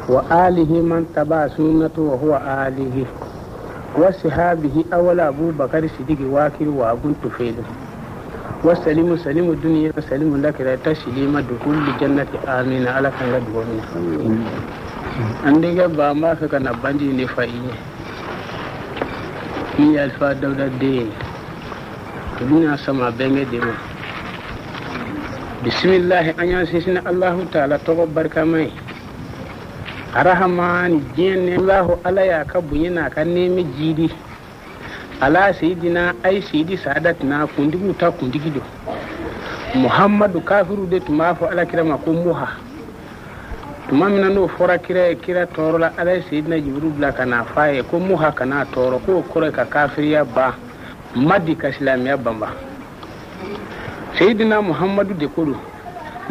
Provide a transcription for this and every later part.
وآله من تبع سنته وهو آله وصحابه أول أبو بكر صديق واكر وأبو طفيل وسلم سلم الدنيا وسلم لك لا تسليم دخول الجنة آمين على كان دعونا عندك باما فكنا بندي نفايني ni Alpha Dawda den bina sama benge dema bismillah anya sisina Allah ta'ala togo barka mai arahman jenne Allah ala ya ka bunyina ka nemi jidi ala sayidina ay sidi sadatna kundigu ta kundigido Muhammadu kafiru de tuma fo ala kirama ko muha tuma mina n'o fɔra kira ye kira tɔɔrɔ la ala ye seyidina Jibril bila ka n'a f'a ye ko muha kana tɔɔrɔ k'o kɔrɔ ye ka kafiriya ban madi ka silamɛya banba seyidina Muhammadu de ko don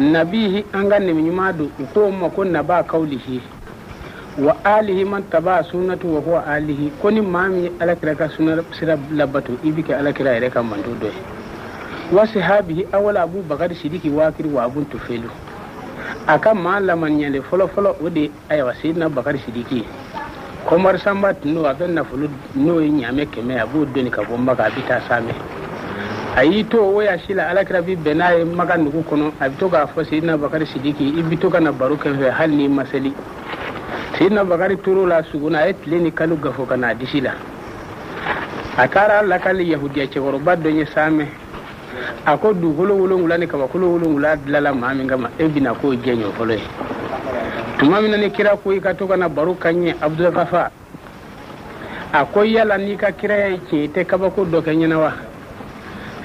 nabihi an ka nɛmi ɲuman don u k'o ma ko naba kawlihi wa alihi man taba sunnatu wa huwa alihi ko ni maa min ye alakira ka sunna sira labato i bɛ kɛ alakira yɛrɛ ka mando dɔ ye wa sahabihi awala Abu Bakari Sidiki wakiri wa Abu Tufelu a ka maa lamaniyalen fɔlɔ-fɔlɔ o de ayiwa Seyidina Bakari Sidiki Kɔmari Sanba tun don a bɛ nafolo n'o ye ɲaamɛ 100 a b'o doni ka bɔ Maka a bɛ taa Samɛ a y'i to o yaasi la alakira bi bɛn n'a ye Maka nugu kɔnɔ a bɛ to k'a fɔ Seyidina Bakari Sidiki i bɛ to ka na baro kɛ n fɛ hali n'i ma seli Seyidina Bakari tor'o la sugona a ye tile ni kalo gafo ka n'a disi la a taara lakali yahudiya cɛkɔrɔba dɔ ye Samɛ a ko dugukolo 7 ni kabakolo 7 dilala maa min kama e bɛna k'o jɛɲɔ fɔlɔ ye tuma min na ni kira ko i ka to ka na baro ka ɲɛ Abudulafa a ko yala n'i ka kiraya ye tiɲɛ i tɛ kabako dɔ kɛ ɲɛna wa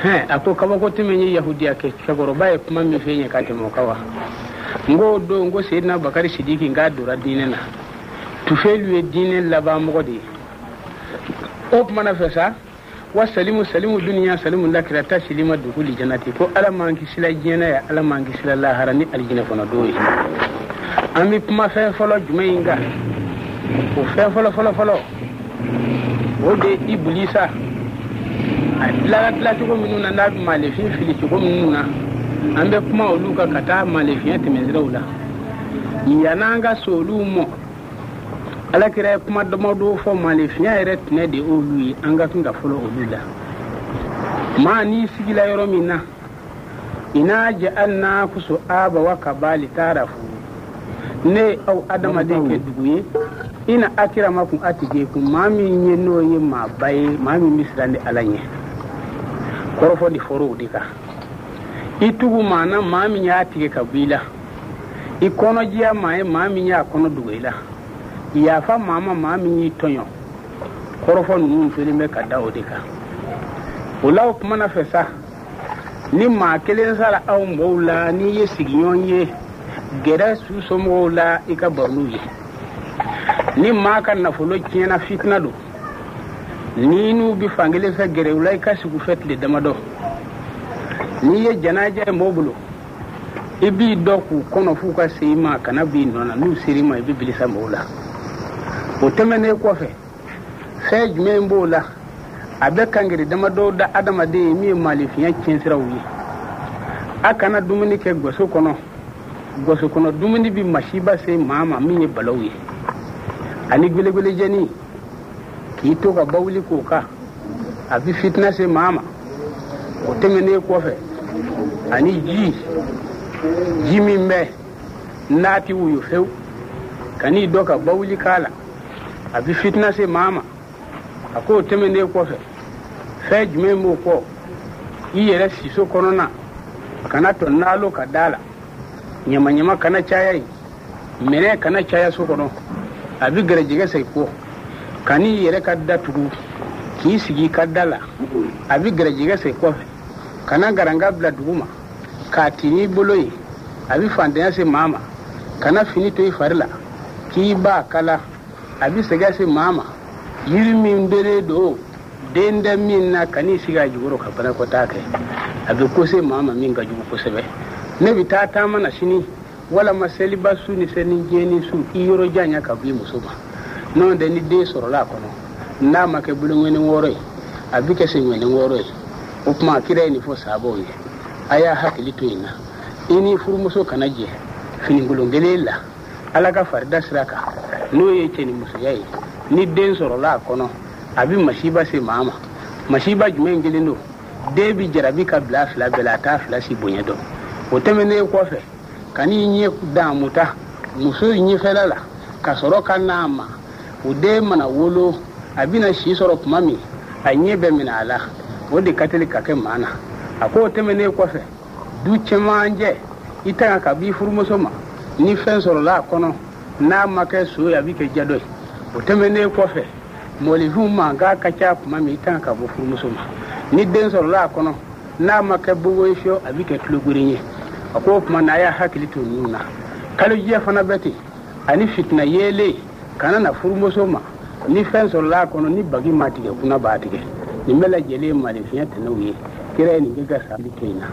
hɛn a ko kabako tɛmɛ ye yahudiya kɛ cɛkɔrɔba ye kuma min f'e ɲɛ ka tɛmɛ o kan wa n k'o don n ko Seyidina Bakari Sidiki n k'a donna diinɛ na Tufelu ye diinɛ labanmɔgɔ de ye o tuma na fɛ sa wa salimu salimu duniya salimu lakira ta silima duguli janati ko ala m'an kisila diɲɛ na ya ala m'an kisila lahara ni alijinɛ kɔnɔ don ye an bɛ kuma fɛn fɔlɔ jumɛn in kan o fɛn fɔlɔ fɔlɔ fɔlɔ o de ye Ibulisa a dilara dilacogo minnu na n'a bɛ maalefin fili cogo minnu na an bɛ kuma olu kan ka taa maalefinya tɛmɛsiraw la yann'an ka se olu mɔ alakira ye kuma damadɔ fɔ maalefinya yɛrɛ tɛnɛ de olu ye an ka kan ka fɔlɔ olu la maa n'i sigila yɔrɔ min na ina ja'alna kusu aba wa kabali tarafu ne aw adamaden kɛ dugu ye ina akirama kun atige kun maa min ye n'o ye maaba ye maa min bɛ siran ni ala ɲɛ kɔrɔfɔ de fɔra o de kan i tugu maa na maa min y'a tigɛ ka bɔ i la i kɔnɔjiya maa ye maa min y'a kɔnɔ dogo i la yafa maa ma maa min y'i tɔɲɔ kɔrɔfɔ ninnu felen bɛ ka da o de kan o la o kuma na fɛ sa ni maa kelen sara aw mɔgɔw la n'i ye sigiɲɔgɔn ye gɛrɛ su somɔgɔw la i ka baro n'u ye ni maa ka nafolo tiɲɛna fitina don ni n'u bɛ fankelen fɛ gɛrɛ u la i ka sigi u fɛ tile damadɔ n'i ye janaja ye mɔgɔw bolo i b'i dɔ k'u kɔnɔ f'u ka se i ma kana b'i nɔ na n'u ser'i ma i bɛ bilisa mɔgɔw la o tɛmɛnen kɔfɛ fɛn jumɛn b'o la a bɛ kankari damadɔ da adamaden ye min ye maalefinya tiɲɛsiraw ye a kana dumuni kɛ gwaso kɔnɔ gwaso kɔnɔ dumuni bɛ masiba se maa ma min ye balaw ye ani gelegelejɛni k'i to ka bawuli k'o kan a bɛ fitina se maa ma o tɛmɛnen kɔfɛ ani ji ji min bɛ n'a ti woyo fewu kan'i dɔ ka bawuli k'a la a bɛ fitina se maa ma a k'o tɛmɛnen kɔfɛ fɛn jumɛn b'o kɔ i yɛrɛ siso kɔnɔna kana tɔ naalo ka da la ɲamaɲama kana caya yen minɛ kana caya so kɔnɔ a bɛ gɛrɛjɛgɛ segin kɔ kan'i yɛrɛ ka da tugu k'i sigi i ka da la a bɛ gɛrɛjɛgɛ segin kɔfɛ kana garanga bila dugu ma k'a ti n'i bolo ye a bɛ fantanya se maa ma kana fini to i fari la k'i b'a kala a bɛ sɛgɛn se maa ma yiri min delen don den tɛ min na kan'i sigi a jukɔrɔ ka banakɔtaa kɛ a bɛ ko se maa ma min ka jugu kosɛbɛ ne bɛ taa taama na sini walama seliba su ni selijɛni su i yɔrɔ janya ka bɔ i muso ma n'o tɛ ni den sɔrɔla a kɔnɔ n'a ma kɛ boloŋɔni 6 ye a bɛ kɛ senŋɔni 6 ye o tuma kira ye nin fɔ sahabaw ye a y'a hakili to yen na i ni furumuso kana jɛ finikolon kelen la Ala ka farida sira kan, n'o ye cɛnimusoya ye, ni den sɔrɔla a kɔnɔ, a bɛ masiba se maa ma. Masiba jumɛn kelen don? Den bɛ jarabi ka bila fila bɛɛ la, a t'a fila si bonya dɔn. O tɛmɛnen kɔfɛ, ka n'i ɲɛ daamu ta muso ɲɛfɛla la ka sɔrɔ ka n'a ma, o den mana wolo, a bɛna si sɔrɔ tuma min, a ɲɛ bɛ minɛ a la, o de ka teli ka kɛ maa na. A k'o tɛmɛnen kɔfɛ, du cɛmancɛ i tanga ka b'i furumuso ma, ni fɛn sɔrɔla a kɔnɔ, n'a ma kɛ so ye, a bɛ kɛ jadɔ ye. O tɛmɛnen kɔfɛ, mɔlifin mankan ka ca tuma min, i tanga ka bɔ furumuso ma, ni den sɔrɔla a kɔnɔ, n'a ma kɛ bobo ye fiyewu, a bɛ kɛ tulogeren ye. A ko o tuma na, a y'a hakili to ninnu na. Kalojɛ fana bɛ ten, ani fitina yeelen kana na furumuso ma, ni fɛn sɔrɔla a kɔnɔ, ni bagi ma tigɛ, kunna b'a tigɛ. Nin bɛɛ lajɛlen ye malifiɲɛ tɛnɛw ye. Kira ye nin kɛ ka sa to in na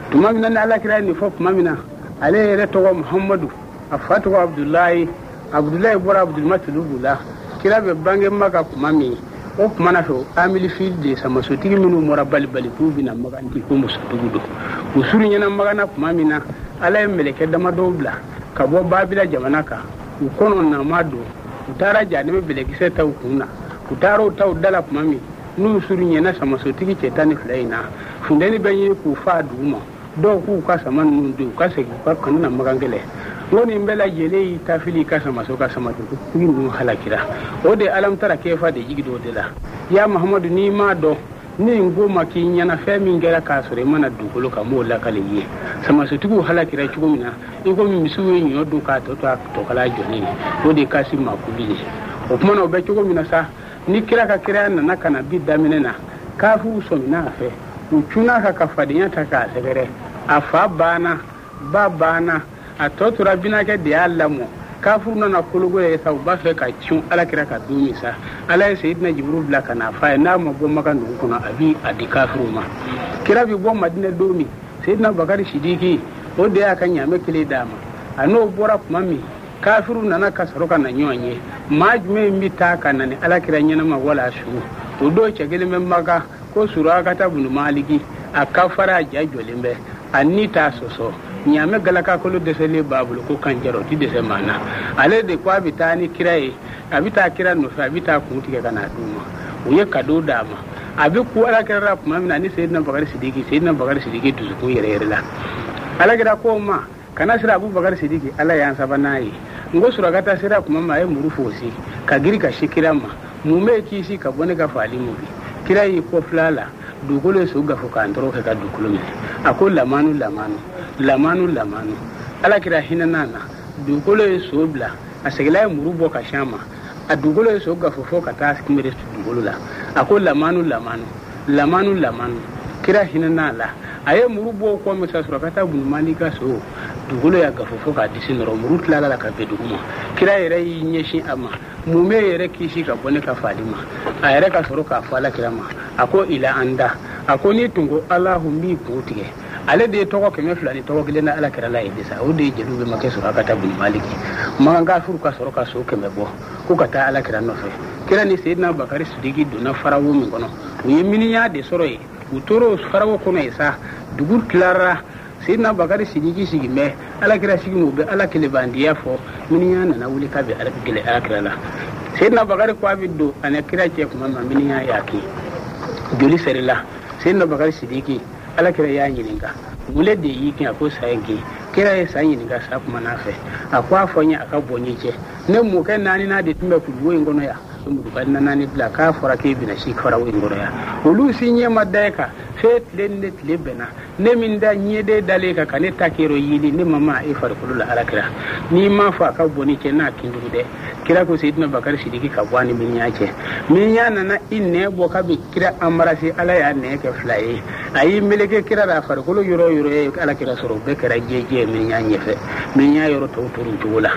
tuma min na, ni Ala kira ye nin fɔ tuma min na, ale yɛrɛ tɔgɔ Muhamadu, a fa tɔgɔ Abudulayi. Abudulayi bɔra Abudulmatulubu la. Kira bɛ bange Maka tuma min, o tuma na fɛ, amili fili de samasotigi minnu bɔra balibali k'u bɛna Makan di, ko musodugu don. U surunyana Magana tuma min na, Ala ye mɛlɛkɛ damadɔw bila ka bɔ Babila jamana kan. U kɔnɔ nama don, u taara janɛmɛ bɛlɛkisɛ ta u kun na. U taara o ta u da la tuma min, n'u surunyana samasotigi cɛ 12 in na, funteni bɛ ɲini k'u faa dugu ma. Dɔw k'u ka sama ninnu don, u ka segin, u ka kana na Makan kɛlɛ. N ko nin bɛɛ lajɛlen y'i ta fili i ka samaso ka samasotigi ninnu halakira. O de alamutara kefa de jigi dɔ de la. Ya Mahamadu, n'i m'a dɔn, ni n ko ma k'i ɲɛna, fɛn min kɛra k'a sɔrɔ i mana dugukolo kan, m'o lakale i ye. Samasotigiw halakira cogo min na, i komi misiw ye ɲɔ dun k'a tɔ to a tɔkala jɔlen ye, o de ye kasi makuli ye. O tuma na, o bɛ cogo min na sa, ni kira ka kiraya nana ka na bi daminɛ na, kafiw sɔmina a fɛ, u cunna kan ka fadenya ta k'a sɛgɛrɛ. A fa banna, ba banna, a tɔ tora binakɛ de y'a lamɔ. Kafiru nana kologo ye sa, u b'a fɛ ka cun Alakira ka don min sa, Ala ye Seyidina Jiburu bila ka n'a fa ye, n'a ma bɔ Maka dugu kɔnɔ, a bi a di kafiruw ma. Kira bi bɔ Madinɛ don min, Seyidina Bakari Sidiki, o de y'a ka ɲaamɛ kelen d'a ma. A n'o bɔra tuma min, kafiru nana ka sɔrɔ ka na ɲɔgɔn ye. Maa jumɛn bɛ taa ka na ni Alakira ɲɛnama wala su? O don, cɛ kelen bɛ Maka ko Surakata bunu Maliki. A ka fara, a ja jɔlen bɛ, a ni t'a sɔsɔ, ɲaamɛ galakakolo dɛsɛlen b'a bolo ko kanjɛrɛ, o ti dɛsɛ maa na. Ale de ko a bɛ taa ni kira ye, a bɛ taa kira nɔfɛ, a bɛ taa kun tigɛ ka n'a d'u ma. U ye kado d'a ma. A bɛ ku Alakira la tuma min na, ni Seyidina Bakari Sidiki, Seyidina Bakari Sidiki dusukun yɛrɛ yɛrɛ la. Alakira ko ma, kana sira Abubakar Sidiki, Ala y'an sabanan ye. N ko Surakata sera tuma min, a ye muru fosi ka giri ka si kira ma. Mun bɛ kisi ka bɔ ne ka faali ma bi? Kira y'i kɔfilɛ a la, dugukolo ye so gafo k'an tɔɔrɔ kɛ ka dugukolo minɛ. A ko lamanu lamanu lamanu lamanu. Alakira hinɛna na, dugukolo ye so bila. A seginna, ye muru bɔ ka si a ma, a dugukolo ye so gafo fo ka taa kunbere dugukolo la. A ko lamanu lamanu lamanu lamanu. Kira hinɛna a la, a ye muru bɔ kɔ min sa, Surakata bunumali ka so, dugukolo y'a gafo fo k'a disi nɔrɔ, muru tilala la ka bɛn dugu ma. Kira yɛrɛ y'i ɲɛsin a ma, mun bɛ yɛrɛ kisi ka bɔ ne ka faali ma? A yɛrɛ ka sɔrɔ k'a fɔ Alakira ma, a ko ila an da, a ko n'i tun ko Alahu, n b'i kun tigɛ. Ale de ye tɔgɔ 200 ni tɔgɔ kelen na Alakira la ye de sa. O de ye jeliw bɛ ma kɛ Surakata bunumali. Makan kafiru ka sɔrɔ ka so 100 bɔ ko ka taa Alakira nɔfɛ. Kira ni Seyidina Bakari Sidiki donna farawo min kɔnɔ, u ye miniɲa de sɔrɔ yen. U tora o farawo kɔnɔ yen sa, dugu tilara. Seyidina Bakari Sidiki sigi bɛ Alakira sigi, u bɛ Ala kelebandiya fɔ. Miniɲa nana wuli k'a bɛ gɛlɛ Alakira la. Seyidina Bakari ko a bɛ don ani kira cɛ tuma min, miniɲa y'a kin, joli sɛrila. Seyidina Bakari Sidiki, Alakira y'a ɲininka, mun de y'i kin? A ko sa ye kin. Kira ye sa ɲininka, sa kuma n'a fɛ. A ko a fɔ n ye, a ka bɔ n ye cɛ, ne mɔkɛ naani de tun bɛ kuluwo in kɔnɔ yan, muduka naani bila k'a fɔra k'e bɛna si farawo in kɔnɔ yan, olu si ɲɛ ma da e kan f'e tile ni ne tile bɛnna. Ne min da ɲɛden dalen kan ka ne ta k'e yeli, ne ma maa e farikolo la. Alakira, n'i m'a fɔ a ka bɔ ni cɛ n'a kin dugu dɛ. Kira ko Seyidina Bakari Sidiki ka bɔ a ni miniɲa cɛ. Miniɲa nana i nɛn bɔ k'a bɛ kira embrasser, Ala y'a nɛn kɛ fila ye. A y'i meleke kira la, a farikolo yɔrɔ o yɔrɔ ye Alakira sɔrɔ, o bɛɛ kɛra jɛjɛ ye miniɲa ɲɛfɛ. Miniɲa yɔrɔ tɔw tor'u cogo la.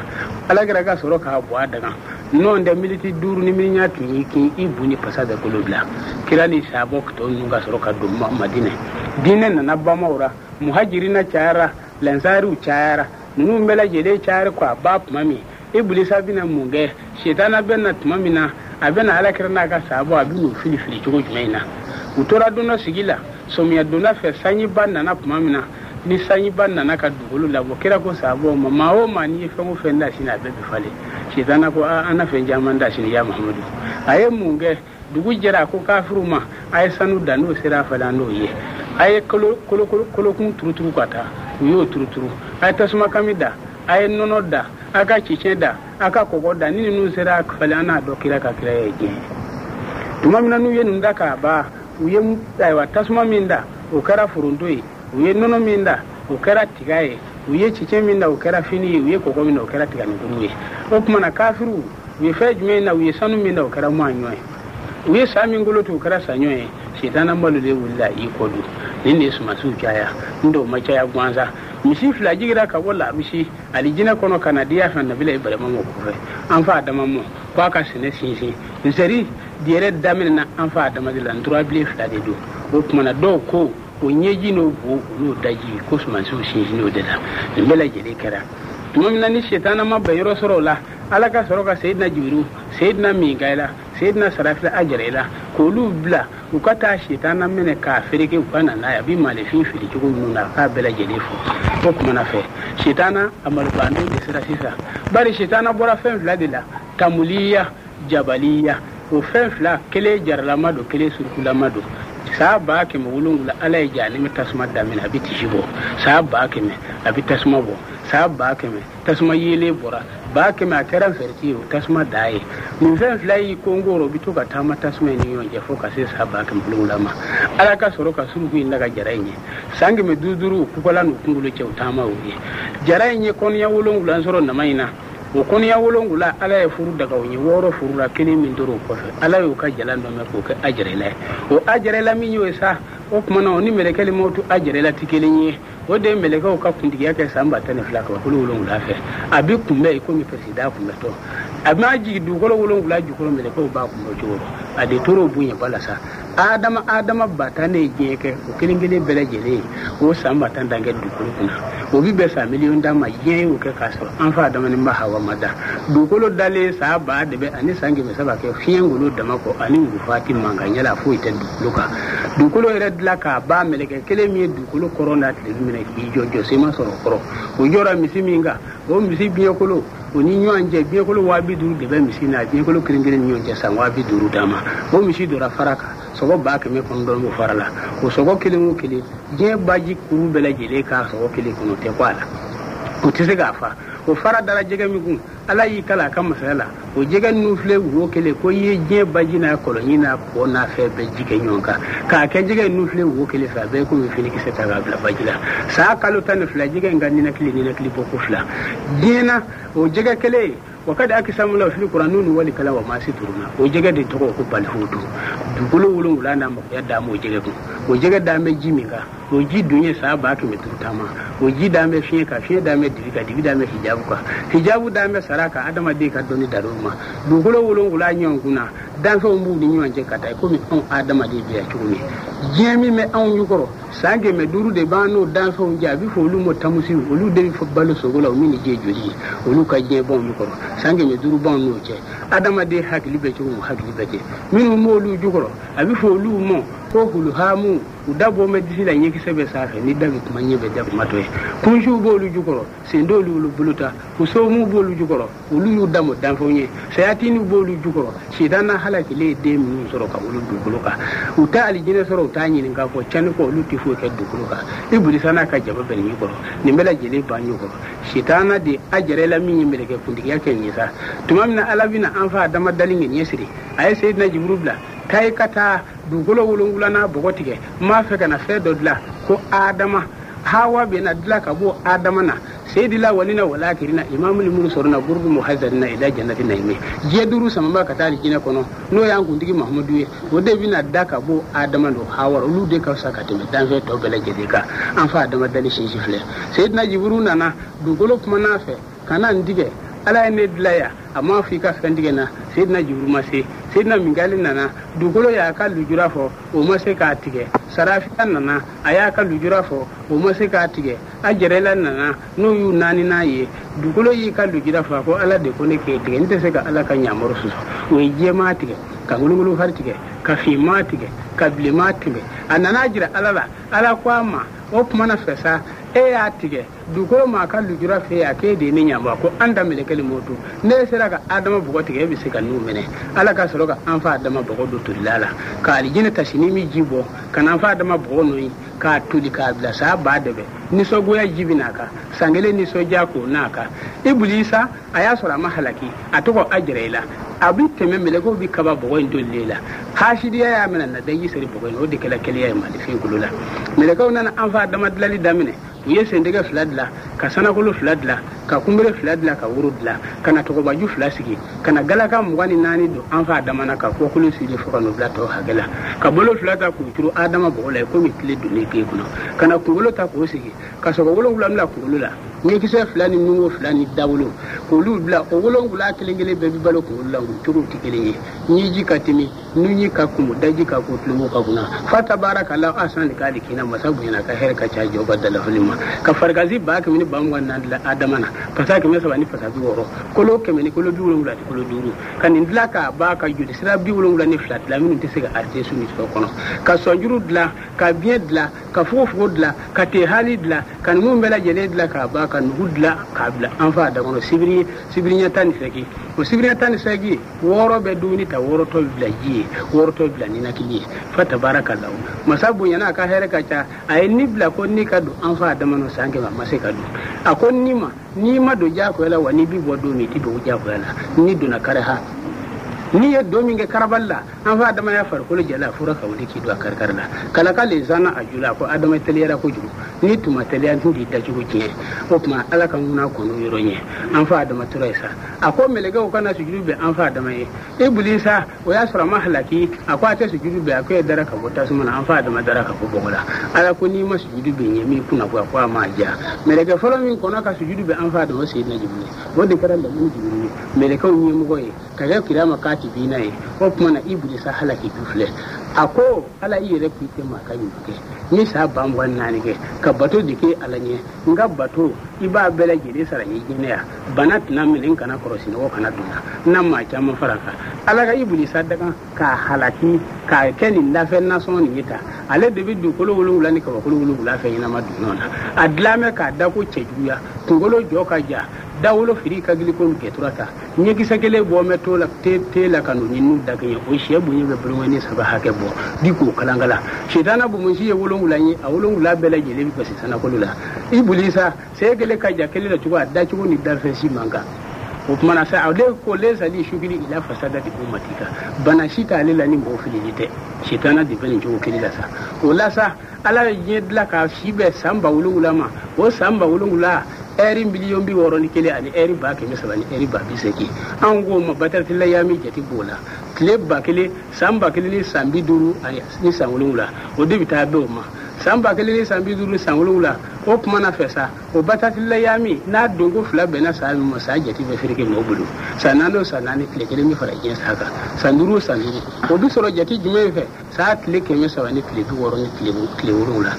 Alakira ka sɔrɔ k'a bɔ a daga n'o tɛ miniti 5 ni miniɲa tun y'i kin, i bu ni pasa bɛ kolo bila. Kira ni saabɔ tɔ ninnu ka sɔrɔ ka don Madinɛ. Diinɛ nana bamaw ra, muhajirina cayara, lansariw cayara, ninnu bɛɛ lajɛlen cayara ko a ba tuma min, Ibulisa bɛna mun kɛ? Sitana bɛna tuma min na, a bɛna Alakira n'a ka saabɔ, a bɛ n'u fili fili cogo jumɛn na? U tora don dɔ sigi la, sɔmiya donda fɛ, sanjiba nana tuma min na, Ni sanjiba nana ka dugukolo labɔ, kira ko sahabaw ma, maa o maa n'i ye fɛn o fɛn da sini a bɛɛ bɛ falen. Sitana ko an na fɛn caman da sini ya Muhamadu. A ye mun kɛ? Dugu jɛra, a ko kafiriw ma, a ye sanu da, n'o sera a falen an n'o ye. A ye kolokun turuturu ka taa, u y'o turuturu. A ye tasuma kami da, a ye nɔnɔ da, a ka cɛncɛn da, a ka kɔgɔ da, ni ninnu sera a falen an n'a dɔn kira ka kira ye diɲɛ. Tuma min na n'u ye ninnu da k'a ban, u ye ayiwa tasuma min da, o kɛra foronto ye. U ye nɔnɔ min da, o kɛra tiga ye. U ye cɛncɛn min da, o kɛra fini ye. U ye kɔgɔ min da, o kɛra tiganikuru ye. O tuma na kafiriw, u ye fɛn jumɛn da? U ye sanu min da, o kɛra mɔɲɔ ye. U ye sa min kolo to, o kɛra saɲɔ ye. Sitana malolen wulila i kɔ don. Nin de ye sumasiw caya, n dɔw ma caya gansan. Misi fila jigira ka bɔ larusi alijinɛ kɔnɔ ka na diya fɛn nabila Ibrahima ma kɔfɛ. An fa Adama ma ko a ka sɛnɛ sinsin. Nsɛri yɛrɛ daminɛna an fa Adama de la, nturabilen fila de don. O tuma na dɔw ko o ɲɛji n'o bo n'o daji ko sumansiw sinsin o de la. Nin bɛɛ lajɛlen kɛra tuma min na ni sitana ma bɛn yɔrɔ sɔrɔ o la, Ala ka sɔrɔ ka Seyidina Jibiru, Seyidina Mikaela, Seyidina Sarafila Ajarela k'olu bila u ka taa sitana minɛ k'a fereke u ka na n'a ye. A bɛ maalefin fili cogo minnu na, a k'a bɛɛ lajɛlen fɔ. O tuma na fɛ sitana a malobando de sera sisan. Bari sitana bɔra fɛn fila de la, tamuliya, jabaliya. O fɛn fila, kelen jaralama don, kelen surukulama don. Saa 700,000 Ala ye jahanama tasuma daminɛ, a bɛ tisi bɔ. Saa 100,000 a bɛ tasuma bɔ. Saa 100,000 tasuma yeelen bɔra. 100,000 a kɛra fɛrɛti ye, o tasuma da ye. Nin fɛn fila y'i kongoro, o bɛ to ka taama tasuma in ni ɲɔgɔn cɛ fo ka se saa 700,000 ma. Ala ka sɔrɔ ka suruku in daga jara in ye. San 500 u kukala n'u kunkolo cɛ, u taama o ye. Jara in ye kɔnɔya 7 sɔrɔ nama in na. O kɔnɔya 7 Ala ye furu daga o ye, 6 furu la, kelen min tora o kɔfɛ, Ala y'o ka jala nɔmɛ k'o kɛ Ajarela ye. O Ajarela min y'o ye sa, o tuma na o ni mɛlɛkɛli mawutu Ajarela tɛ kelen ye. O de ye mɛlɛkɛw ka kuntigiya kɛ san 12000 kabakolo 7 fɛ. A bɛ kunbɛn i komi peresidan kunbɛtɔ. A bɛ jigin dugukolo 7 jukɔrɔ, mɛlɛkɛw b'a kunbɛn cogo rɔ. A de tor'o bonyaba la sa. Adama 10,000 ne ye diɲɛ kɛ, o kelen kelen bɛɛ lajɛlen ye o san 10,000 dan kɛ dugukolo kunna. O bɛ bɛn san miliyɔn tan ma. Diɲɛ y'o kɛ k'a sɔrɔ an fa Adama ni ba Hawa ma da. Dugukolo dalen saa ba de bɛ ani san 300 kɛ fiɲɛ ngolo dama kɔ ani ngufati mankan ɲɛla foyi tɛ dugukolo kan. Dugukolo yɛrɛ dilan k'a ban, mɛlɛkɛ kelen min ye dugukolo kɔrɔ n'a tilebin minɛ k'i jɔ, jɔsen ma sɔrɔ o kɔrɔ. O jɔra misi min kan, o misi biɲɛkolo o ni ɲɔgɔn cɛ, biɲɛkolo 50,000 de bɛ misi na, biɲɛkolo kelen kelen ni ɲɔgɔn cɛ san 50,000 d'a ma. O misi dora fara kan, sɔgɔ 900,000 b'o fara la. O sɔgɔ kelen o kelen, diɲɛ baji kuru bɛɛ lajɛlen k'a sɔgɔ kelen kɔnɔ, tɛ kɔ a la, o tɛ se k'a fa. O fara dara jɛgɛ min kun, Ala y'i kala a ka masaya la. O jɛgɛ ninnu filɛ wo kelen, ko i ye diɲɛ baji n'a kɔlɔnji n'a kɔ n'a fɛn bɛɛ ji kɛ ɲɔgɔn kan k'a kɛ jɛgɛ ninnu filɛ wo kelen fɛ, a bɛɛ komi finikisɛ ta k'a bila baji la. Saa kalo 12 jɛgɛ in ka ninakili bɔ ko fila diɲɛ na. O jɛgɛ kelen wa kada akisamula fili kuran n'u wali kala wa maasi turuna, o jɛgɛ de tɔgɔ ko balihutu. Dugukolo 7 n'a makoya d'a ma o jɛgɛ kun. O jɛgɛ d'an bɛ ji min kan, o ji dun ye saa 500,000 taama. O ji d'an bɛ fiɲɛ kan, fiɲɛ d'an bɛ dibi kan, dibi d'an bɛ hijabu kan, hijabu d'an bɛ sara kan, adamaden ka dɔnni dar'o ma. Dugukolo 7 ɲɔgɔn kunna, danfɛnw b'u ni ɲɔgɔn cɛ ka taa komi anw adamaden bɛ yan cogo min. Diɲɛ min bɛ anw jukɔrɔ, san 500 de b'an n'o danfɛnw cɛ, a bɛ fɔ olu ma tamusiw, olu de bɛ balo sogo la, o min ni diɲɛ joli ye, olu ka diɲɛ b'anw jukɔrɔ. San 500 b'anw n'o cɛ. Adamaden hakili bɛ cogo min, hakili bɛ ten. Minnu b'olu jukɔrɔ, a bɛ fɔ olu ma ko huluhamu, u da bɔ bɛ disi la, ɲɛkisɛ bɛ sanfɛ, ni da bɛ kuma ɲɛ bɛ da kuma tɔ ye. Kunsiw b'olu jukɔrɔ, sen t'olu bolo ta. Kusomuw b'olu jukɔrɔ, olu y'u da mɔ danfɛnw ye. Sayatiniw b'olu jukɔrɔ, sitana halakilen ye den minnu sɔrɔ ka wolo dugukolo kan. U t'a alijinɛ sɔrɔ, u t'a ɲini k'a fɔ cɛnni kɔ, olu tɛ foyi kɛ dugukolo kan. Ibulisa n'a ka jama bɛ nin jukɔrɔ, nin bɛɛ lajɛlen b'an jukɔrɔ. Sitana de Ajarela min ye mɛlɛkɛ kuntigiya kɛ nin ye sa. Tuma min na Ala bɛna an fa Adama dali ŋaniya siri, a ye Seyidina Jiburu bila, taa i ka taa dugukolo 7 n'a bɔgɔ tigɛ, n b'a fɛ ka na fɛn dɔ dilan ko Adama. Hawa bɛna dilan ka bɔ Adama na. Seyidila walina walakirina imamul mursalina gurubu muhazzarina ila jannati naimi. Diɲɛ 5 samaba ka taa alijinɛ kɔnɔ, n'o y'an kuntigi Mahamadu ye, o de bɛna da ka bɔ Adama don Hawa, olu de ka fisa ka tɛmɛ danfɛn tɔ bɛɛ lajɛlen kan. An fa Adama dali sinsin filɛ. Seyidina Jiburu nana dugukolo kumana fɛ ka na n tigɛ, Ala ye ne dilan yan, a m'a fɔ i ka fɛn tigɛ n na. Seyidina Jiburu ma se. Seyidina Mikali nana, dugukolo y'a ka lujura fɔ, o ma se k'a tigɛ. Sarafila nana, a y'a ka lujura fɔ, o ma se k'a tigɛ. Ajarela nana, n'o y'u naaninan ye, dugukolo y'i ka lujura fɔ, a ko Ala de ko ne k'e tigɛ, n tɛ se ka Ala ka ɲamɔrɔ sɔsɔ. O ye jɛman tigɛ, ka ŋolongolo fari tigɛ, ka finman tigɛ, ka bilenman tigɛ. A nana jira Ala la, Ala ko a ma, o tuma na fɛ sa, E y'a tigɛ dugukolo maa ka lujura fɛ yen, a k'e de ye ne ɲanba ko an da mɛlɛkɛli moto. Ne sera ka Adama bɔgɔ tigɛ, e bɛ se ka n'u minɛ. Ala ka sɔrɔ ka an fa Adama bɔgɔ don tolila la, ka alijinɛ tasini min ji bɔ, ka n'an fa Adama bɔgɔ nɔ ye, k'a toli k'a bila saa ba dɛbɛ. Nisɔngoya ji bɛ n'a kan, san kelen nisɔndiya k'o n'a kan. Ibulisa a y'a sɔrɔ a ma halaki, a tɔgɔ Ajarayila. A bɛ tɛmɛ mɛlɛkɛw bɛ kaba bɔgɔ in tolilen la. Hasidiya y'a minɛ na daji seri bɔgɔ in, o de kɛra keleya ye malifin kolo la. Mɛlɛkɛw nana an fa Adama dilali daminɛ. U ye sendɛgɛ 2 dilan, ka sanakolo 2 dilan, ka kunbere 2 dilan, ka woro dilan, ka na tɔgɔbaju 2 sigi, ka na galaka 24 don an fa Adama na, ka kɔkolo siri fo ka n'o bila tɔw hakɛ la, ka bolo 2 ta k'u turu Adama bɔgɔ la komi tile donnen k'e kɔnɔ, ka na kunkolo ta k'o sigi, ka sɔgɔ 7 bila kunkolo la, ɲɛkisɛ 2 ni nungo 2 ni dawolo k'olu bila. O 7 kelen kelen bɛɛ bɛ balo kunkolo la, u cogow tɛ kelen ye. Ɲɛji ka timi, nunji ka kumu, daji ka ko, tulowo ka kunna. Fata baara ka la asan de k'ale kina masa bonyana ka hɛrɛ ka ca jɔ ka dalafoli ma. Ka farikasi ba kɛmɛ ni ba mugan naani dilan Adama na, pasa 300 ni pasa 60, kolo 100 ni kolo 70 ni kolo 5, ka nin dilan k'a ba ka joli sira 72 dilan minnu tɛ se ka arite su ni sɔ kɔnɔ, ka sɔnjuru dilan, ka biɲɛ dilan, ka fogofogo dilan, ka tehali dilan, ka ninnu bɛɛ lajɛlen dilan k'a ba ka nugu dilan k'a bila an fa da kɔnɔ. Sibiri ɲɛ 18, o sibiri ɲɛ 18, 6 bɛ dumuni ta, 6 tɔ bɛ bila ji ye, 6 tɔ bɛ bila ninakili ye. Fa tabaraka lahu, masa bonyana a ka hɛrɛ ka ca. A ye ni bila ko ni ka don an fa adama nɔ san 100 a ma se ka don. A ko ni ma, n'i ma don diyagoya la wa n'i bi bɔ don min i ti don diyagoya la. N'i donna kariha, n'i ye don min kɛ karabali la, an fa adama y'a farikolo jɛla, a fura ka wuli k'i don a karikari la. Kalaka le zanna a ju la, a ko adama teliyara kojugu, n'i tun ma teliya n tun t'i dacogo tiɲɛ. O tuma ala ka ŋuna kɔnɔ yɔrɔ ɲɛ. An fa adama tora yen sa, a ko mɛlɛkɛw kana sujudu bɛn an fa adama ye. Ibulisa o y'a sɔrɔ a ma halaki, a ko a tɛ sujudu bɛn, a ko e dara ka bɔ tasuma na, an fa adama dara ka bɔ bɔgɔ la. Ala ko n'i ma sujudu bɛn ɲɛ min kunna ko a ko a ma diya. Mɛlɛkɛ fɔlɔ min kɔnɔ ka sujudu bɛn an fa adama, o Seyidina Jibiri, o de kɛra lamini Jibiri ye, mɛlɛkɛw ɲɛmɔgɔ ye, ka kɛ kirama katibina ye. O tuma na Ibulisa halaki ju filɛ. A ko ala i yɛrɛ k'i tɛ maa ka ɲuman kɛ, n ye saa ba mugan naani kɛ ka bato de kɛ ala ɲɛ, n ka bato i b'a bɛɛ lajɛlen sara n ye jinɛ ya, bana tɛna minɛ n kana kɔrɔsi nɔgɔ kana don n na, n na maa caman fara kan. Ala ka Ibulisa daga k'a halaki k'a kɛ nin dafɛ nasɔngɔ nin ye ta. Ale de bɛ dugukolo 7 ni kabakolo 7 fɛ ɲɛnama don nɔ na. A dilan bɛ k'a da ko cɛjuguya, kunkolo jɔ ka ja, dawolo firi ka gili komi gɛtura ta, ɲɛkisɛ kelen bɔ mɛ to la te la ka n'o ni nu da kɛɲɛ, o sɛ bonya bɛ bolonkɔni 3 hakɛ bɔ di k'o kalankala. Sitana bonbonsi ye 7 ye, a 7 bɛɛ lajɛlen bɛ basi sanakolo la. Ibulisa sɛ kelen ka ja kelen la cogo, a dacogo ni dafɛn si man kan. O tuma na sa, ale ko lesali sukili ila fasadati umatika, bana si t'ale la ni mɔgɔ filili tɛ. Sitana de bɛ nin cogo kelen la sa. O la sa, ala ye diɲɛ dilan k'a si bɛn san 7000 ma. O san 7000 ɛri miliyɔn 61 ani ɛri 300,000 ni ɛri 80000. An k'o ma bataratila yami jate b'o la. Tile 1000, san 1000 ni san 50 ani ni san 7, o de bɛ taa bɛn o ma. San 1000 ni san 50 ni san 7, o tuma na fɛ sa, o bataratila yami n'a donko 2 bɛnna san min ma, san jate bɛ fereke mɔgɔw bolo. San 4 o san 4, tile 1 bɛ fara diɲɛ san kan. San 5 o san 5, o bɛ sɔrɔ jate jumɛn fɛ? San tile 300 ni tile 60 ni tile 7.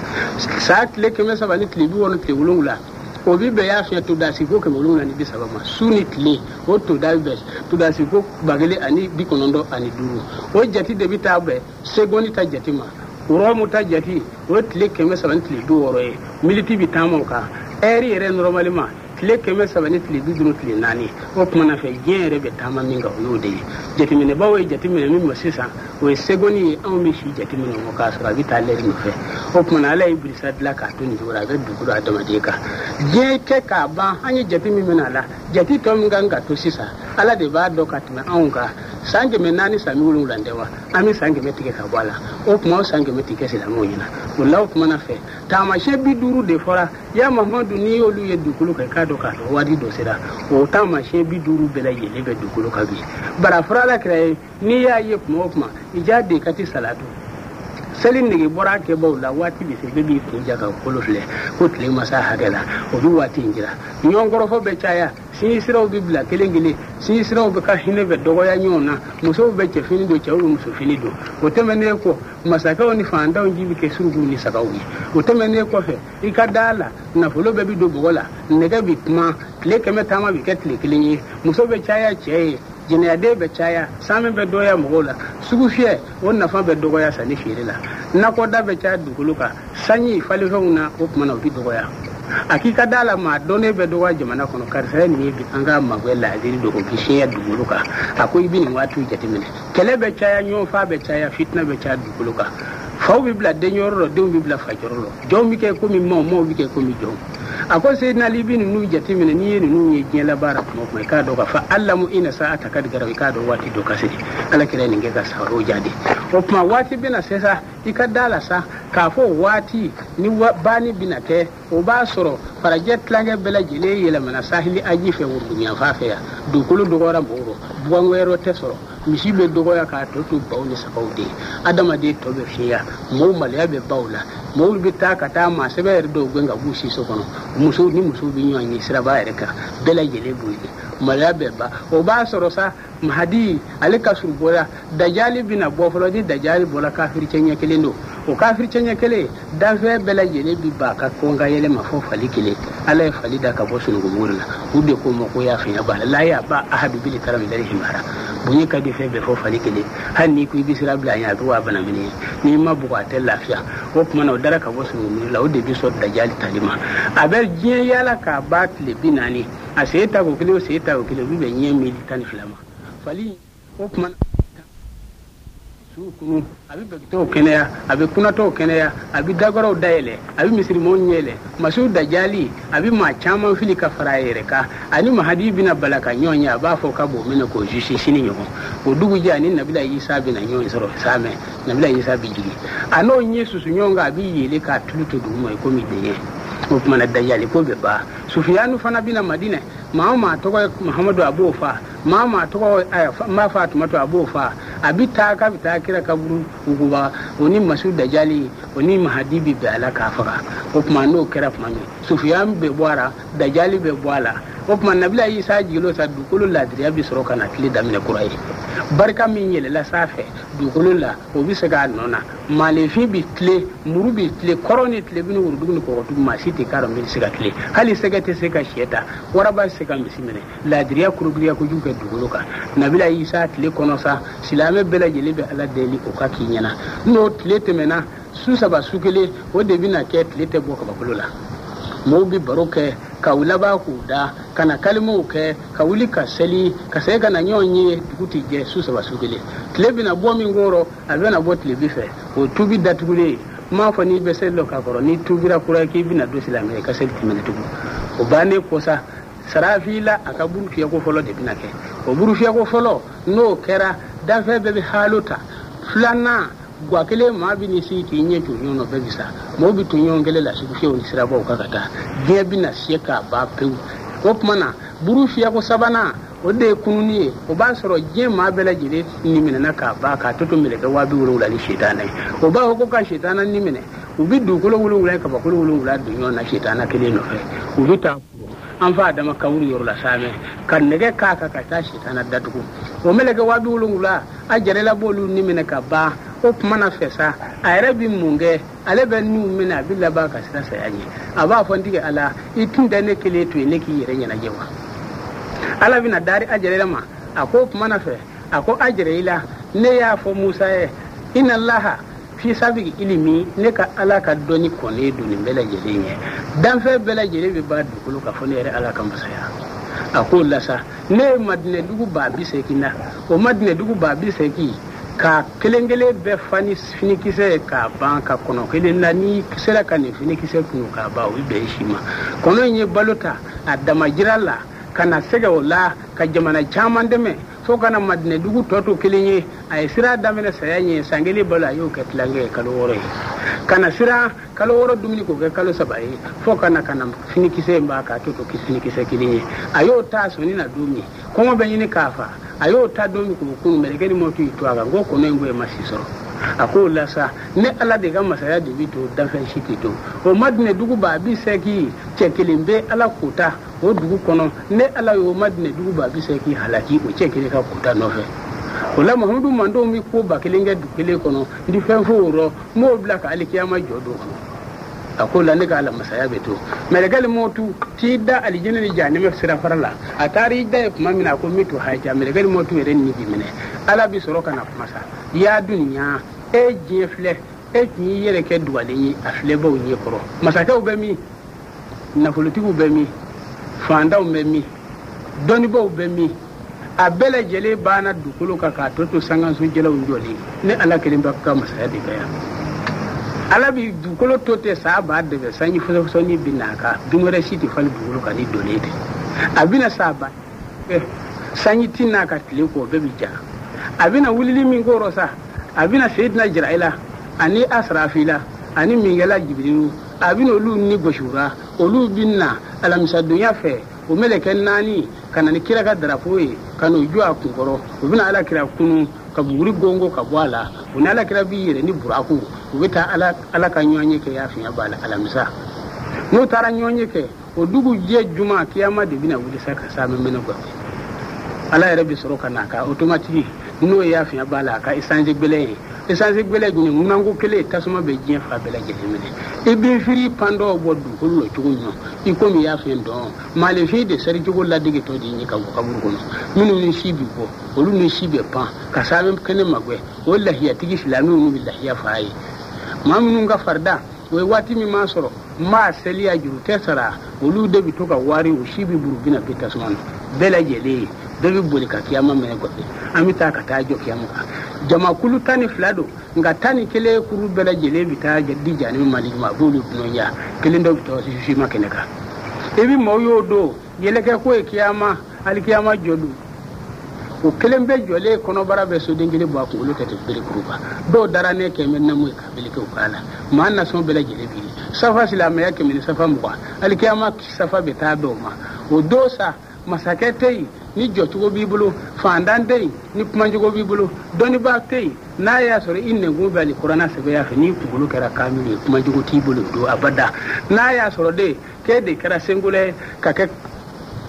San tile 300 ni tile 60 ni tile 7, o bi bɛn y'a fiɲɛ todasi ko 730 ma. Su ni tile, o toda bɛ bɛn todasi ko 1095. O jate de bɛ taa bɛn segondi ta jate ma. Rɔmu ta jate, o ye tile 300 ni tile 60 ye. Militi bɛ taama o kan. Ɛri yɛrɛ nɔrɔmalima, tile 300 ni tile 50 tile 4. O tuma na fɛ, diɲɛ yɛrɛ bɛ taama min kan, o y'o de ye. Jateminɛbaw ye jateminɛ min ma sisan, o ye segondi ye. Anw bɛ si jateminɛ o ma k'a sɔrɔ a bɛ taa lɛri nɔfɛ. O tuma na ala ye Ibilisa dilan k'a to nin cogo la, a bɛ dugukolo adamaden kan. Diɲɛ kɛ k'a ban, an ye jate min minɛ a la, jate tɔ min kan ka to sisan, ala de b'a dɔn ka tɛmɛ anw kan. San 400 san 70 tɛ wa? An bɛ san 100 tigɛ ka bɔ a la. O tuma o san 100 tɛ kɛ silamɛw ɲɛna. O la o tuma na fɛ, taamasiyɛn 50 de fɔra. Ya Mahamadu, n'i y'olu ye dugukolo kan, i k'a dɔn k'a fɔ waati dɔ sera. O taamasiyɛn 50 bɛɛ lajɛlen bɛ dugukolo kan bi. Bari a fɔra ala kira ye, n'i y'a ye tuma o tuma, i ja de ka ti salatu. Seli nege bɔra a kɛbaw la, waati bɛ se bɛɛ b'i kun ja ka kolo filɛ ko tile ma s'a hakɛ la, o bɛ waati in jira. Ɲɔgɔn kɔrɔfɔ bɛ caya, sinjisiraw bɛ bila kelen kelen, sinjisiraw bɛ ka hinɛ bɛ dɔgɔya ɲɔgɔn na, musow bɛ cɛfini don, cɛw bɛ musofini don. O tɛmɛnen kɔ, masakɛw ni faantanw ji bɛ kɛ surukuw ni sagaw ye. O tɛmɛnen kɔfɛ, i ka da la, nafolo bɛɛ bɛ don bɔgɔ la, nɛgɛ bɛ kuma, tile 100 taama bɛ kɛ tile 1 ye, muso bɛ caya cɛ ye, jɛnɛyaden bɛ caya, sanmɛ bɛ dɔgɔya mɔgɔw la, sugu fiyɛ o nafa bɛ dɔgɔya sanni feere la, nakɔda bɛ caya dugukolo kan, sanji falifɛnw na o tuma na o bɛ dɔgɔya. A k'i ka da la maa dɔnnen bɛ dɔgɔ jamana kɔnɔ, karisa ye nin ye bi, an ka magwɛ laadiri dogo k'i siɲɛ dugukolo kan. A ko i bɛ nin waatiw jateminɛ, kɛlɛ bɛ caya, ɲɔgɔnfaa bɛ caya, fitina bɛ caya dugukolo kan. Faw bɛ bila denyɔrɔ la, denw bɛ bila fajɔrɔ la, jɔnw bɛ kɛ komi maaw, maaw bɛ kɛ komi jɔnw. A ko Seyidina Ali, i bɛ ninnu jateminɛ, n'i ye ninnu ye diɲɛ labaara tuma o tuma, i k'a dɔn k'a fɔ alamu ina sa'ata kad garaw, i k'a dɔn waati dɔ ka se. Ala kira nin kɛ ka saharo jaabi. O tuma waati bɛna se sa, i ka da la sa k'a fɔ waati ni banni bɛna kɛ, o b'a sɔrɔ farajɛ tilankɛ bɛɛ lajɛlen yɛlɛmana sahili aji fɛ, woroduguyanfan fɛ yan. Dugukolo dɔgɔyara mɔgɔw rɔ, bugan tɛ sɔrɔ, misi bɛ dɔgɔya k'a tɔ to baw ni sagaw de ye, adamaden tɔ bɛ fiɲɛya, mɔgɔw maloya bɛ baw la, mɔgɔw bɛ taa ka taa maa sɛbɛ yɛrɛ dɔw gɛn ka b'u si so kɔnɔ, musow ni musow bɛ ɲɔgɔn ye siraba yɛrɛ kan, bɛɛ lajɛlen b'o ye, maloya bɛ ban. O b'a sɔrɔ sa Mahadi ale ka surun bɔra, dajali bɛna bɔ fɔlɔ. Ni dajali bɔra, kafiricɛ ɲɛ kelen don. O kafiricɛ ɲɛ kelen, danfɛn bɛɛ lajɛlen bi ba ka kɔn ka yɛlɛma fo fali kelen. Ala ye fali da ka bɔ sunukunmuru la, u de ko ma ko y'a fiɲɛ b'a la la ya ba ahadu bili karami dari himara. Bonya ka di fɛn bɛɛ fo fali kelen, hali n'i ko i bɛ sira bila a ɲɛ, a bɛ waa bana minɛ, n'i ma bugɔ a tɛ lafiya. O tuma na o dara ka bɔ sunukunmuru la, o de bɛ sɔn dajali tali ma. A bɛ diɲɛ yaala k'a ba tile 40, a sen ta ko kelen o sen ta ko kelen, o bɛ bɛn ɲɛ mili 12 ma. Fali o tuma su kunu, a bɛ bagitɔw kɛnɛya, a bɛ kunatɔw kɛnɛya, a bɛ dagɔrɔw dayɛlɛ, a bɛ misirimaw ɲɛlɛ. Masiw dajali a bɛ maa caman fili ka fara a yɛrɛ kan. Ani Mahadi bɛna bala ka ɲɔgɔn ye, a b'a fɔ ka b'o minɛ k'o zusi sini ɲɔgɔn. O dugujɛ ani Nabila Isa bɛna ɲɔgɔn sɔrɔ saamɛ, Nabila Isa bɛ jigin, a n'o ɲɛ susu ɲɔgɔn kan, a bɛ yɛlɛ k'a tulu to duguma i komi dɛɲɛ. O tuma na dajali ko bɛ ban. Sufiyanu fana bɛna Madinɛ, maa o maa tɔgɔ ye Muhamadu a b'o fa, maa o maa tɔgɔ n b'a fɔ a tuma to a b'o fa. A bɛ taa k'a bɛ taa kira kaburu wuguba, o ni Masu dajali o ni Mahadi bɛ bɛn a la k'a faga. O tuma n'o kɛra tuma min, Sufiyan bɛ bɔ a la, dajali bɛ bɔ a la. O tuma Nabila Isa jigilo sa, dugukolo ladiriya bɛ sɔrɔ ka na tile daminɛ kura ye. Barika min yɛlɛla sanfɛ dugukolo la, o bɛ se k'a nɔ na. Maalefin bɛ tile, muru bɛ tile, kɔrɔ ni tile ni worodugu ni kɔgɔdugu, maa si tɛ k'a dɔn min bɛ se ka tile. Hali sɛgɛ tɛ se ka sɛ ta, waraba tɛ se ka misi minɛ. Ladiriya kurugiriya kojugu kɛ dugukolo kan. Nabila Isa tile kɔnɔ sa, silamɛ bɛɛ lajɛlen bɛ Ala deli o ka k'i ɲɛna. N'o tile tɛmɛna, su saba su kelen, o de bɛna kɛ tile tɛ bɔ kabakolo la. Mɔgɔw bɛ baro kɛ ka u laban k'u da, ka na kalimaw kɛ, ka wuli ka seli, ka segin ka na ɲɔgɔn ye, dugu tɛ jɛ su saba su kelen. Tile bɛna bɔ min kɔrɔ, a bɛna bɔ tilebi fɛ, o tubi datugulen ye. N m'a fɔ n'i bɛ seli dɔ k'a kɔrɔ, n'i tubira kura k'i bɛna don silamɛ i ka seli tɛmɛnɛ tugun. O bannen kɔ sa, Sarafila a ka buru fiyɛko fɔlɔ de bɛna kɛ. O buru fiyɛko fɔlɔ n'o kɛra, danfɛn bɛɛ bɛ halo ta. Filanan, gwa kelen maa bɛ n'i sigi k'i ɲɛ jɔ ɲɔgɔn na, bɛɛ bɛ sa. Mɔgɔw bɛ to ɲɔgɔn kelen la sugu fiyɛw ni sirabaw kan ka taa, diɲɛ bɛna fiyɛ k'a ban pewu. O tuma na buru fiyɛko sabanan, o de ye kununi ye. O b'a sɔrɔ diɲɛ maa bɛɛ lajɛlen ni minɛna k'a ban, k'a to to mɛlɛkɛ 70000 ni sitana ye. O b'a fɔ ko ka sitana ni minɛ, u bɛ dugukolo 7 kabakolo 7 don ɲɔgɔn na sitana kelen nɔfɛ. U bɛ taa an fa Adama kaburu yɔrɔ la saamɛ, ka nɛgɛ k'a kan ka taa sitana datugu. O mɛlɛkɛ 70000 a jarela b'olu ni minɛ ka ban. O tuma na fɛ sa, a yɛrɛ bɛ mun kɛ? Ale bɛ niw minɛ, a bɛ laban ka sira saya ɲɛ. A b'a fɔ n tigi Ala, i tun tɛ ne kelen to yen ne k'i yɛrɛ ɲɛnajɛ wa? Ala bɛna dari a jɛrɛ ma. A ko o tuma na fɛ, a ko a jɛrɛ i la, ne y'a fɔ Musa ye, inna Allaha fi sabiki ilimi, ne ka Ala ka dɔnni kɔnnen don nin bɛɛ lajɛlen ye. Danfɛn bɛɛ lajɛlen bɛ ban dugukolo kan fo ne yɛrɛ Ala ka masaya. A k'o la sa, ne ye Madinɛ dugu 80 na, o Madinɛ dugu 80 k'a kelen kelen bɛɛ fa ni finikisɛ ye k'a ban, ka kɔnɔ kelen na. N'i sera ka nin finikisɛ kunu k'a ban, o bɛ bɛn si ma. Kɔnɔ in ye balo ta a damajira la ka na sɛgɛ o la ka jamana caman dɛmɛ fo ka na Madinɛ dugu tɔ to kelen ye. A ye sira daminɛ saya ɲɛ, san kelen balo a y'o kɛ tilankɛ ye, kalo 6 ye. Ka na sira kalo 6 dumuni k'o kɛ kalo 3 ye, fo ka na finikisɛ in b'a k'a to to finikisɛ kelen ye. A y'o ta sɔnni na don min, kɔngɔ bɛ ɲini k'a fa, a y'o ta don min k'o kunu, mɛlɛkɛ ni mɔtu y'i to a kan ko kɔnɔ in ko e ma si sɔrɔ. A k'o la sa, ne Ala de ka masaya de bi to, danfɛn si tɛ to. O Madinɛ dugu 80, cɛ kelen bɛ Ala kota o dugu kɔnɔ. Ne Ala y'o Madinɛ dugu 80 halaki o cɛ kelen ka kota nɔfɛ. O la Mahamadu mandenw bɛ ko 1000 kɛ dugu kelen kɔnɔ, n tɛ fɛn fɔ o rɔ, n b'o bila ka alikiyama jɔ don kɔnɔ. A ko la ne ka Ala masaya bɛ to. Mɛlɛkɛli mɔtu t'i da alijinɛ ni jahanɛmɛ sirafara la. A taara i da ye tuma min na, a ko min to haja, mɛlɛkɛli mɔtu yɛrɛ ni b'i minɛ. Ala bɛ sɔrɔ ka na kuma sa, ya duniya, e diɲɛ filɛ, e tun y'i yɛrɛ kɛ dugalen ye a filɛbaw ɲɛ kɔrɔ. Masakɛw bɛ min? Nafolotigiw bɛ min, fantanw bɛ min, dɔnnibaw bɛ min, a bɛɛ lajɛlen banna dugukolo kan k'a tɔ to sankanso jɛlaw jɔlen. Ne Ala kelen bɛ ka masaya de kɛ yan. Ala bi dugukolo to tɛ saa b'a dɛmɛ, sanji fɔsɔfɔsɔni bɛ n'a kan, bin wɛrɛ si tɛ falen dugukolo kan ni donnen tɛ. A bɛna saa ba sanji ti n'a ka tile kɔ, o bɛɛ bɛ ja. A bɛna wulili min k'o sa, a bɛna Seyidina Jirayila ani Asirafila ani Minkɛla Jibirilu, a bɛna olu ni gosira, olu bɛ na alamisadonya fɛ, o mɛlɛkɛ naani ka na ni kira ka darapo ye ka n'o jɔ a kunkɔrɔ. U bɛna Ala kira kunu ka buguri gongo ka bɔ a la, u ni Ala kira b'i yɛrɛ ni buraku, u bɛ taa Ala ka ɲɔgɔn ye kɛ y'a fiɲɛ b'a la alamisa. N'u taara ɲɔgɔn ye kɛ, o dugu jɛ juma kiyama de bɛna wuli sa ka saamɛ mɛnɛ gɔfɛ. Ala yɛrɛ bɛ sɔrɔ ka na ka otomatiki n'o y'a fiɲɛ b'a la a ka esanse gbɛlɛ ye. Esanse gbɛlɛ jumɛn? Ŋunanko kelen tasuma bɛ diɲɛ fa bɛɛ lajɛlen minɛ. I bɛ firi pandɔ bɔ dugukolo la cogo min na, i komi i y'a fiɲɛ dɔn maalefin de seri cogo ladege tɔ de ɲɛ ka bɔ kaburu kɔnɔ. Minnu ni si bɛ bɔ, olu ni si bɛ pan ka saamɛ kɛnɛ magwɛ, o lahiyatigi silamɛw n'u bɛ lahiya fa ye. Maa minnu ka farida o ye waati min maa sɔrɔ maa seli a juru tɛ sara, olu de bɛ to ka wari o si bɛ buru bina bɛ tasuma na. Bɛɛ lajɛlen bɛɛ bɛ boli ka kiyama minɛ gɔfɛ. An bɛ taa ka taa jɔ kiyama kan. Jamakulu 12 don, nka 11 kuru bɛɛ lajɛlen bɛ taa di janni maliki ma, a b'olu dunanya. Kelen dɔ bɛ taa sima kɛnɛ kan. I bɛ maaw y'o don yɛlɛkɛ ko ye kiyama, alikiyama jɔ don. O kelen bɛ jɔlen kɔnɔbara bɛ soden kelen bɔ a kunkolo tɛ bere kuru kan. Dɔw dara ne kɛmɛ namu ye ka beleke o k'a la. Maa nasɔn bɛɛ lajɛlen b'i ye. Safa silamɛya 100 ni safa 20, alikiyama safa bɛ taa bɛn o ma. O don sa masakɛ tɛ yen ni jɔcogo b'i bolo, fantan tɛ yen ni kumacogo b'i bolo, dɔnnibaa tɛ yen n'a y'a sɔrɔ i nɛnkun bɛ alikuranɛ sɛbɛya fɛ, n'i kunkolo kɛra kamilu ye, kumacogo t'i bolo don abada. N'a y'a sɔrɔ de k'e de kɛra senkolɛ ye, ka kɛ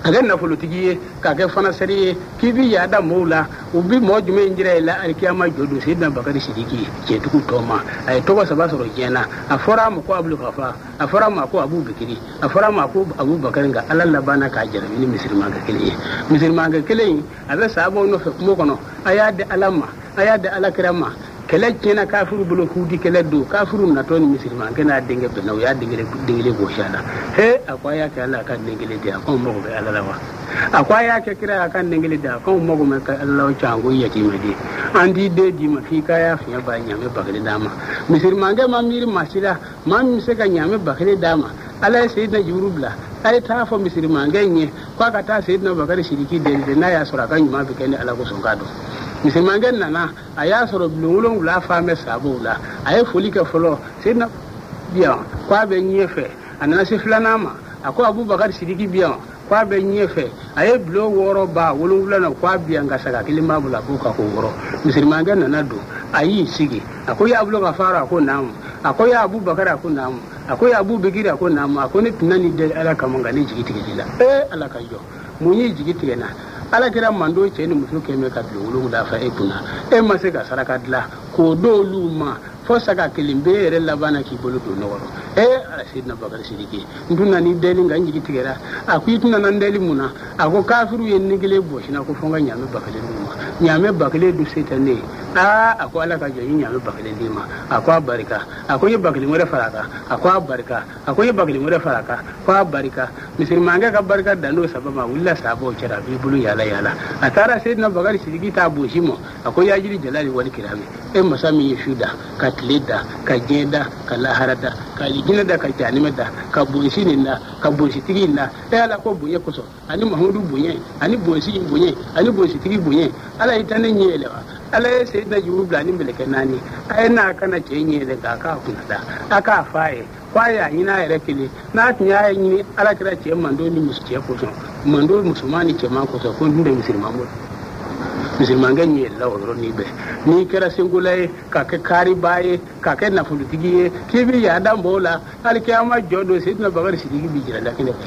nafolotigi ye, ka kɛ fanasɛri ye, k'i bɛ yaada mɔgɔw la, u bɛ mɔgɔ jumɛn jira i la alikiyama jɔ don? Seyidina Bakari Sidiki cɛtigiw tɔ ma, a ye tɔgɔ 3 sɔrɔ diɲɛ na. A fɔra a ma ko Abulu Kafa, a fɔra a ma ko Abu Bikiri, a fɔra a ma ko Abu Bakari, nka Ala labanna k'a jarabi ni misirimankɛ kelen ye. Misirimankɛ kelen in a bɛ sahabaw nɔfɛ kungo kɔnɔ, a y'a di Ala ma, a y'a di Ala kira ma. Kɛlɛ tiɲɛna kafiru bolo, hudi kɛlɛ don, kafiru natɔ ni misirimankɛ n'a denkɛ bɛnna, u y'a den kelen gosi a la. He, a ko a y'a kɛ Ala ka den kelen di, a ko n mago bɛ Ala la wa? A ko a y'a kɛ kira a ka den kelen di, a ko n mago bɛ Ala la wa? Can ko yatimɛ di, an t'i den d'i ma f'i ka y'a fiɲɛ ba ɲaamɛ 1000 d'a ma. Misirimankɛ ma miiri maa si la, maa min bɛ se ka ɲaamɛ 1000 d'a ma. Ala ye Seyidina Jiburu bila, a ye taa fɔ misirimankɛ in ye k'a ka taa Seyidina Bakari Sidiki deli de, n'a y'a sɔrɔ a ka ɲuman bɛ kɛ ni Ala kosɔn k'a dɔn. Misirimankɛ nana, a y'a sɔrɔ bulon 7 fan bɛ sabaw la, a ye foli kɛ fɔlɔ. Seyidina bi yan k'a bɛ ɲɛ fɛ, a nana se filanan ma, a ko Abubakari Sidiki bi yan k'a bɛ ɲɛ fɛ, a ye bulon 6 ba 7 na k'a bi yan, nka saga kelen b'a bolo a b'o kan k'o wɔrɔ. Misirimankɛ nana don, a y'i sigi, a ko ya Abulu Gafara, a ko naamu. A ko ya Abubakari, a ko naamu. A ko ya Abu Bikiri, a ko naamu. A ko ne tun n'i deli Ala kama, nka ne jigi tigɛli la. Ee Ala ka jɔ, mun y'i jigi tigɛ na? Ala kɛra mando cɛ ni muso 100 ka bulon 7 fa e kunna, e ma se ka saraka dilan k'o d'olu ma, fo saga kelen bɛɛ yɛrɛ labanna k'i bolo don nɔgɔ rɔ. Ee Ala Seyidina Bakari Sidiki, n tun nana i deli nka n jigi tigɛra. A ko i tun nana n deli mun na? A ko kafiru ye ni kelen bɔsi n na ko fo n ka ɲaamɛ 1000 d'u ma. Ɲaamɛ 1000 dun se tɛ ne ye. Aa, a ko Ala ka jɔ, n ye ɲaamɛ 1000 d'i ma. A ko a barika. A ko n ye 1000 wɛrɛ fara a kan. A ko a barika. A ko n ye 1000 wɛrɛ fara a kan. Ko a barika. Misirimankɛ ka barika dan n'o saba ma, a wulila sabaw cɛla, a b'i bolo yaala yaala. A taara Seyidina Bakari Sidiki t'a bonsi ma, a ko yajiri jalali wali kirami, e masa min ye su da, ka tile da, ka diɲɛ da, ka lahara da, ka jinɛ da, ka janimɛ da, ka bonsi nin da, ka bonsitigi in da, e Ala ko bonya kosɔn, ani Mahamadu bonya, ani bonsi in bonya, ani bonsitigi bonya, Ala y'i ta ne ɲɛ yɛlɛ wa? Ala ye Seyidina Jiburu bila ani mɛlɛkɛ 4, a ye n'a kana cɛ ɲɛ yɛlɛ k'a k'a kunna da, a k'a f'a ye k'a y'a ɲini a yɛrɛ kelen, n'a tun y'a ɲini Ala kɛra cɛ mando ni muso cɛ kosɔn, mando musoman ni cɛman kosɔn, ko n tun tɛ misiriman bolo. Misirimankɛ ɲɛ yɛlɛla o yɔrɔnin bɛɛ. N'i kɛra senkola ye, ka kɛ karibaa ye, ka kɛ nafolotigi ye, k'i bɛ yaada mɔgɔw la, hali kiyama jɔ don Seyidina Bakari Sidiki b'i jira la kɛnɛ fɛ.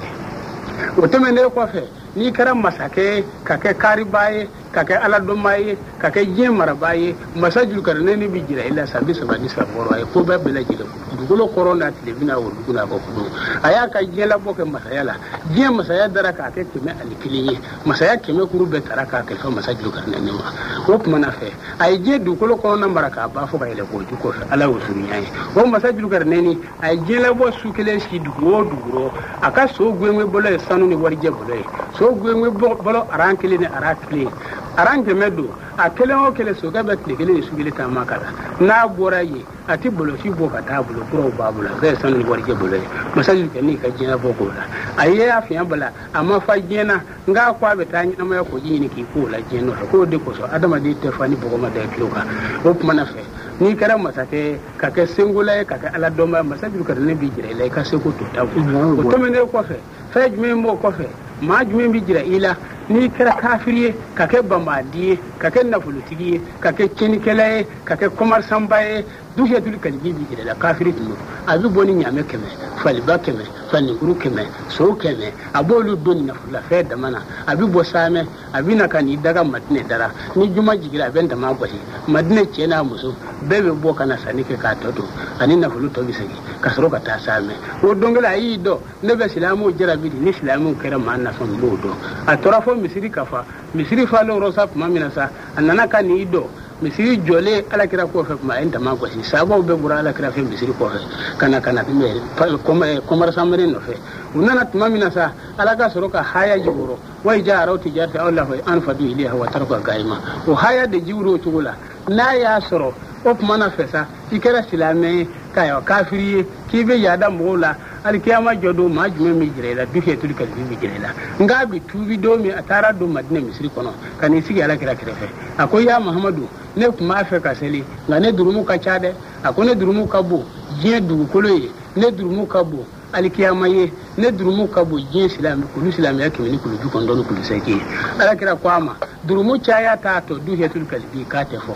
O tɛmɛnen kɔfɛ, n'i kɛra masakɛ ye, ka kɛ karibaa ye, ka kɛ aladɔnbaa ye, ka kɛ diɲɛ marabaa ye, masa Julukaraɲɛni b'i jira i la san 36 a ye ko bɛɛ lajɛlen dugukolo kɔrɔ n'a tile bɛna o dugu n'a kɔ kulu a y'a ka diɲɛ labɔ kɛ masaya la diɲɛ masaya dara k'a kɛ 101 ye masaya 100 kuru bɛɛ tara k'a kalifa masa Julkarnɛni ma o tuma na fɛ a ye diɲɛ dugukolo kɔnɔna mara k'a ban fo ka yɛlɛ k'o ju kɔfɛ ala y'o surunya ye o masa Julkarnɛni a ye diɲɛ labɔ su kelen si dugu o dugu rɔ a ka so gɛngɛ bolo ye sanu ni warijɛ bolo ye so gɛngɛ bolo aran kelen ni aran kelen aran 100 don a kelen o kelen sokɛ bɛ tile kelen ni su kelen taama ka la n'a bɔra yen a ti bolosi bɔ ka taa bolo kuraw b'a bolo a bɛɛ ye sanu ni warijɛ bolo ye masa Julkarnɛni ka diɲɛ bɔ k'o la a ye a fiɲɛ bala a ma fa diɲɛ na nka ko a bɛ taa ɲɛnamaya koji ɲini k'i k'o la diɲɛ nɔfɛ k'o de kosɔn adamaden tɛ fa ni bɔgɔ ma da i tulo kan o tuma na fɛ n'i kɛra masakɛ ye ka kɛ senkola ye ka kɛ ala dɔnba ye masa Julkarnɛni b'i jira i la i ka seko to ta o tɛmɛnen kɔfɛ fɛn jumɛn b'o kɔfɛ maa jumɛn bɛ jira i la n'i kɛra kafiri ye ka kɛ banbandi ye ka kɛ nafolotigi ye ka kɛ tiɲɛnikɛla ye ka kɛ kɔmarisanba ye Duhiyatul Kalibi b'i jira i la kafiri tun don a bɛ bɔ ni ɲaamɛ 100 faliba 100 faninkuru 100 so 100 a b'olu don nafololafɛn dama na a bɛ bɔ saamɛ a bɛ na ka n'i daga Madinɛ dara ni juma jigira a bɛ dama gosi Madinɛ cɛ n'a muso bɛɛ bɛ bɔ ka na sanni kɛ k'a tɔ to ani nafolo tɔ bɛ segin ka sɔrɔ ka taa saamɛ o don kelen a y'i dɔn ne bɛ silamɛw jarabi de ni silamɛw kɛra maa nasɔn n b'o dɔn a tora fo misiri ka fa misiri falen yɔrɔ sa tuma min na sa a nana ka n'i dɔn misiri jɔlen alakira kɔfɛ tuma a ye dama gosi sabaw bɛɛ bɔra alakira fɛ misiri kɔfɛ ka na kɔmarisan mɛrɛ nɔfɛ u nana tuma min na sa ala ka sɔrɔ ka haya jigin wa iza araw tijarata aw lahwi an fadu ilayha wa taruka gaima o haya de jiwuro o cogo la n'a y'a sɔrɔ o tuma na fɛ sa i kɛra silamɛ ye ka kafiri ye k'i bɛ yaada mɔgɔw la alikiyama jɔ don maa jumɛn bɛ jira i la Duhiyatul Kalibi bɛ jira i la nka a bɛ tuubi don min a taara don Madinɛ misiri kɔnɔ ka n'i sigi alakira kɛrɛfɛ a ko ya Muhamadu ne tun b'a fɛ ka seli nka ne durumu ka ca dɛ a ko ne durumu ka bon diɲɛ dugukolo ye ne durumu ka bon alikiyama ye ne durumu ka bon diɲɛ silamɛ kulu silamɛya 100 ni kulu 90 ni kulu 8 ye alakira ko a ma durumu caya t'a tɔ Duhiyatul Kalibi k'a tɛ fɔ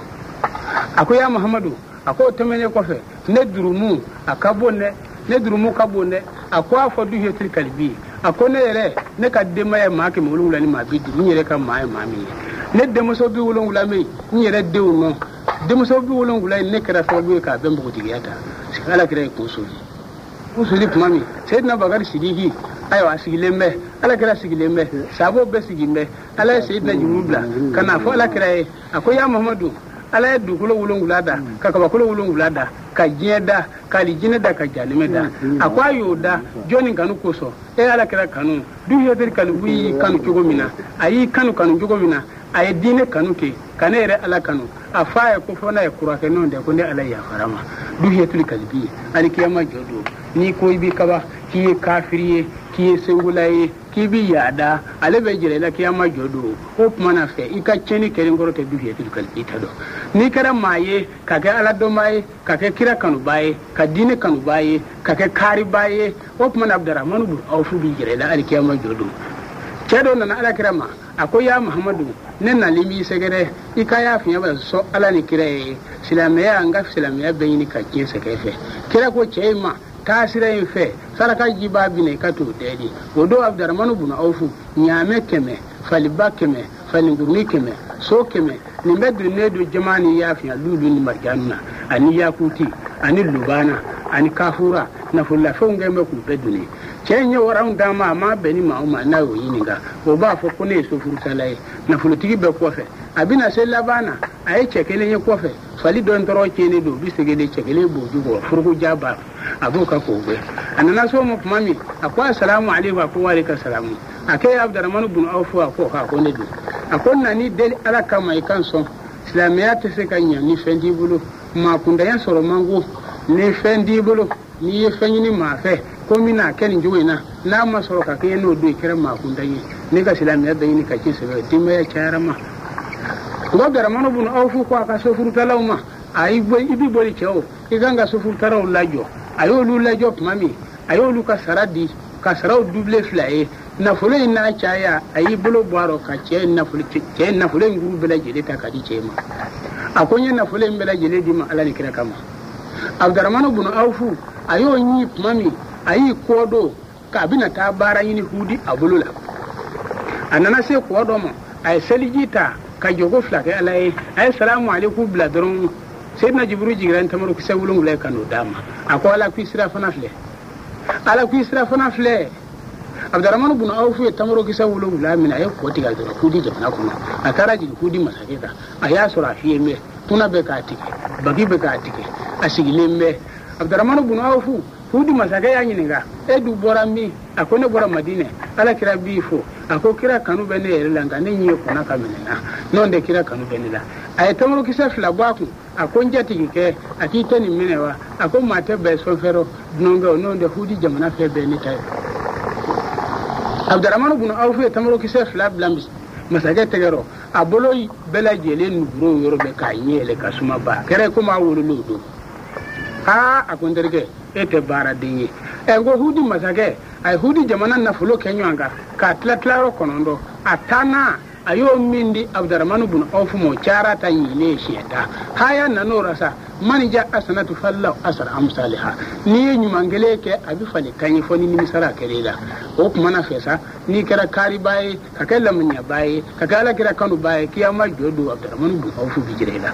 a ko ya Muhamadu a ko o tɛmɛnen kɔfɛ ne durumu a ka bon dɛ ne durumu ka bon dɛ a ko a fɔ Duhiyatul Kalibi a ko ne yɛrɛ ne ka denbaya ye maa 700 ni maa 50 n yɛrɛ ka maa ye maa min ye ne denmuso 70 min n yɛrɛ denw nɔ denmuso 70 in ne kɛra sababu ye k'a bɛn npogotigiya ta alakira ye kun soli kun soli tuma min Seyidina Bakari Sidiki ayiwa a sigilen bɛ alakira sigilen bɛ sabaw bɛɛ sigilen bɛ ala ye Seyidina Jibril bila ka n'a fɔ alakira ye a ko ya Muhamadu ala ye dugukolo 7 da ka kabakolo 7 da ka diɲɛ da ka alijinɛ da ka jahanamɛ da a ko a y'o da jɔnni kanu kosɔn e ala kira kanu Duhiyatul Kalibi y'i kanu cogo min na a y'i kanu cogo min na a ye diinɛ kanu ten ka ne yɛrɛ ala kanu a f'a ye ko fo n'a ye kura kɛ n'o tɛ ko ne ala yafara ma Duhiyatul Kalibi alikiyama jɔ don n'i ko i b'i kaba k'i ye kafiri ye k'i ye sengola ye k'i bɛ yaada ale bɛ jira i la kiyama jɔ don o tuma na fɛ i ka tiɲɛni kɛlen kɔrɔ tɛ Duhiyatul Kalibi ta dɔn n'i kɛra maa ye ka kɛ ala dɔnbaa ye ka kɛ kira kanubaa ye ka diinɛ kanubaa ye ka kɛ karibaa ye o tuma na Abdurahmanu bun Awfu b'i jira i la alikiyama jɔ don cɛ dɔ nana alakira ma a ko ya Muhamadu ne nalen b'i sɛgɛrɛ i ka y'a fiɲɛ bɛ sɔn ala ni kira ye silamɛya n ka silamɛya bɛ ɲini ka tiɲɛ sɛgɛ fɛ kira ko cɛ in ma taa sira in fɛ saraka ji b'a bina i ka t'o dɛli o don Abdurahmanu bun Awfu ɲaamɛ 100 faliba 100 falinkurunin 100 so 100 nin bɛɛ donnen don jama ni y'a fiɲɛ lulu ni marijanu na ani yakuti ani lubana ani kafura nafololafɛnw kɛlen bɛ k'u bɛɛ donni cɛ in ye waranw d'a ma a ma bɛn ni maa o maa n'a y'o ɲininka o b'a fɔ ko ne ye sofurutala ye nafolotigi bɛɛ kɔfɛ a bɛna se laban na a ye cɛ kelen ye kɔfɛ fali dɔ tɔrɔ tiɲɛnen don bi segin cɛ kelen b'o jukɔrɔ furukuja b'a a b'o kan k'o gɛn a nana s'o ma tuma min a ko asalamu aleykum a ko wa aleykum salamu a k'e ye Abdurahmanu bun Awfu a ko a ko ne don a ko na ni deli ala kama i kan sɔn silamɛya tɛ se ka ɲa ni fɛn t'i bolo maa kundanya sɔrɔ man go ni fɛn t'i bolo n'i ye fɛn ɲini maa fɛ ko n bɛna kɛ nin cogo in na n'a ma sɔrɔ ka kɛ n'o don i kɛra maa kuntan ye ne ka silamɛya bɛ ɲini ka ci sɛbɛ denbaya cayara ma nka Abdurahmanu bun Awfu ko a ka sofurutalaw ma a i bɛ boli cɛw i kan ka sofurutalaw lajɔ a y'olu lajɔ tuma min a y'olu ka sara di ka saraw dubile 2 ye nafolo in n'a caya a y'i bolo bɔ a rɔ ka cɛ nafolo in kuru bɛɛ lajɛlen ta k'a di cɛ ma a ko n ye nafolo in bɛɛ lajɛlen di ma ala ni kira kama Abdurahmanu bun Awfu a y'o ɲini tuma min a y'i kɔ don k'a bɛna taa baara ɲini hudi a bolo la a nana se kɔ dɔ ma a ye seliji ta ka jɔko 2 kɛ ala ye a ye salamu aleykum bila dɔrɔn Seydina Jibril jigira ni tamarokisɛ 7 ye ka n'o d'a ma. A ko ala k'i sira fana filɛ, ala k'i sira fana filɛ. Abudramani bun Awfu ye tamarokisɛ 7 minɛ, a ye kɔ tigɛ dɔrɔn Hudi jamana kɔnɔ. A taara jigin Hudi masakɛ kan, a y'a sɔrɔ a fiyen bɛ, kuna bɛ k'a tigɛ, bagi bɛ k'a tigɛ, a sigilen bɛ. Abudramani bun Awfu, Hudi masakɛ y'a ɲininka, e dun bɔra min? A ko ne bɔra Madinɛ, ala kira b'i fo. A ko kira kanu bɛ ne yɛrɛ la, nka ne ɲɛ kɔnna ka minɛ na, n'o tɛ kira kanu bɛ ne la. A ye tamarokisɛ 2 bɔ a kun, a ko n jatigikɛ, a k'i tɛ nin minɛ wa? A ko maa tɛ bɛn sɔnfɛrɔ dunankɛw, n'o tɛ Hudi jamana fɛn bɛɛ ne ta ye. Abudramani bun Awfu ye tamarokisɛ 2 bila masakɛ tɛgɛ rɔ, a bolo bɛɛ lajɛlen nuguro yɔrɔ bɛɛ k'a ɲɛ yɛlɛ ka suma ba, a kɛra komi a wololen o don. Aa, a ko n terikɛ, e tɛ baaraden ye. Ɛ, n ko Hudi masakɛ a ye Hudi jamana nafolo kɛ ɲɔgɔn kan k'a tila tilayɔrɔ 9, a tanna a y'o min di Abudramani bun Awfu ma, o cayara ta ɲilen ye siɲɛ 10. Haya nan'o la sa, man ja asanatu fallahu asara amsaliha, n'i ye ɲuman kelen kɛ a bɛ falen 10 ye fɔ ni nimisara a kɛra i la. O tuma na fɛ sa, n'i kɛra kariba ye, ka kɛ lamuniyaba ye, ka kɛ alakira kanuba ye, kiyama jɔ don Abudramani bun Awfu bi jira i la.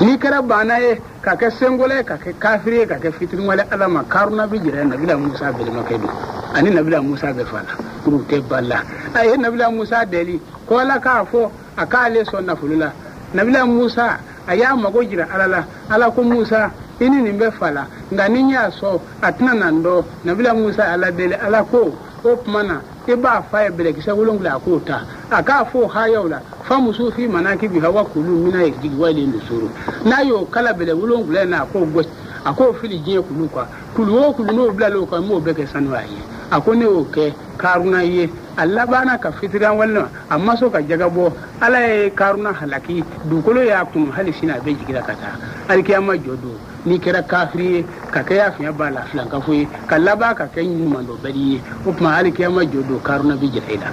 N'i kɛra baana ye, ka kɛ senkola ye, ka kɛ kafiri ye, ka kɛ fitiriwale ala ma, karuna bi jira Nabila Musa balimakɛ don, ani Nabila Musa bɛ fa la, kuru tɛ ba la. A ye Nabila Musa deli ko ala k'a fɔ a k'ale sɔn nafolo la. Nabila Musa a y'a mago jira ala la. Ala ko Musa, i ni nin bɛ fa la, nka ni n y'a sɔn a tɛna na n dɔn. Nabila Musa ala deli, ala ko o tuma na i b'a fa ye bɛlɛkisɛ 7 a k'o ta, a k'a fɔ hayaw la famusu fi manakibiha wa kulu mina jigi walen nusuru. N'a y'o kala bɛlɛ 7 in na, a k'o gosi, a k'o fili diɲɛ kulu kan, kulu o kulu n'o bilala o kan, n b'o bɛɛ kɛ sanu a ye. A ko ne y'o kɛ Karuna ye, a labanna ka fitiriya walima a ma sɔn ka jaga bɔ. Ala ye Karuna halaki, dugukolo y'a kunu, hali sini a bɛ jiginna ka taa alikiyama jɔ don. N'i kɛra kafiri ye, ka kɛ y'a fiɲɛ b'a la filankafo ye, ka laban ka kɛ ɲumandɔnbali ye, o tuma alikiyama jɔ don Karuna bɛ jira i la.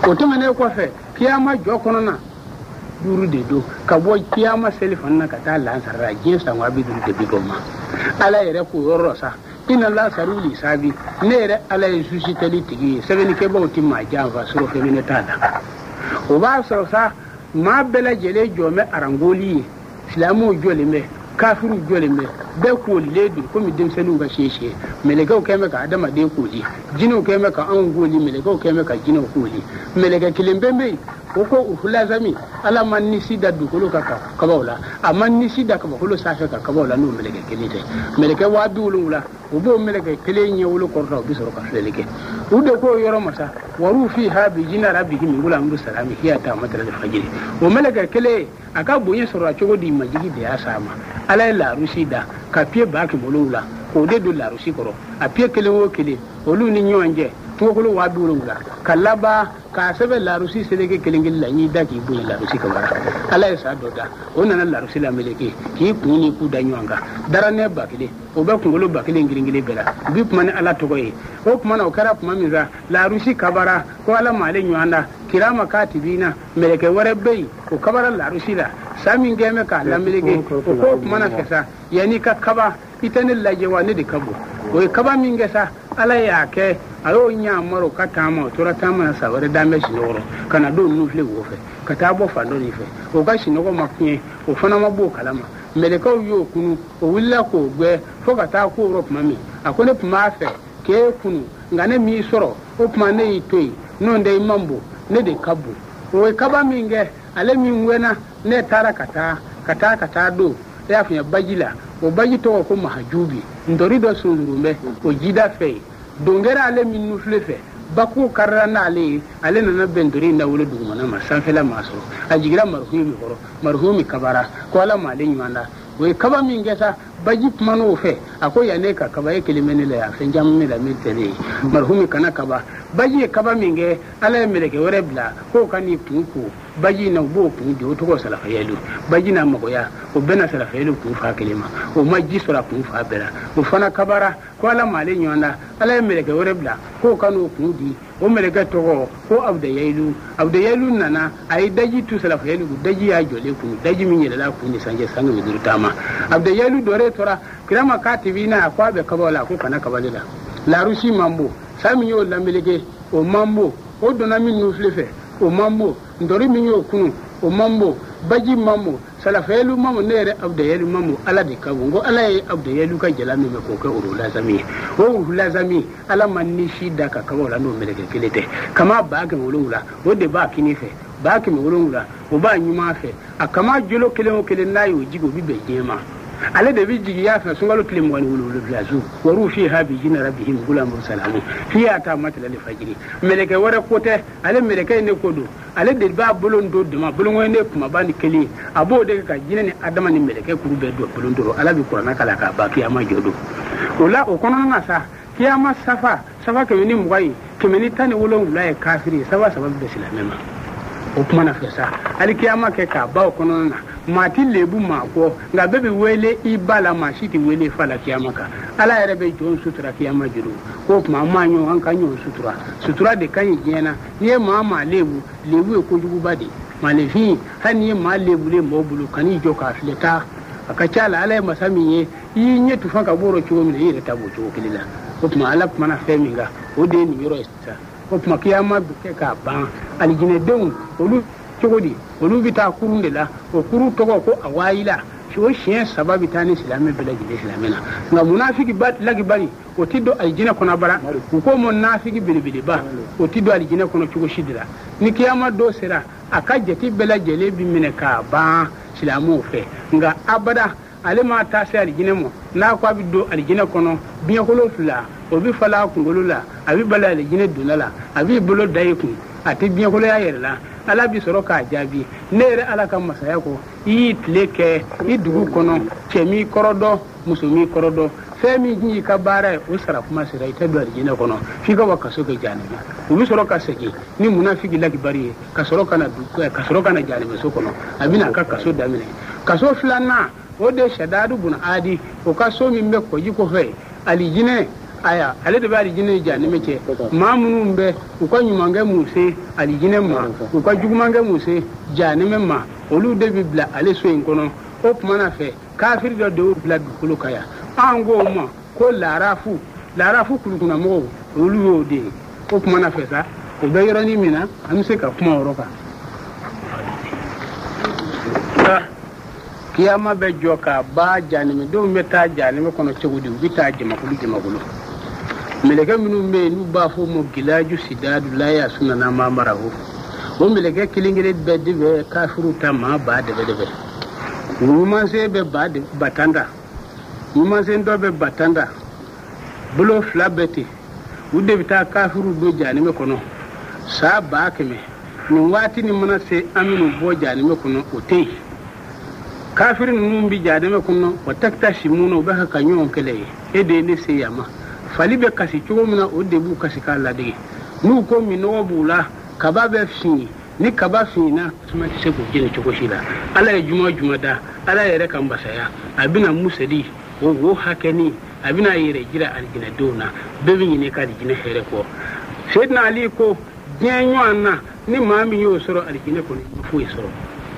O tɛmɛnen kɔfɛ, kiyama jɔ kɔnɔna 5 de don, ka bɔ kiyama seli fana na ka taa lansara la, diɲɛ san 50 de bi bɔ ma. Ala yɛrɛ k'o yɔrɔ la sa, ina la saru li sabi, ne yɛrɛ ala ye susitali tigi ye, sɛbɛnnikɛbaw tɛ maa janfa, sɔrɔ fɛn minɛ t'a la. O b'a sɔrɔ sa maa bɛɛ lajɛlen jɔ bɛ arangoli ye, silamɛw jɔlen bɛ, kafiriw jɔlen bɛ, bɛɛ koolilen don komi denmisɛnninw ka siyɛ. Mɛlɛkɛw kɛn bɛ ka adamaden kooli, jinɛw kɛn bɛ ka anw kooli, mɛlɛkɛw kɛn bɛ ka jinɛw kooli. Mɛlɛkɛ kelen bɛ yen, o ko hulazami, ala ma nisi da dugukolo kan ka kabaw la, a ma nisi da kabakolo sanfɛ ka kabaw la, n'o mɛlɛkɛ kelen tɛ. Mɛlɛkɛ 70,000, o b'o mɛlɛkɛ kelen ɲɛ wolo kɔrɔta, o bɛ sɔrɔ ka filɛli kɛ. U de k'o yɔrɔ ma sa, waru fi ha bi jinɛ rabbihi min kulli amri salami hiya ta matlal fajiri. O mɛlɛkɛ kelen a ka bonya sɔrɔla cogo di? Majigi de y'a s'a ma. Ala ye larusi da ka piye 700,000 k'o de don larusi kɔrɔ, a piye kelen o kelen olu ni ɲɔgɔn cɛ kungokolo 70,000, ka laban k'a sɛbɛn larusi seleke kelen kelen la, n'i da k'i bonya larusi kabara. Ala ye sa dɔ da, o nana larusi lameleke k'i kun n'i ku da ɲɔgɔn kan, daranɛ 1000 o bɛ kunkolo 1000 kelen kelen bɛɛ la, u bi kuma ni ala tɔgɔ ye. O tuma na o kɛra tuma min sa, larusi kabara ko ala m'ale ɲɔgɔn da, kirama katibina mɛlɛkɛ wɛrɛ bɛ yen, o kabara larusi la, sa min kɛn bɛ k'a lameleke, o ko o tuma na fɛ sa, yanni ka kaba i tɛ ne lajɛ wa, ne de ka bon. O ye kaba min kɛ sa, ala y'a kɛ a y'o ɲaamaro ka taama, o tora taama na sa wɛrɛ dan bɛ sinɔgɔ rɔ ka na don ninnu filɛ wo fɛ ka taa bɔ fan dɔ nin fɛ, o ka sinɔgɔ ma tiɲɛ, o fana ma b'o kalama. Mɛlɛkɛw y'o kunu, o wulila k'o gbɛ fo ka taa k'o rɔ tuma min, a ko ne tun b'a fɛ k'e kunu, nka ne m'i sɔrɔ, o tuma ne y'i to yen, n'o tɛ i man bon, ne de ka bon. O ye kaba min kɛ, ale min wɛnna, ne taara ka taa ka taa ka taa don, e y'a faamuya, baji la, o baji tɔgɔ ko Mahajubi, ntori dɔ sunsurun bɛ o jida fɛ yen. Don kɛra ale min nufile fɛ, bako karila n'ale ye, ale nana bɛn ntori in lawolo dugumana ma, sanfɛla ma sɔrɔ, a jiginra marihumi kɔrɔ, marihumi kabara ko ala m'ale ɲuman da. O ye kaba min kɛ sa, baji kuman'o fɛ, a ko yan ne ka kaba, e kelen bɛ ne la yan, fɛn caman bɛ la min tɛ ne ye. Marihumi kana kaba. Baji ye kaba min kɛ, ala ye mɛlɛkɛ wɛrɛ bila k'o ka n'i kun ko baji in na, u b'o kun di, o tɔgɔ salafayɛlu. Baji n'a magoya, o bɛnna salafayɛlu kun fa kelen ma, o ma ji sɔrɔ a kun fa bɛɛ la, o fana kabara ko ala m'ale ɲɔgɔn da. Ala ye mɛlɛkɛ wɛrɛ bila k'o ka n'o kun di, o mɛlɛkɛ tɔgɔ ko Abudayɛlu. Abudayɛlu nana, a ye daji tu salafayɛlu kun, daji y'a jɔlen kun, daji min yɛlɛla kun ni sanjɛ san 500 taama. Abudayɛlu dɔre tora kirama katibina, a ko a bɛ kaba la, a ko kana kabali la. Larusi man bon, sa min y'o lameleke o man bon, o donna min nufile fɛ o man bon, ntori min y'o kunu o man bon, baji man bon, Salafayelu mamu ne yɛrɛ abudayelu mamu ala de ka bon ko ala ye abudayelu ka jala min mɛ k'o kɛ urulazami ye o urulazami ala ma ni si da ka kaba o la n'o mɛlɛkɛ kelen tɛ kama 700 o de b'a kini fɛ 700 o b'a ɲuman fɛ a kama jolo kelen o kelen n'a y'o jigin o bɛ bɛn diɲɛ ma ale de bɛ jigiya fɛ sunkalo tile 27 su waru fi ha bi jinna rabbihim gulamu salamu fiya ta matala li fajiri mɛlɛkɛ wɛrɛ ko tɛ ale mɛlɛkɛ in ne ko don ale de b'a bolo don dama bolonko ne kumaba ni kelen a b'o de kɛ ka jinɛ ni adama ni mɛlɛkɛ kuru bɛɛ don bolon dɔrɔn ala bɛ kuranna kalan k'a ban kiyama jɔ don o la o kɔnɔna na sa kiyama safa safa 120 ye 117 ye kafiri ye saba saba bɛ silamɛ ma o kuma na fɛ sa hali kiyama kɛ k'a ba o kɔnɔna na maa ti lebu maa kɔ nka bɛɛ bɛ wele i ba la maa si tɛ wele fa la kiyama kan ala yɛrɛ bɛ jɔn sutura kiyama juru k'o tuma an maa ɲɔgɔn an ka ɲɔgɔn sutura sutura de ka ɲi diɲɛ na n'i ye maa maa lebu lebu ye kojuguba de ye maaninfin hali n'i ye maa lebulen mɔgɔ bolo kan'i jɔ k'a filɛ taa a ka ca la ala ye masa min ye i y'i ɲɛ tufan ka bɔ o rɔ cogo min na i yɛrɛ ta b'o cogo kelen la o tuma ala kumana fɛn min kan o de ye nin yɔrɔ ye sisan o tuma kiyama bɛ kɛ k'a ban alijinɛdenw olu cogo di olu bɛ taa kurun de la o kurun tɔgɔ ko awayila o siɲɛ 3 bɛ taa ni silamɛ bɛɛ lajɛlen silamɛ na nka munafiki lagibari o ti don alijinɛ kɔnɔ bara u ko ma nafiki belebeleba o ti don alijinɛ kɔnɔ cogo si de la ni kiyama don sera a ka jate bɛɛ lajɛlen bɛ minɛ k'a ban silamɛw fɛ nka abada ale ma taa se alijinɛ ma n'a ko a bɛ don alijinɛ kɔnɔ biɲɛkolo 2 o bɛ falen a kunkolo la a bɛ bala alijinɛ donda la a b'i bolo da i kun a tɛ biɲɛkoloya yɛrɛ la ala bɛ sɔrɔ k'a jaabi ne yɛrɛ ala ka masaya kɔ i y'i tile kɛ i dugu kɔnɔ cɛ m'i kɔrɔ dɔn muso m'i kɔrɔ dɔn fɛn min tun y'i ka baara ye o sara kuma sera i tɛ don alijinɛ kɔnɔ f'i ka wa kaso kɛ jahanama u bɛ sɔrɔ ka segin ni munafiki lakibari ye ka sɔrɔ ka na ka sɔrɔ ka na jahanamaso kɔnɔ a bɛna a ka kaso daminɛ kaso 2nan o de sadadu bun adi o ka so min bɛ kɔji kɔfɛ alijinɛ aya ale de bɛ alijinɛ ni jahanama cɛ maa minnu bɛ u ka ɲumankɛ mun se alijinɛ ma u ka jugumankɛ mun se jahanama ma olu de bɛ bila ale so in kɔnɔ o tuma na fɛ kafiri dɔ de y'o bila dugukolo kan yan an k'o ma ko laarafu laarafu kulukunnamɔgɔw olu y'o de ye o tuma na fɛ sa o bɛ yɔrɔnin min na an bɛ se ka kuma o yɔrɔ kan kiyama bɛ jɔ k'a ban jahanamadenw bɛ taa jahanama kɔnɔ cogo di u bɛ taa jamakulu jamakulu mɛlɛkɛ minnu bɛ yen n'u b'a fɔ o ma gilaju sidadu laya sunana mamarahu o mɛlɛkɛ kelen kelen bɛɛ de bɛ kafiriw ta maa ba dɛbɛ dɛbɛ ɲumansen bɛ ba tan ta ɲumansen dɔ bɛ ba tan ta bolo 2 bɛ ten u de bɛ taa kafiriw don jahanama kɔnɔ saa 100,000 nin waati nin mana se an minnu bɔ jahanama kɔnɔ o tɛ yen kafiri ninnu bɛ jahanama kɔnɔ o takita simu na u bɛ ka ɲɔgɔn kɛlɛ ye e de ye ne se yan ma fali bɛ kasi cogo min na o de b'u kasi k'a ladege n'u ko minnɔgɔ b'u la kaba bɛ fin ni kaba finna tasuma tɛ se k'u jeni cogo si la ala ye juma juma da ala yɛrɛ ka masaya a bɛna musali o wo hakɛni a bɛna a yɛrɛ jira alijinɛdenw na bɛɛ bɛ ɲinɛ ka alijinɛ hɛrɛ kɔ Seydina Ali ko diɲɛ ɲɔgɔn na ni maa min y'o sɔrɔ alijinɛ kɔnɔ i ma foyi sɔrɔ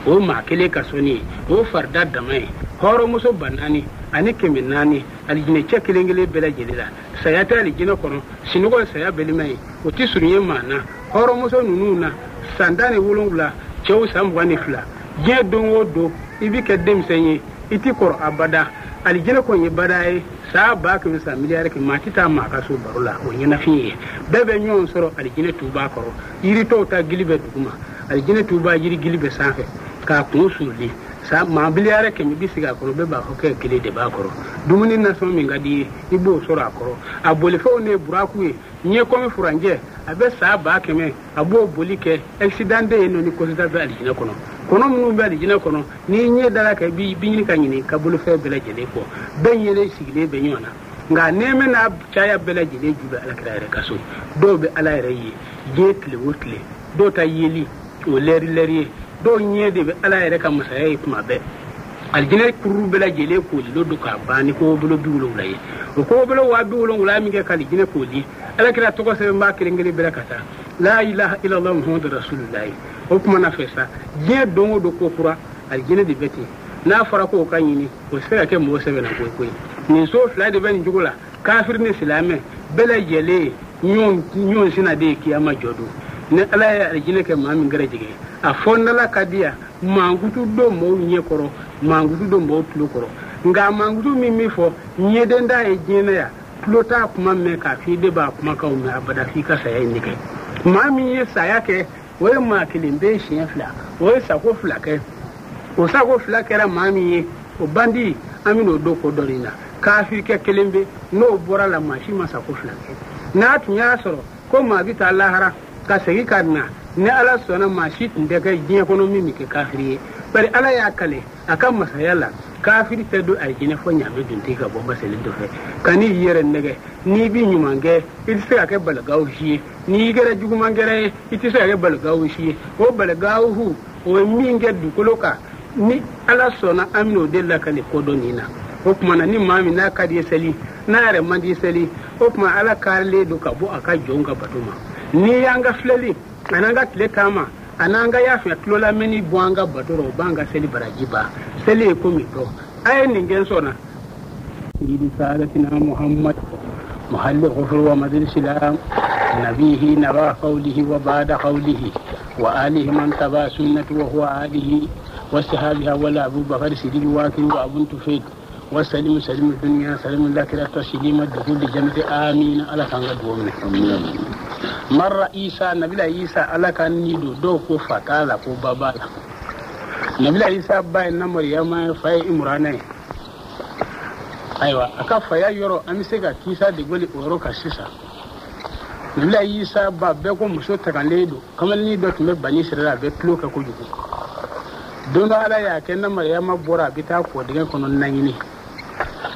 o maa kelen ka sɔnni ye o farida dama ye hɔrɔnmuso 4,000 ani 400 alijinɛ cɛ kelen kelen bɛɛ lajɛlen la saya tɛ alijinɛ kɔnɔ sinɔgɔ ye saya belima ye o tɛ surunya maa na hɔrɔnmuso ninnu na san 17 cɛw san 22 diɲɛ don o don i bɛ kɛ denmisɛn ye i tɛ kɔrɔ abada alijinɛ kɔni ye bada ye saa 100,000 san 1,000,000,000 maa tɛ taa maa ka so baro la o ɲɛnafin ye bɛɛ bɛ ɲɔgɔn sɔrɔ alijinɛ tuba kɔrɔ yiri tɔw ta gili bɛ duguma alijinɛ tuba yiri gili bɛ sanfɛ k'a kun suli sa maa 100,000,000,000 bɛ sigi a kɔnɔ bɛɛ b'a fɔ kɛ kelen de b'a kɔrɔ dumuni nasɔn min ka di i ye i b'o sɔrɔ a kɔrɔ a bolifɛnw ne ye buraku ye ɲɛ kɔmi furanjɛ a bɛ saa 100,000 a b'o boli kɛ accident de ye nɔ ni kɔsita bɛ alijinɛ kɔnɔ kɔnɔ minnu bɛ alijinɛ kɔnɔ n'i ɲɛ dara kan i b'i ɲini ka ɲini ka bolofɛn bɛɛ lajɛlen kɔ bɛɛ ɲɛlen sigilen bɛ ɲɔgɔn na nka nɛɛmɛ n'a caya bɛɛ lajɛlen ju bɛ alakira yɛrɛ ka so dɔw bɛ ala yɛrɛ ye diɲɛ tile o tile dɔw ta yeli o lɛri lɛri ye dɔw ɲɛ de bɛ ala yɛrɛ ka masaya ye tuma bɛɛ alijinɛ kururu bɛɛ lajɛlen koolilo don k'a ban ni kogobolo 70 ye o kogobolo 70,000 min kɛ ka alijinɛ kooli alakira tɔgɔ sɛbɛn b'a kelen kelen bɛɛ la ka taa la ilaha illallah muhammadu rasulullahi o tuma na fɛ sa diɲɛ don o don ko kura alijinɛ de bɛ ten n'a fɔra k'o ka ɲini o tɛ se ka kɛ mɔgɔ sɛbɛn na koyi koyi nin so 2 de bɛ nin cogo la kafiri ni silamɛ bɛɛ lajɛlen ɲɔgɔn sina de ye kiyama jɔ don ni ala ye alijinɛ kɛ maa min gɛrɛjɛgɛ A fɔ n'Ala ka di yan, mankutu don mɔgɔw ɲɛ kɔrɔ, mankutu don mɔgɔw tulo kɔrɔ. Nka mankutu min bɛ fɔ ɲɛden t'a ye diɲɛ na yan, tulo t'a kuma mɛn k'a f'i de b'a kumakanw mɛn abada f'i ka saya in de kɛ. Maa min ye saya kɛ, o ye maa kelen bɛ siɲɛ fila, o ye sako fila kɛ. O sako fila kɛra maa min ye, o bandi an bɛn'o don ko dɔ nin na. Kafirikɛ kelen bɛ, n'o bɔra la maa si ma sako fila kɛ. N'a tun y'a sɔrɔ ko maa bɛ taa lahara ka segin ka na, ni Ala sɔnna maa si tun tɛ kɛ diɲɛ kɔnɔ min bɛ kɛ kafiri ye. Bari Ala y'a kale a ka masaya la, kafiri tɛ don alijinɛ fo ɲaamɛ duntigi ka bɔ baseli dɔ fɛ. Kan'i yɛrɛ nɛgɛ, n'i bɛ ɲuman kɛ, i tɛ se ka kɛ balagaw si ye. N'i kɛra jugumankɛla ye, i tɛ se ka kɛ balagaw si ye. O balagaw, o ye min kɛ dugukolo kan, ni Ala sɔnna an bɛn'o de lakale ko dɔ nin na. O tuma na ni maa min n'a ka di ye seli, n'a yɛrɛ man di seli, o tuma Ala karilen don ka bɔ a ka jɔnw ka bato ma. N'i y'an ka filɛli, an'an ka tile taama, an'an ka yafɛ tulolamɛnni bɔ an ka bato rɔ, o b'an ka seli baraji ban. Seli ye ko min dɔn, a ye nin kɛ n sɔnna. Sidi saadatina Muhammad muhalli ghufur wa madil silam nabihi naba qawlihi wa ba'da qawlihi wa alihi man taba sunnati wa huwa alihi wa sahabiha wala Abu Bakar Siddiq wakil wa Abu Tufayl wa salimu salimu dunya salimu lakira taslima dukhul jannati amin. Ala kan ka duwawu minɛ. Marra Isa, Nabila Isa, Ala ka ni don dɔw ko fa t'a la ko ba b'a la. Nabila Isa ba ye na Mariyama ye, fa ye Imurana ye. Ayiwa, a ka faya yɔrɔ an bɛ se ka kisa de gweli o yɔrɔ kan sisan. Nabila Isa ba bɛɛ ko muso tagalen don, kamalennin dɔ tun bɛ Bani Israɛl, a bɛ tulo kɛ kojugu. Don dɔ Ala y'a kɛ na Mariyama bɔra a bɛ taa kɔdingɛ kɔnɔ naɲini.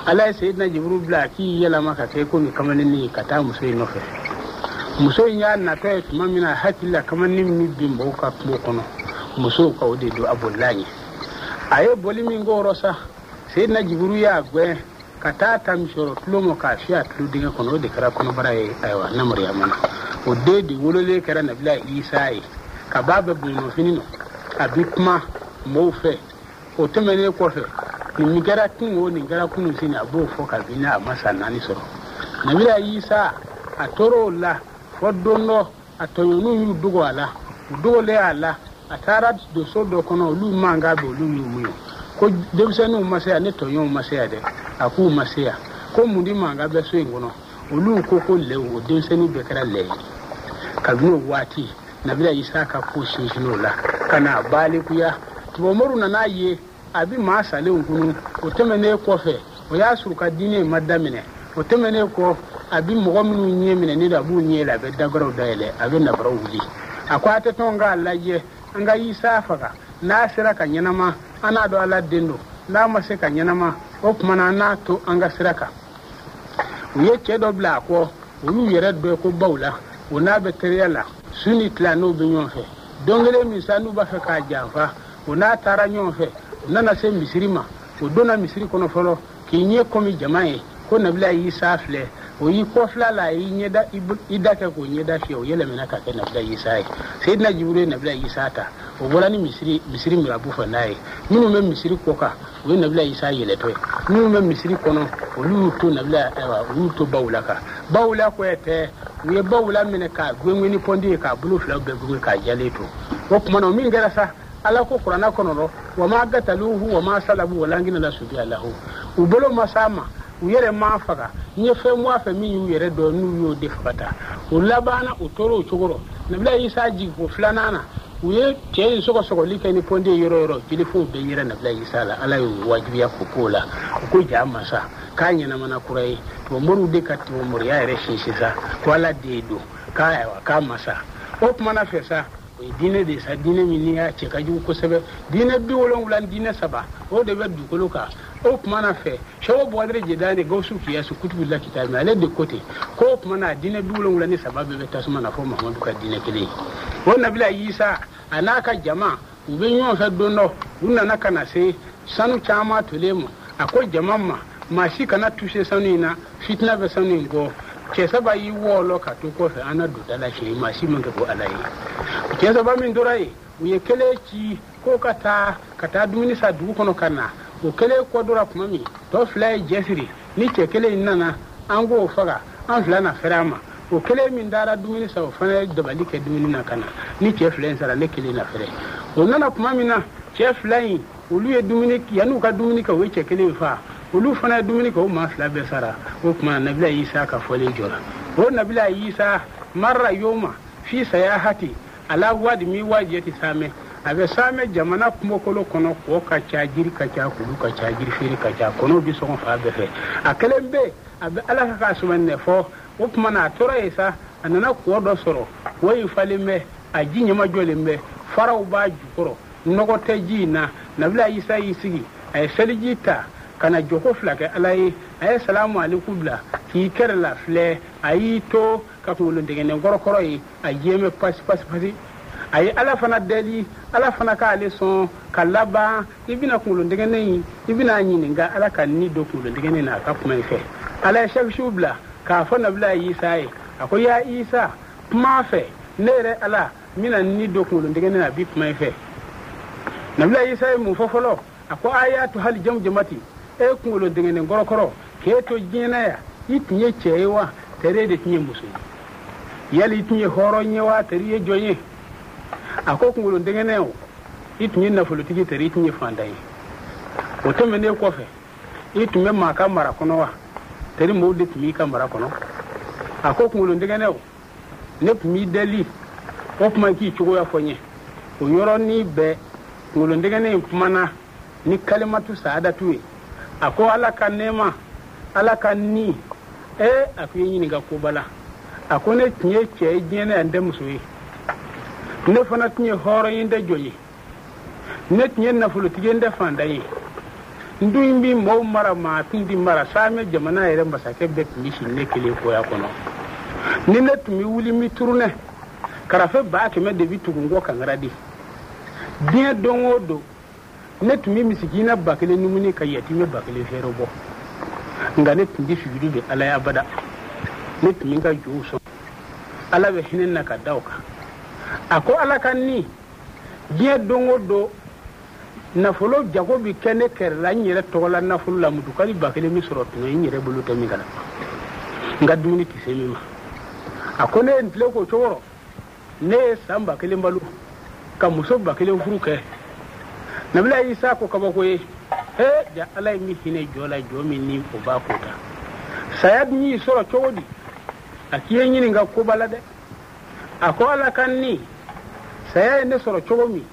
Ala ye Seyidina Jiburu bila a k'i yɛlɛma ka kɛ komi kamalennin ye ka taa muso in nɔfɛ. Muso in y'a natɔ ye tuma min na, a hakili la kamalennin min bɛ mɔgɔw ka kungo kɔnɔ, musow ka o de don, a bolila ɲɛ. A ye boli min k'o rɔ sa, Seyidina Jiburu y'a gɛn ka taa ta misiyɔrɔ tulo ma k'a fiyɛ a tulo dingɛ kɔnɔ, o de kɛra kɔnɔbara ye. Ayiwa, na Mariyama na, o den de wololen kɛra Nabila Isa ye. Ka b'a bɛ bɔnɔnfini nɔ, a bɛ kuma mɔgɔw fɛ. O tɛmɛnen kɔfɛ, nin kɛra kun o nin kɛra kunun sini, a b'o fɔ kabini a ma san 4 sɔrɔ. Nabila Isa a tor'o la fɔ don dɔ, a tɔɲɔgɔnw y'u dogo a la. U dogolen a la, a taara don so dɔ kɔnɔ, olu mankan bɛ, olu y'u muɲu ko denmisɛnninw ma se yan, ne tɔɲɔgɔnw ma se yan dɛ. A k'u ma se yan, ko mun di mankan bɛ so in kɔnɔ? Olu ko ko lɛw, o denmisɛnnin bɛɛ kɛra lɛ ye. Kabini o waati, Nabila Isa ka ko sinsin o la ka na balikuya. Tubabumoriw nana ye a bɛ maa salenw kunu. O tɛmɛnen kɔfɛ, o y'a sɔrɔ u ka diinɛ ma daminɛ. O tɛmɛnen kɔ, a bɛ mɔgɔ minnu ɲɛ minɛ ni a b'u ɲɛ yɛlɛ, a bɛ dagaraw dayɛlɛ, a bɛ nabaraw wuli. A ko a tɛ tɔn k'a lajɛ, an ka Isa faga, n'a sera ka ɲɛnama, an n'a dɔn Ala den don. N'a ma se ka ɲɛnama, o tuma na an n'a to an ka sira kan. U ye cɛ dɔ bila a kɔ, o y'u yɛrɛ dɔ ko baw la, o n'a bɛ teriya la, su ni tila n'o bɛ ɲɔgɔn fɛ. Don kelen min sa n'u b'a fɛ k'a janfa, o n'a taara ɲɔgɔn fɛ, u nana se misiri ma. O donna misiri kɔnɔ fɔlɔ k'i ɲɛ komi jama ye ko Nabila Isa filɛ. O y'i kɔfilɛ la, a y'i ɲɛda i da kɛ k'o ɲɛda fiyɛ, o yɛlɛmana ka kɛ Nabila Isa ye. Seyidina Jiburu ye Nabila Isa ta, o bɔra ni misiri mirabu fɛ n'a ye. Minnu bɛ misiri kɔ kan, o ye Nabila Isa yɛlɛtɔ ye. Minnu bɛ misiri kɔnɔ, olu y'u to Nabila, ayiwa, u y'u to bawula kan. Bawula ko tɛ, u ye bawula minɛ k'a gɛngɛn ni pɔndi ye, k'a bolo filaw bɛɛ gɛngɛn k'a jalen to. O tuma na, o min kɛra sa, Ala ko kuranɛ kɔnɔ rɔ, wa ma gataluhu wa ma salabu walakin la subiya lahu. U bolo ma s'a ma, u yɛrɛ m'a faga. N ye fɛn bɔ a fɛ min y'u yɛrɛ dɔn, n'u y'o de faga ta. O labanna, u tora o cogo rɔ. Nabila Isa jigin ko filanan na, u ye cɛ in sɔgɔsɔgɔli kɛ ni pɔndi ye yɔrɔ yɔrɔ, jelifow bɛɛ yɛrɛ Nabila Isa la. Ala y'o wajibiya k'o k'o la. U ko ja masa k'a ɲɛnamana kura ye. Tubabumoriw de ka tubabumoriya yɛrɛ sinsin sa, ko Ala den don, k'a ayiwa k'a masa. O tuma na fɛ sa, o ye diinɛ de ye sa, diinɛ min n'i y'a cɛ ka jugu kosɛbɛ. Diinɛ 70 ni diinɛ 3, o de bɛ dugukolo kan. O tuma na fɛ, Sɛko Bukadiri Jidani Gawusu Kiyasu kutubu la kitabi, ale de ko ten k'o tuma na diinɛ 73 bɛɛ bɛ tasuma na fo Mahamadu ka diinɛ kelen ye. O Nabila Isa a n'a ka jama, u bɛ ɲɔgɔn fɛ don dɔ, u nana ka na se sanu caman tolen ma. A ko jama ma, maa si kana tuse sanu in na, fitina bɛ sanu in kɔ. Cɛ 3 y'i wɔlɔ ka to kɔfɛ, an na don da la siɲɛ, maa si man kɛ ko Ala ye. Cɛ 3 min tora yen, u ye kelen ci k'o ka taa dumuni san dugu kɔnɔ ka na. O kelen kɔ dora tuma min, tɔ 2 ye jɛ siri, ni cɛ kelen in nana, an k'o faga, an 2 na fɛrɛ a ma. O kelen min taara dumuni san, o fana ye dabali kɛ dumuni na ka na. Ni cɛ 2 in sara, ne kelen na fɛrɛ. O nana tuma min na, cɛ fila in, olu ye dumuni, yan'u ka dumuni kɛ, u ye cɛ kelen fa. Olu fana ye dumuni kɛ, o maa fila bɛɛ sara. O tuma Nabila Isa ka fɔlen jɔra. O Nabila Isa marra yoma fi sayahati ala wadi mi wajiyati samɛ. A bɛ samɛ jamana kungokolo kɔnɔ, kɔ ka ca, jiri ka ca, kulu ka ca, jiri feere ka ca, kɔnɔw bɛ sɔgɔn fan bɛɛ fɛ. A kelen bɛ, a bɛ Ala ka sumɛnɛ fɔ. O tuma na, a tora yen sa, a nana kɔ dɔ sɔrɔ. Kɔ in falen bɛ, a ji ɲɛmajɔlen bɛ, faraw b'a jukɔrɔ, nɔgɔ tɛ ji in na. Nabila Isa y'i sigi, a ye seliji ta ka na jɔko fila kɛ Ala ye. A ye salamu aleku bila k'i kɛrɛ la filɛ. A y'i to ka kunkolo dɛgɛnɛ kɔrɔkɔrɔ ye, a jɛmɛ pasi pasi pasi. A ye Ala fana deli, Ala fana k'ale sɔn ka laban. I bɛna kunkolo dɛgɛnɛ in, i bɛna ɲininka Ala ka ni don kunkolo dɛgɛnɛ na a ka kuma in fɛ. Ala ye sɛkisiw bila k'a fɔ Nabila Isa ye. A ko: ya Isa, kuma fɛ, ne yɛrɛ Ala n bɛna ni don kunkolo dɛgɛnɛ na, a bi kuma in fɛ. Nabila Isa ye mun fɔ fɔlɔ? A ko: a y'a to hali jamu jamati, e kunkolo dɛgɛnɛ kɔrɔkɔrɔ, k'e to diɲɛ na yan, i tun ye cɛ ye wa, teri de tun ye muso ye? Yali i tun ye hɔrɔn ye wa, teri ye jɔn ye? A ko: kunkolo dɛgɛnɛ o, i tun ye nafolotigi, teri i tun ye fantan ye? O tɛmɛnen kɔfɛ, i tun bɛ maa ka mara kɔnɔ wa, teri mɔgɔw de tun b'i ka mara kɔnɔ? A ko: kunkolo dɛgɛnɛ o, ne tun b'i deli, o tuma k'i cogoya fɔ n ye. O yɔrɔnin bɛɛ, kunkolo dɛgɛnɛ in kumana ni kalimatu saadatu ye. A ko: Ala ka nɛɛma, Ala ka ni ee. A ko: i ye ɲininka koba la. A ko: ne tun ye cɛ ye diɲɛ na yan, n tɛ muso ye. Ne fana tun ye hɔrɔn ye, n tɛ jɔn ye. Ne tun ye nafolotigi ye, n tɛ fantan ye. N dun bi mɔgɔw mara, maa tun ti mara. Saamɛ jamana yɛrɛ masakɛ bɛɛ tun bɛ si ne kelen koya kɔnɔ. Ni ne tun bɛ wuli, n bɛ turunɛ, karafe 100 000 de bɛ tugu n kɔ kankara di. Diɲɛ don o don, ne tun bɛ misikina 1000 dumuni ka yatimɛ 1000 fɛɛrɛ bɔ. Nka ne tun tɛ sujudu bɛ Ala ye abada. Ne tun bɛ n ka jow sɔn, Ala bɛ hinɛ na ka da o kan. A ko: Ala ka ni, diɲɛ don o don, nafolo jago bi kɛ ne kɛrɛ la, n yɛrɛ tɔgɔ la. Nafolo la mutukali 1000 min sɔrɔ tuma, n yɛrɛ bolo tɛ min kana, n ka dumuni tɛ se min ma. A ko: ne ye n tile k'o cogo rɔ, ne ye san 1000 balo ka muso 1000 furu kɛ. Nabila Isa ko: kabako ye he, ja Ala ye min hinɛ jɔ la, jɔ min ni o b'a ko ta. Saya dun y'i sɔrɔ cogo di? A k'i ye ɲininka koba la dɛ. A ko: Ala ka ni, saya ye ne sɔrɔ cogo min,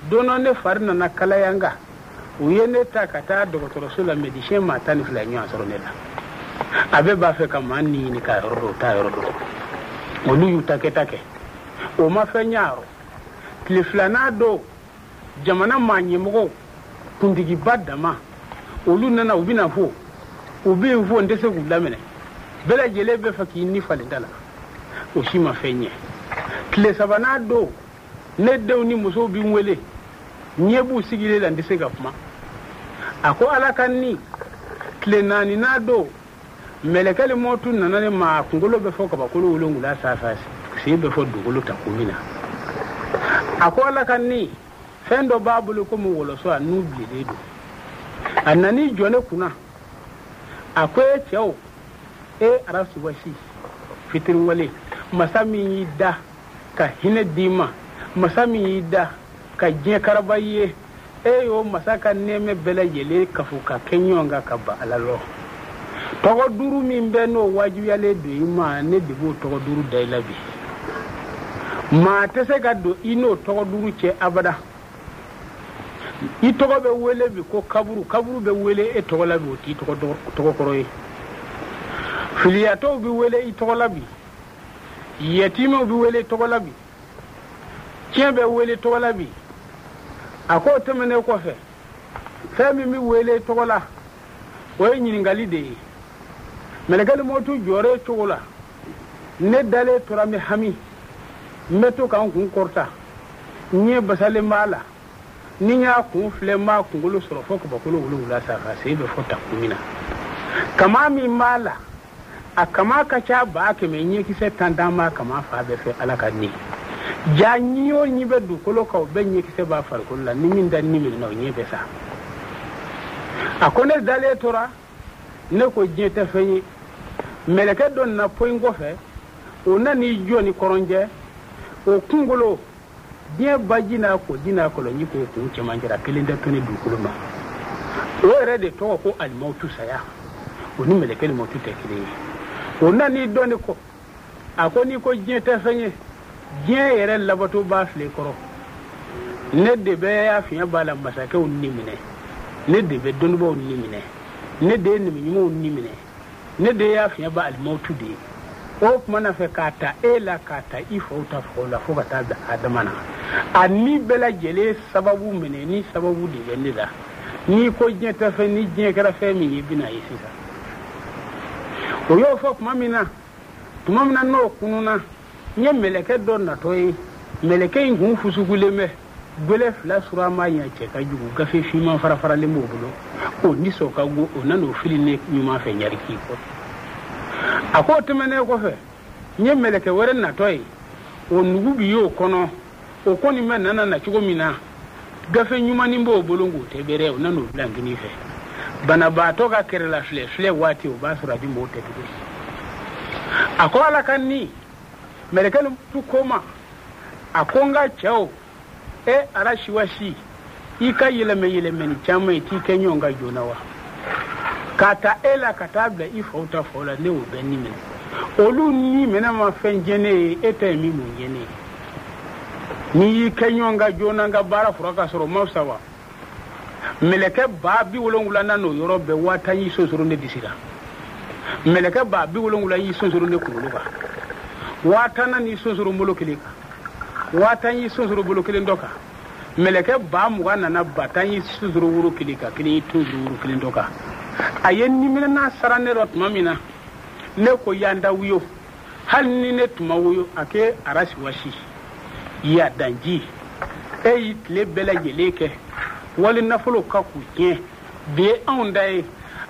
don dɔ ne fari nana kalaya n kan. U ye ne ta ka taa dɔgɔtɔrɔso la. Médecin maa 12 ɲɔgɔn sɔrɔ ne la. A bɛɛ b'a fɛ ka maa ni ɲini k'a yɔrɔ dɔn, o t'a yɔrɔ dɔn. Olu y'u ta kɛta kɛ, o ma fɛn ɲɛ a rɔ. Tile filanan don, jamana maa ɲɛmɔgɔw kuntigiba dama, olu nana, u bɛna fo, u bɛ yen fo, n tɛ se k'u laminɛ. Bɛɛ lajɛlen bɛ fɛ k'i ni falen da la, o si ma fɛn ɲɛ. Tile sabanan don, ne denw ni musow bɛ n wele, ɲɛ b'u sigilen la, n tɛ se ka kuma. A ko: Ala ka ni, tile naaninan don, mɛlɛkɛli mɔtu nana ne ma. A kunkolo bɛ fɔ kabakolo wolonwula sanfɛ, sen bɛ fɔ dugukolo ta ko min na. A ko: Ala ka ni, fɛn dɔ b'a bolo komi wɔlɔsɔ, a nun bilennen don. A nan'i jɔ ne kunna. A ko: e cɛw, e arasuwasi fitiriwale, masa min y'i da ka hinɛ d'i ma, masa min y'i da ka diɲɛ karaba ye, e y'o masa ka nɛɛmɛ bɛɛ lajɛlen kafo ka kɛ ɲɔgɔn kan ka ban Ala lɔ. Tɔgɔ duuru min bɛ n'o wajibiyalen don i ma, ne de b'o tɔgɔ duuru da i la bi. Maa tɛ se ka don i n'o tɔgɔ duuru cɛ abada. I tɔgɔ bɛ wele bi ko kaburu, kaburu bɛ wele e tɔgɔ la bi, o t'i tɔgɔ kɔrɔ ye. Filiyatɔw bɛ wele i tɔgɔ la bi, yatimɛw bɛ wele i tɔgɔ la bi, tiɲɛ bɛ wele tɔgɔ la bi. A k'o tɛmɛnen kɔfɛ, fɛn min bɛ wele i tɔgɔ la, o ye ɲininkali de ye. Mɛlɛkɛli mɔtu jɔren cogo la, ne dalen tora n bɛ hami, n bɛ to ka n kun kɔrɔta, n ɲɛ basalen b'a la. Ni n y'a kun filɛ, n b'a kunkolo sɔrɔ fo kabakolo wolonwula sanfɛ, sen bɛ fɔ takun min na. Kama min b'a la, a kama ka ca 100 000, ɲɛkisɛ tan tan b'a kama fa bɛɛ fɛ. Ala ka ni ja, ɲi o ɲi bɛ dugukolo kan, o bɛɛ ɲɛkisɛ b'a farikolo la. Ni min da ni minɛ na, o ɲɛ bɛ sa. A ko: ne dalen tora, ne ko diɲɛ tɛ fɛn ye. Mɛlɛkɛ dɔ nana poyin kɔfɛ, o nan'i jɔ ni kɔrɔnjɛ, o kunkolo Diɲɛ baji n'a koji n'a kɔlɔnji k'o kun cɛmancɛ la kelen tɛ to ne dugukolo ma. O yɛrɛ de tɔgɔ ko alimawutu saya. O ni mɛlɛkɛli mawutu tɛ kelen ye. O nan'i dɔn ne kɔ. A ko n'i ko diɲɛ tɛ fɛn ye, diɲɛ yɛrɛ labato b'a file kɔrɔ. Ne de bɛ y'a fiɲɛ b'a la masakɛw ni minɛ. Ne de bɛ dɔnnibaw ni minɛ. Ne de ye nimi ɲumanw ni minɛ. Ne de y'a fiɲɛ ba alimawutu de ye. O tuma na fɛ k'a ta e la k'a ta i faw ta faw la fo ka taa bila adama na. A ni bɛɛ lajɛlen sababu minɛ ni sababu de bɛ ne la. N'i ko diɲɛ tɛ fɛn, ni diɲɛ kɛra fɛn min ye, i bɛna ye sisan. O y'o fɔ tuma min na, tuma min na n'o kununa, n ye mɛlɛkɛ dɔ natɔ ye. Mɛlɛkɛ in kun fusugulen bɛ. Gbɛlɛ fila sura ma ɲɛ cɛ ka jugu, gafe finman farafaralen b'o bolo. O nisɔn ka go, o nan'o fili ne ɲuman fɛ ɲari k'i kɔ. A k'o tɛmɛnen kɔfɛ, n ye mɛlɛkɛ wɛrɛ natɔ ye. O nugu bi y'o kɔnɔ. O kɔni bɛ nana na cogo min na, gafe ɲumannin b'o bolo k'o tɛ bɛrɛ, o nan'o bila n kinin fɛ. Banabaatɔ ka kɛrɛla filɛ filɛ waati, o b'a sɔrɔ a bi mɔgɔw tɛ tugun. A ko ala ka ni mɛlɛkɛ ni ko ma, a ko n ka cɛw, e arasiwasi, i ka yɛlɛmɛ yɛlɛmɛni caman ye, t'i kɛ ɲɔgɔn kan joona wa? K'a ta e la ka taa bila i faw ta faw la, ne y'o bɛɛ ni minɛ. Olu ni minɛ ma fɛn jɛ ne ye, e ta ye min mun jɛ ne ye. N'i y'i kɛ ɲɔgɔn kan joona, n ka baara fura ka sɔrɔ, o ma fisa wa? Mɛlɛkɛ 70000 na n'o yɔrɔ bɛɛ, 50000 y'i sonsoro ne disi la. Mɛlɛkɛ 70000 y'i sonsoro ne kunkolo kan. 50000 na n'i sonsoro n bolo kelen kan. 50000 y'i sonsoro bolo kelen dɔ kan. Mɛlɛkɛ 20000 nana, 10000 y'i sonsoro woro kelen kan, kelen y'i tonsoro woro kelen dɔ kan. A ye niminɛna sara ne rɔ tuma min na, ne ko yanda wuyo. Hali ni ne tun ma wuyo, a k'e arasiwasi, ya danji, e y'i tile bɛɛ lajɛlen kɛ wali nafolo ka k'u tiɲɛ, bi ye anw da ye.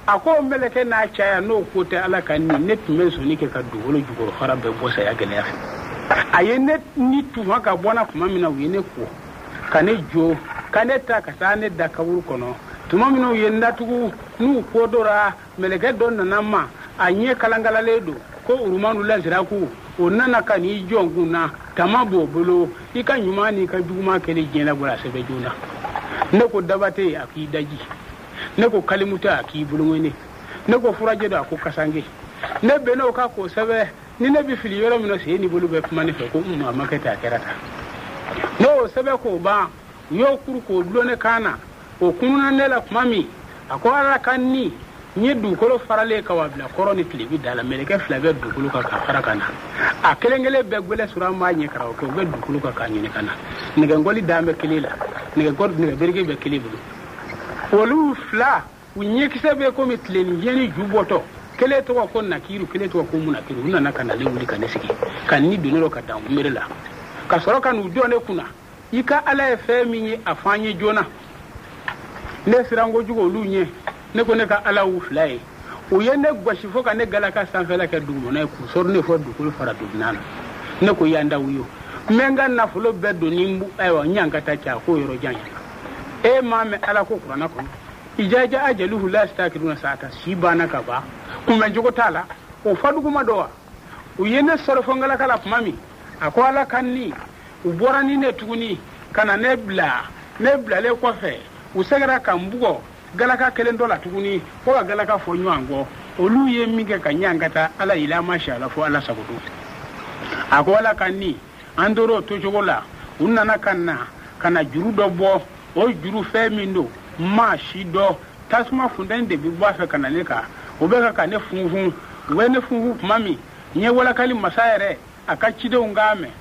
A ko mɛlɛkɛ n'a caya n'o ko tɛ ala ka ni, ne tun bɛ sɔnni kɛ ka dugukolo jukɔrɔ fara bɛɛ bɔ saya gɛlɛya fɛ. A ye ne ni tufa ka bɔ n na tuma min na, u ye ne ko ka ne jo, ka ne ta ka taa ne da kaburu kɔnɔ. Tuma min na u ye n datugu, n'u ko dɔra, mɛlɛkɛ dɔ nana n ma, a ɲɛ kalankalalen don ko urumanu lasiraku. O nana ka n'i jɔ n kun na, tama b'o bolo, i ka ɲuman n'i ka juguman kɛlen diɲɛ labɔra a sɛbɛn joona. Ne ko daba tɛ yen, a k'i daji. Ne ko kalimu tɛ, a k'i boloŋɛni. Ne ko furajɛ don, a ko kasange. Ne bɛnn'o kan k'o sɛbɛn, ni ne bɛ fili yɔrɔ min na, sen ni bolo bɛ kuma ne fɛ ko a ma kɛ ten, a kɛra tan. Ne y'o sɛbɛn k'o ban, u y'o kuru k'o dulon ne kan na. O kununa ne la tuma min, a ko ala ka ni n ye dugukolo faralen ka wa bila kɔrɔ ni tilebi da la, mɛlɛkɛ fila bɛ dugukolo kan ka fara ka na. A kelen kelen bɛɛ gwɛlɛ sɔrɔ an b'a ɲɛ karamɔgɔ kɛ, u bɛ dugukolo kan k'a ɲini ka na. Nɛgɛngɔli dan bɛ kelen la, nɛgɛ bereke bɛ kelen bolo. Olu fila, u ɲɛkisɛ bɛ komi tile ni diɲɛ ni ju bɔtɔ. Kelen tɔgɔ ko Nakiru, kelen tɔgɔ ko Munakiru. U nana ka na ne wuli ka ne sigi, ka ni don ne rɔ ka dan kunbere la, ka sɔrɔ ka n'u jɔ ne kunna. I ka ala ye fɛn min ye, a fɔ an ye joona. Ne siran kojugu olu ɲɛ, ne ko ne ka ala y'u fila ye. U ye ne gosi fo ka ne galaka sanfɛla kɛ dugumana ye, k'u sɔrɔ ne fɔ dugukolo fara dugumana na. Ne ko yanda wuyo, n bɛ n ka nafolo bɛɛ don ni n bu-, ayiwa, n ɲan ka taa cɛ, a k'o yɔrɔ jan ɲɛna. E m'a mɛn ala ko kuranna kɔnɔ, ijaja ajaluhu la yastakiruna saata, si banna ka ban, kunbɛncogo t'a la, o faduguma dɔ wa? U ye ne sɔrɔ fo n galaka la tuma min, a ko ala ka ni, u bɔra ni ne tuguni ka na ne bila. Ne bilalen kɔfɛ, u sɛgɛra ka n bugɔ galaka kelen dɔ la tuguni, fo ka galaka fɔ ɲɔgɔn kɔ. Olu ye min kɛ ka ɲan ka taa ala yila ma si ala fo ala sago don. A ko ala ka ni, an tora o tocogo la. U nana ka na, ka na juru dɔ bɔ. O juru fɛn min don, maa si dɔ, tasuma funteni de bɛ bɔ a fɛ ka na ne kan. O bɛ ka ne funfun. U bɛ ne funfun tuma min, n ye walakali masa yɛrɛ, a ka cidenw k'a mɛn.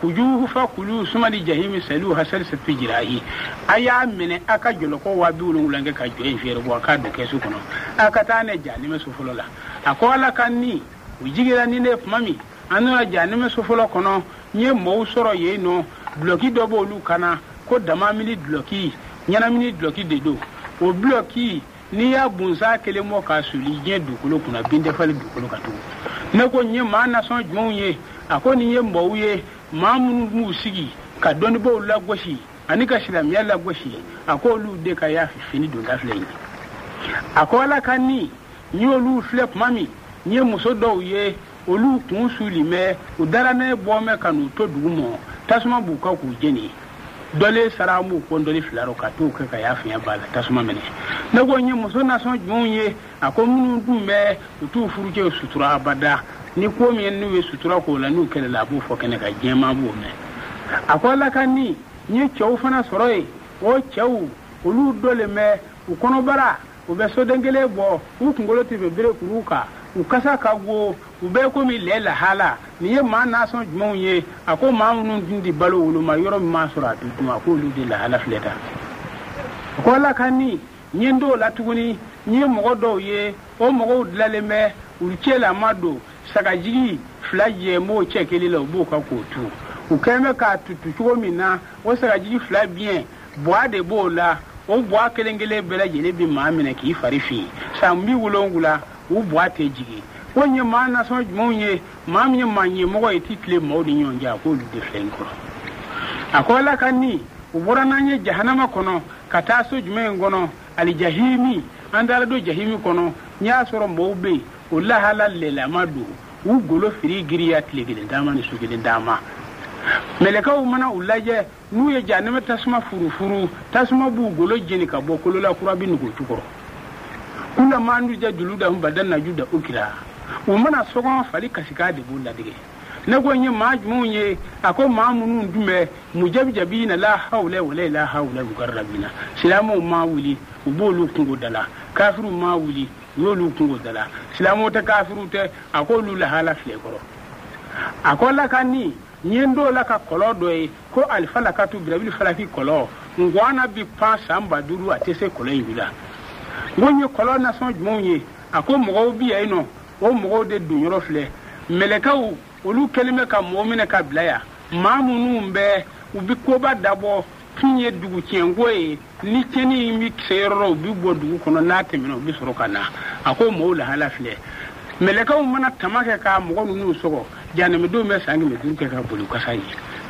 Kujuhu fa kulu sumali jahimi salu hasal sati jirahi. A y'a minɛ a ka jɔlɔkɔ 70000 kɛ ka jɔ in fiyɛrɛ bɔ, a k'a don kɛsu kɔnɔ. A ka taa ne jahanɛmɛ so fɔlɔ la. A ko ala ka ni, u jiginna ni ne ye tuma min, an nana jahanɛmɛ so fɔlɔ kɔnɔ, n ye mɔɔw sɔrɔ yen nɔ, dulɔki dɔ b'olu kan na, ko damamini dulɔki, ɲɛnamini dulɔki de don. O dulɔki, n'i y'a bunsa kelen bɔ k'a suli diɲɛ dugukolo kunna, bin tɛ falen dugukolo kan tugun. Ne ko nin ye maa nasɔn jumɛnw ye? A ko nin ye mɔɔw ye, maa minnu b'u sigi ka dɔnnibaaw lagosi ani ka silamɛya lagosi. A ko olu de ka y'a fini donda filɛ nin ye. A ko ala ka ni, n y'olu filɛ tuma min, n ye muso dɔw ye, olu kun suli mɛ, u dara ne bɔ mɛ ka n'u to dugu mɔ, tasuma b'u kan k'u jeni. Dɔlen sara an b'u kɔndɔli fila rɔ ka t'o kɛ ka y'a fiɲɛ b'a la tasuma minɛ. Ne ko n ye muso nasɔn jumɛnw ye? A ko minnu tun bɛ u t'u furucɛw sutura abada, ni ko min ye n'u ye sutura k'o la, n'u kɛlɛla a b'o fɔ kɛnɛ kan, diɲɛmaa b'o mɛn. A ko Ala ka ni n ye cɛw fana sɔrɔ yen, o cɛw olu dɔlen bɛ u kɔnɔbara, u bɛ soden kelen bɔ, u kunkolo tɛ bɛn bere kuru kan, u kasa ka go, u bɛ komi lɛ lahala. Nin ye maa nasɔn jumɛnw ye? A ko maa minnu tun tɛ balo woloma yɔrɔ min m'a sɔrɔ a tɛ dun, a k'olu de lahala filɛ tan. A ko Ala ka ni n ye n t'o la tuguni, n ye mɔgɔ dɔw ye, o mɔgɔw dilalen bɛ, u cɛlama don, sagajigi fila jɛ m'o cɛ kelen la, u b'o kan k'o tu. U kɛlen bɛ k'a tutu cogo min na, o sagajigi fila biɲɛ buwa de b'o la, o buwa kelen kelen bɛɛ lajɛlen bɛ maa minɛ k'i fari fin san 70, u buwa tɛ jigin. Ko n ye maa nasɔn jumɛnw ye? Maa min ye maa ɲɛmɔgɔ ye, t'i tile maaw ni ɲɔgɔn cɛ, a k'olu de filɛ n kɔrɔ. A ko Ala ka ni u bɔra n'an ye jahanama kɔnɔ ka taa so jumɛn in kɔnɔ? Alijahimi. An taara don jahimi kɔnɔ, n y'a sɔrɔ mɔgɔw bɛ yen, o lahala lɛlama don, u golo firi giriya tile kelen taama ni su kelen taama. Mɛlɛkɛw mana u lajɛ, n'u ye jahanama tasuma furufuru, tasuma b'u golo jeni ka bɔ kolola kura bɛ nugu jukɔrɔ. Kulama nudija juludahum badalna juldan ukira. U mana sɔgɔn fali kasikan de b'u ladigɛ. Ne ko n ye maa jumɛnw ye? A ko maa minnu tun bɛ mujabijabina la hawla wala la hawla mukarrabina. Silamɛw ma wuli, u b'olu kungo da la. Kafiriw ma wuli, u y'olu kungo da la. Silamɛw tɛ, kafiriw tɛ, a k'olu lahala filɛ kɔrɔ. A ko Ala ka ni n ye n t'o la ka kɔlɔ dɔ ye ko alifalakatu birabili falaki kɔlɔ ngwana bi pan san 5000, a tɛ se kɔlɔ in ju la. N ko n ye kɔlɔ nasɔn jumɛnw ye? A ko mɔgɔw bi yan nɔ, o mɔgɔw de don yɔrɔ filɛ. Mɛlɛkɛw olu kɛlen bɛ ka mɔgɔ minɛ ka bila yan, maa minnu bɛ u bɛ koba dabɔ kun ye dugu tiɲɛko ye, ni tiɲɛni in bɛ se yɔrɔ la, u bɛ bɔ dugu kɔnɔ, n'a tɛmɛna u bɛ sɔrɔ ka na. A ko mɔgɔw lahala filɛ. Mɛlɛkɛw mana tama kɛ ka mɔgɔ ninnu sɔgɔ, jahanamadenw bɛ san 500 kɛ ka boli kasa ye.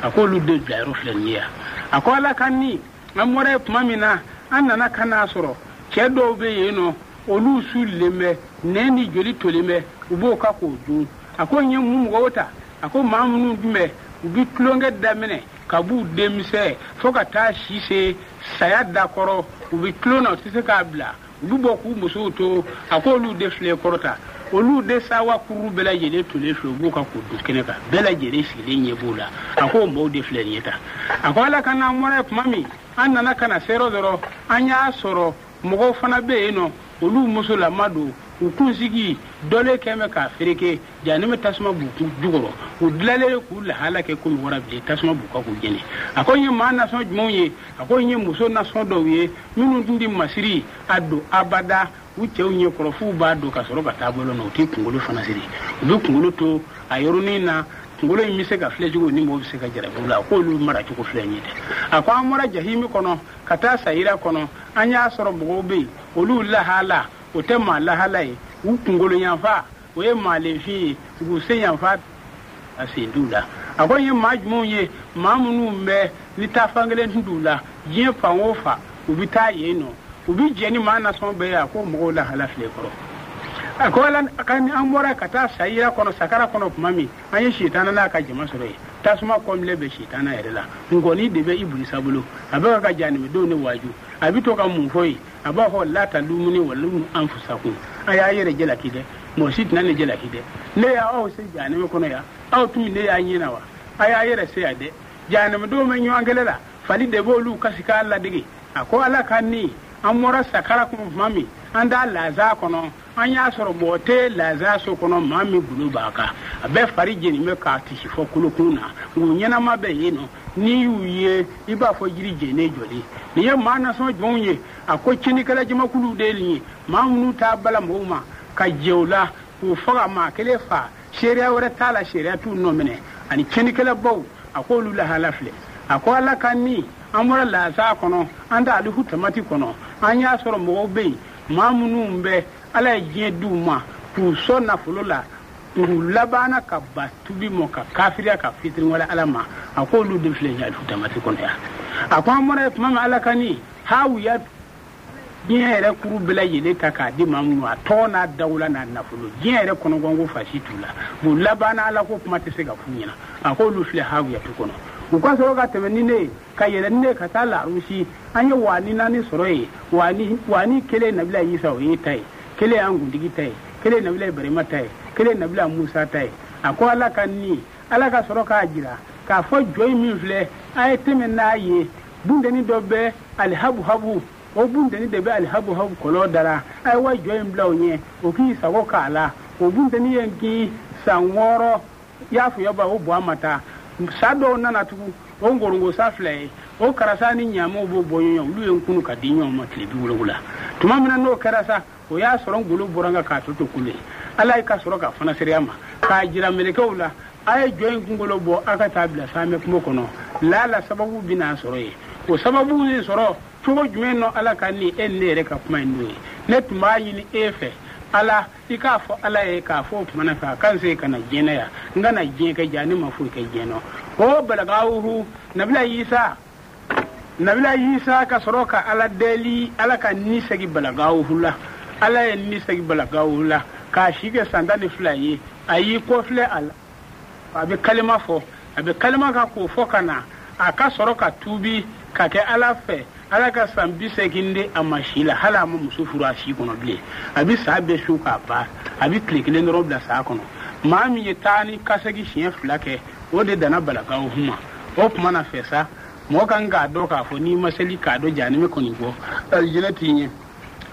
A ko olu de bila yɔrɔ filɛ nin ye yan. A ko Ala ka ni an bɔra yen tuma min na, an nana ka n'a sɔrɔ cɛ dɔw bɛ yen nɔ, olu sulilen bɛ, nɛn ni joli tolen bɛ, u b'o kan k'o dun. A ko n ye mun mɔgɔw ta? A ko maa minnu tun bɛ, u bɛ tulonkɛ daminɛ ka b'u denmisɛn fo ka taa si se saya dakɔrɔ, u bɛ tulon na, u tɛ se k'a bila, u bɛ bɔ k'u musow to. A ko olu de filɛ kɔrɔta, olu de sawa kuru bɛɛ lajɛlen tolen filɛ, u b'u kan k'o dun kɛnɛ kan, bɛɛ lajɛlen sigilen ɲɛ b'u la. A ko mɔgɔw de filɛ nin ye tan. A ko Ala ka n'an bɔra yen tuma min, an nana ka na se yɔrɔ dɔrɔn, an y'a sɔrɔ mɔgɔw fana bɛ yen nɔ, olu musolama don, u kunsigi dɔlen kɛn bɛ k'a fereke, jahanama tasuma b'u kun jukɔrɔ, u dilalen k'u lahala kɛ komi wara bilen, tasuma b'u kan k'u jeni. A ko n ye maa nasɔn jumɛnw ye? A ko n ye muso nasɔn dɔw ye minnu tun tɛ masiri a don abada u cɛw ɲɛ kɔrɔ, f'u b'a don ka sɔrɔ ka taa bɔlɔn na, u tɛ kunkolo fana siri, u bɛ kunkolo to a yɔrɔnin na, kunkolo in bɛ se ka filɛ cogo ni mɔgɔ bɛ se ka jarabi u la, k'olu mara cogo filɛ nin ye dɛ. A ko an bɔra jahimi kɔnɔ ka taa sayira kɔnɔ, an y'a sɔrɔ mɔgɔw bɛ yen, olu lahala o tɛ maa lahala ye, u kunkolo yanfa o ye maalenfin ye, u sen yanfa a sen t'u la. A ko n ye maa jumɛnw ye? Maa minnu bɛ ni taafan kelen tun t'u la, diɲɛ fan o fan u bɛ taa yen nɔ, u bɛ jɛ ni maa nasɔn bɛɛ ye. A ko mɔgɔw lahala filɛ kɔrɔ. A ko Ala ka ni an bɔra ka taa sayira kɔnɔ, sakara kɔnɔ tuma min, an ye sitana n'a ka jama sɔrɔ yen. Tasuma kɔnbilen bɛ sitana yɛrɛ la, ngɔni de bɛ Ibilisa bolo, a bɛ ka jahanamadenw de waaju. A bɛ to ka mun fɔ yen? A b'a fɔ la talumuni wa lumu anfusakum, a y'a yɛrɛ jalaki dɛ, mɔgɔ si tɛna ne jalaki dɛ, ne y'aw se jahanama kɔnɔ yan, aw tun ne y'a ɲɛna wa? A y'a yɛrɛ se yan dɛ. Jahanamadenw bɛ ɲɔgɔn kɛlɛ la, fali de b'olu kasi k'a ladege. A ko Ala ka ni an bɔra sakara kɔnɔ tuma min, an taa laza kɔnɔ, an y'a sɔrɔ mɔgɔ tɛ laza so kɔnɔ maa min golo b'a kan, a bɛɛ fari jeni bɛ k'a tisi fɔ kolokun na, u ɲɛnama bɛ yen nɔ, n'i y'u ye i b'a fɔ jiri jennen jɔlen. Nin ye maa nasɔn jumɛnw ye? A ko tiɲɛnikɛla jamakulu de ye nin ye, maa minnu t'a bala mɔgɔw ma ka jɛ u la k'u faga maa kelen fa, seereya wɛrɛ t'a la, seereya t'u nɔ minɛ, ani tiɲɛnikɛlabaw, a k'olu lahala filɛ. A ko Ala ka ni an bɔra laza kɔnɔ, an taa alihu tamati kɔnɔ, an y'a sɔrɔ mɔgɔw bɛ yen, maa minnu bɛ Ala ye diɲɛ d'u ma k'u sɔn nafolo la, k'u labanna ka ba tubi mɔ ka kafiriya ka fitiriwale Ala ma, a k'olu de filɛ nin ye alihu tamati kɔnɔ yan. A ko an bɔra yen tuma min, Ala ka ni hawuya diɲɛ yɛrɛ kuru bɛɛ lajɛlen ta k'a di maa minnu ma, a tɔgɔ n'a dawula n'a nafolo, diɲɛ yɛrɛ kɔnɔgɔnko fasi t'u la, u labanna Ala ko kuma tɛ se ka f'u ɲɛna. A k'olu filɛ hawuyatu kɔnɔ. U ka sɔrɔ ka tɛmɛ ni ne ye ka yɛlɛ ni ne ye ka taa larusi. An ye waani naani sɔrɔ yen. Waani kelen Nabila Isa o ye ta ye, kelen y'an kuntigi ta ye, kelen Nabila Ibrahima ta ye, kelen Nabila Musa ta ye. A ko Ala ka ni Ala ka sɔrɔ k'a jira k'a fɔ jɔ in min filɛ a ye tɛmɛ n'a ye. Bunteni dɔ bɛ alihabuhabu, o bunteni de bɛ alihabuhabu kɔlɔn da la. A ye wa jɔ in bila o ɲɛ, o k'i sago k'a la. O bunteni ye n kin san 6 y'a fɔ ba o bɔ a ma taa. Sa dɔw nana tugun, o nkorongo sa fila ye, o karisa ni ɲaamaw b'o bɔ ɲɔgɔn, olu ye n kunu ka di ɲɔgɔn ma tile 70. Tuma min na n'o kɛra sa, o y'a sɔrɔ n golo bɔra n kan k'a to to kulu ye. Ala ye ka sɔrɔ ka fana seereya ma k'a jira mɛlɛkɛw la, a ye jɔ in kunkolo bɔ a ka taa bila sanfɛ kungo kɔnɔ, lala sababu bɛna sɔrɔ yen. O sababu ye sɔrɔ cogo jumɛn nɔ Ala ka ni e ni ne yɛrɛ ka kuma in n'o ye. Ne tun b'a ɲini e fɛ Ala, i k'a fɔ Ala ye k'a fɔ o tuma na fɛ a kan se ka na diɲɛ na yan, n kana diɲɛ kɛ ja ne ma foyi kɛ diɲɛ nɔ. O balagawuhu Nabila Isa, Nabila Isa ka sɔrɔ ka Ala deli, Ala ka ni segi balagawuhu la. Ala ye ni segi balagawuhu la k'a si kɛ san 12 ye. A y'i kɔfilɛ a la, a bɛ kalima fɔ, a bɛ kalima kan k'o fɔ ka na, a ka sɔrɔ ka tuubi ka kɛ Ala fɛ. Ala ka san 80 di a ma si la, hali a ma muso furu a si kɔnɔ bilen. A bɛ sa bɛɛ su k'a ban, a bɛ tile kelen dɔrɔn bila sa kɔnɔ. Maa min ye taa ni kasegi siɲɛ 2 kɛ, o de danna balagaw ma. O tuma na fɛ sa, mɔgɔ kan k'a dɔn k'a fɔ n'i ma seli k'a dɔn jahanama kɔni bɔ, alijinɛ t'i ɲɛ.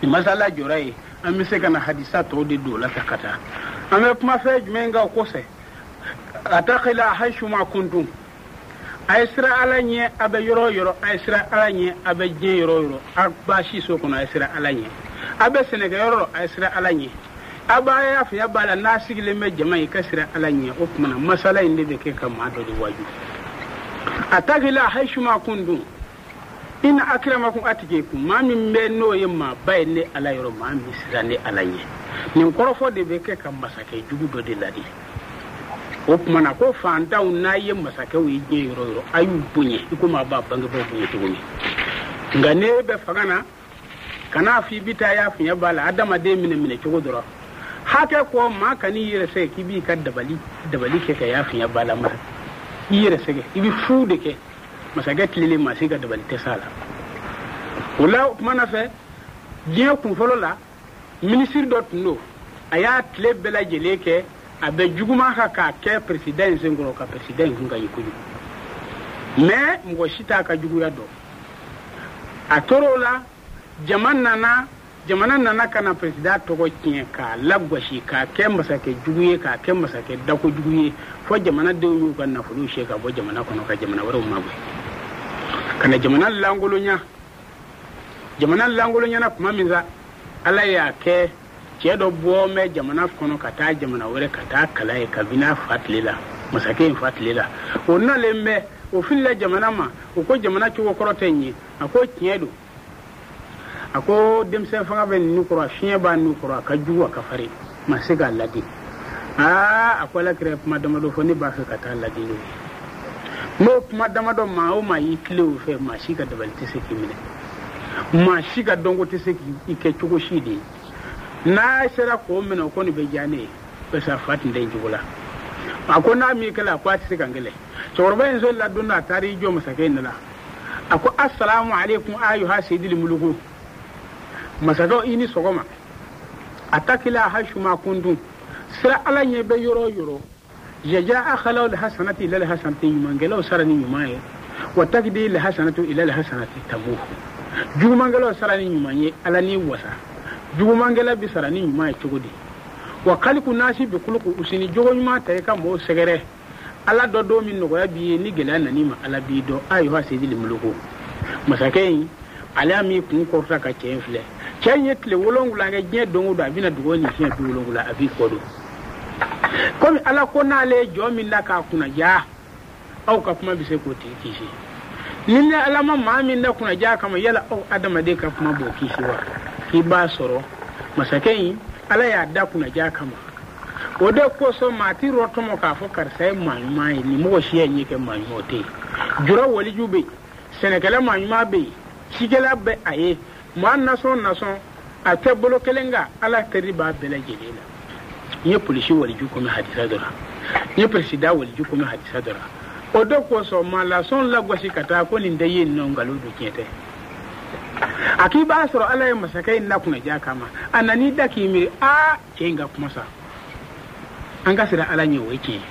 Ni masala jɔra yen, an bɛ se ka na hadisa tɔw de don o la ta ka taa. An bɛ kuma fɛn jumɛn kan o kɔfɛ? Atakila haisuma kuntum. A ye siran Ala ɲɛ, a bɛ yɔrɔ o yɔrɔ, a ye siran Ala ɲɛ, a bɛ diɲɛ yɔrɔ o yɔrɔ, a baasi so kɔnɔ, a ye siran Ala ɲɛ. A bɛ sɛnɛkɛyɔrɔ, a ye siran Ala ɲɛ. A b'a y'a fiɲɛ b'a la n'a sigilen bɛ jama ye, i ka siran Ala ɲɛ. O tuma na masala in de bɛ kɛ ka maa dɔ de waju. Atakila haisuma kuntum. Inna akramakum atikikum. Maa min bɛ n'o ye maaba ye ne Ala yɔrɔ, maa min siran ne Ala ɲɛ. Nin kɔrɔfɔ de bɛ kɛ ka masakɛ jugu dɔ de ladi. O tuma na ko faantanw n'a ye masakɛw ye diɲɛ yɔrɔ o yɔrɔ, a y'u bonya i komi a b'a bangebaaw bonya cogo min. Nka n'e bɛ fanga na, kan'a fɔ i bɛ taa y'a fiɲɛ b'a la, adamaden minɛ minɛ cogo dɔ la. Hakɛ kɔ maa kan'i yɛrɛ sɛgɛn k'i b'i ka dabali kɛ ka y'a fiɲɛ b'a la masa. I yɛrɛ sɛgɛn, i bɛ fu de kɛ. Masakɛ tilelen maa si ka dabali tɛ s'a la. O la o tuma na fɛ, diɲɛ kunfɔlɔ la, minisiri dɔ tun don, a y'a tile bɛɛ lajɛlen kɛ a bɛ juguman kan k'a kɛ peresidan in senkɔrɔ, ka peresidan in kun ka ɲi kojugu. Mais mɔgɔ si t'a ka juguya dɔn. A tor'o la, jamana nana ka na peresidan tɔgɔ tiɲɛ k'a lagosi, k'a kɛ masakɛ jugu ye, k'a kɛ masakɛ dako jugu ye, fo jamanadenw y'u ka nafolo siyɛ ka bɔ jamana kɔnɔ ka jamana wɛrɛw magɛn. Ka na jamana lankolonya. Jamana lankolonyana tuma min sa, Ala y'a kɛ cɛ dɔ bɔ mɛ jamana kɔnɔ ka taa jamana wɛrɛ ka taa kalan ye kabini a fa tile la, masakɛ in fa tile la. O nalen bɛ, o filila jamana ma, o ko jamana cogo kɔrɔ tɛ nin ye. A ko tiɲɛ don. A ko denmisɛn fanga bɛ ninnu kɔrɔ, a fiɲɛ b'a ninnu kɔrɔ, a ka jugu, a ka farin, ma se k'a ladi. Aa, a ko Ala kira ye kuma damadɔ fɔ, ne b'a fɛ ka taa ladi n'o ye. N'o kuma damadɔ maa o maa y'i tilen o fɛ, maa si ka dabali tɛ se k'i minɛ, maa si ka dɔnko tɛ se k'i kɛ cogo si de ye. N'a sera k'o minɛ, o kɔni bɛ diya ne ye, parce que a fa tun tɛ nin cogo la. A ko n'a m'i kɛlɛ, a ko a tɛ se ka n kɛlɛ. Cɛkɔrɔba in solila don dɔ, a taara i jɔ masakɛ in da la. A ko asalamu aleykum ayuha seyidili muluku. Masakɛ i ni sɔgɔma. A takila hasuma kundun. Sira Ala ɲɛ bɛ yɔrɔ o yɔrɔ. Jaja akhalaw alhasanati ila alhasanati, ɲumankɛlaw sara ni ɲuman ye. Wa takidi alhasanatu ila alhasanati tamuhu. Jugumankɛlaw sara ni ɲuman ye, Ala ni wasa. Jugumankɛla bi sara ni ɲuman ye cogo di? Wa kaliku nasi bi kuluku usini, jogo ɲuman ta i ka mɔgɔw sɛgɛrɛ. Ala dɔ don min nɔgɔya b'i ye, ni gɛlɛya nan'i ma, Ala b'i dɔn. Ayiwa seyidili muluku. Masakɛ in, ale m'i kun kɔrɔta ka cɛ in filɛ. Cɛ in ye tile 7 kɛ diɲɛ don o don, a bɛna dugawu ni siɲɛ 70, a b'i kɔ don. Komi Ala ko n'ale ye jɔn min da k'a kunnaja, aw ka kuma bɛ se k'o tigi kisi. Ni ne Ala ma maa min da kunnaja kama, yala aw adamaden ka kuma b'o kisi wa? K'i b'a sɔrɔ masakɛ in, Ala y'a da kunnaja kama. O de kosɔn maa ti rɔtɔmɔ k'a fɔ karisa ye maa ɲuman ye, nin mɔgɔ si ye ɲɛ kɛ maa ɲuman o tɛ yen. Jura waliju bɛ yen, sɛnɛkɛla maa ɲuman bɛ yen, cikɛla bɛ a ye, maa nasɔn nasɔn a tɛ bolo kelen kan, Ala teri b'a bɛɛ lajɛlen la. N ye polisi waliju komi hadisa dɔ la, n ye peresidan waliju komi hadisa dɔ la. O de kosɔn maa lasɔn lagosi ka taa ko nin tɛ ye nɔ nkalon don, tiɲɛ tɛ. A k'i b'a sɔrɔ Ala ye masakɛ in lakunnaja kama, a nan'i da k'i miiri, aa cɛ in ka kuma sa, an ka siran Ala ɲɛ, o ye tiɲɛ ye.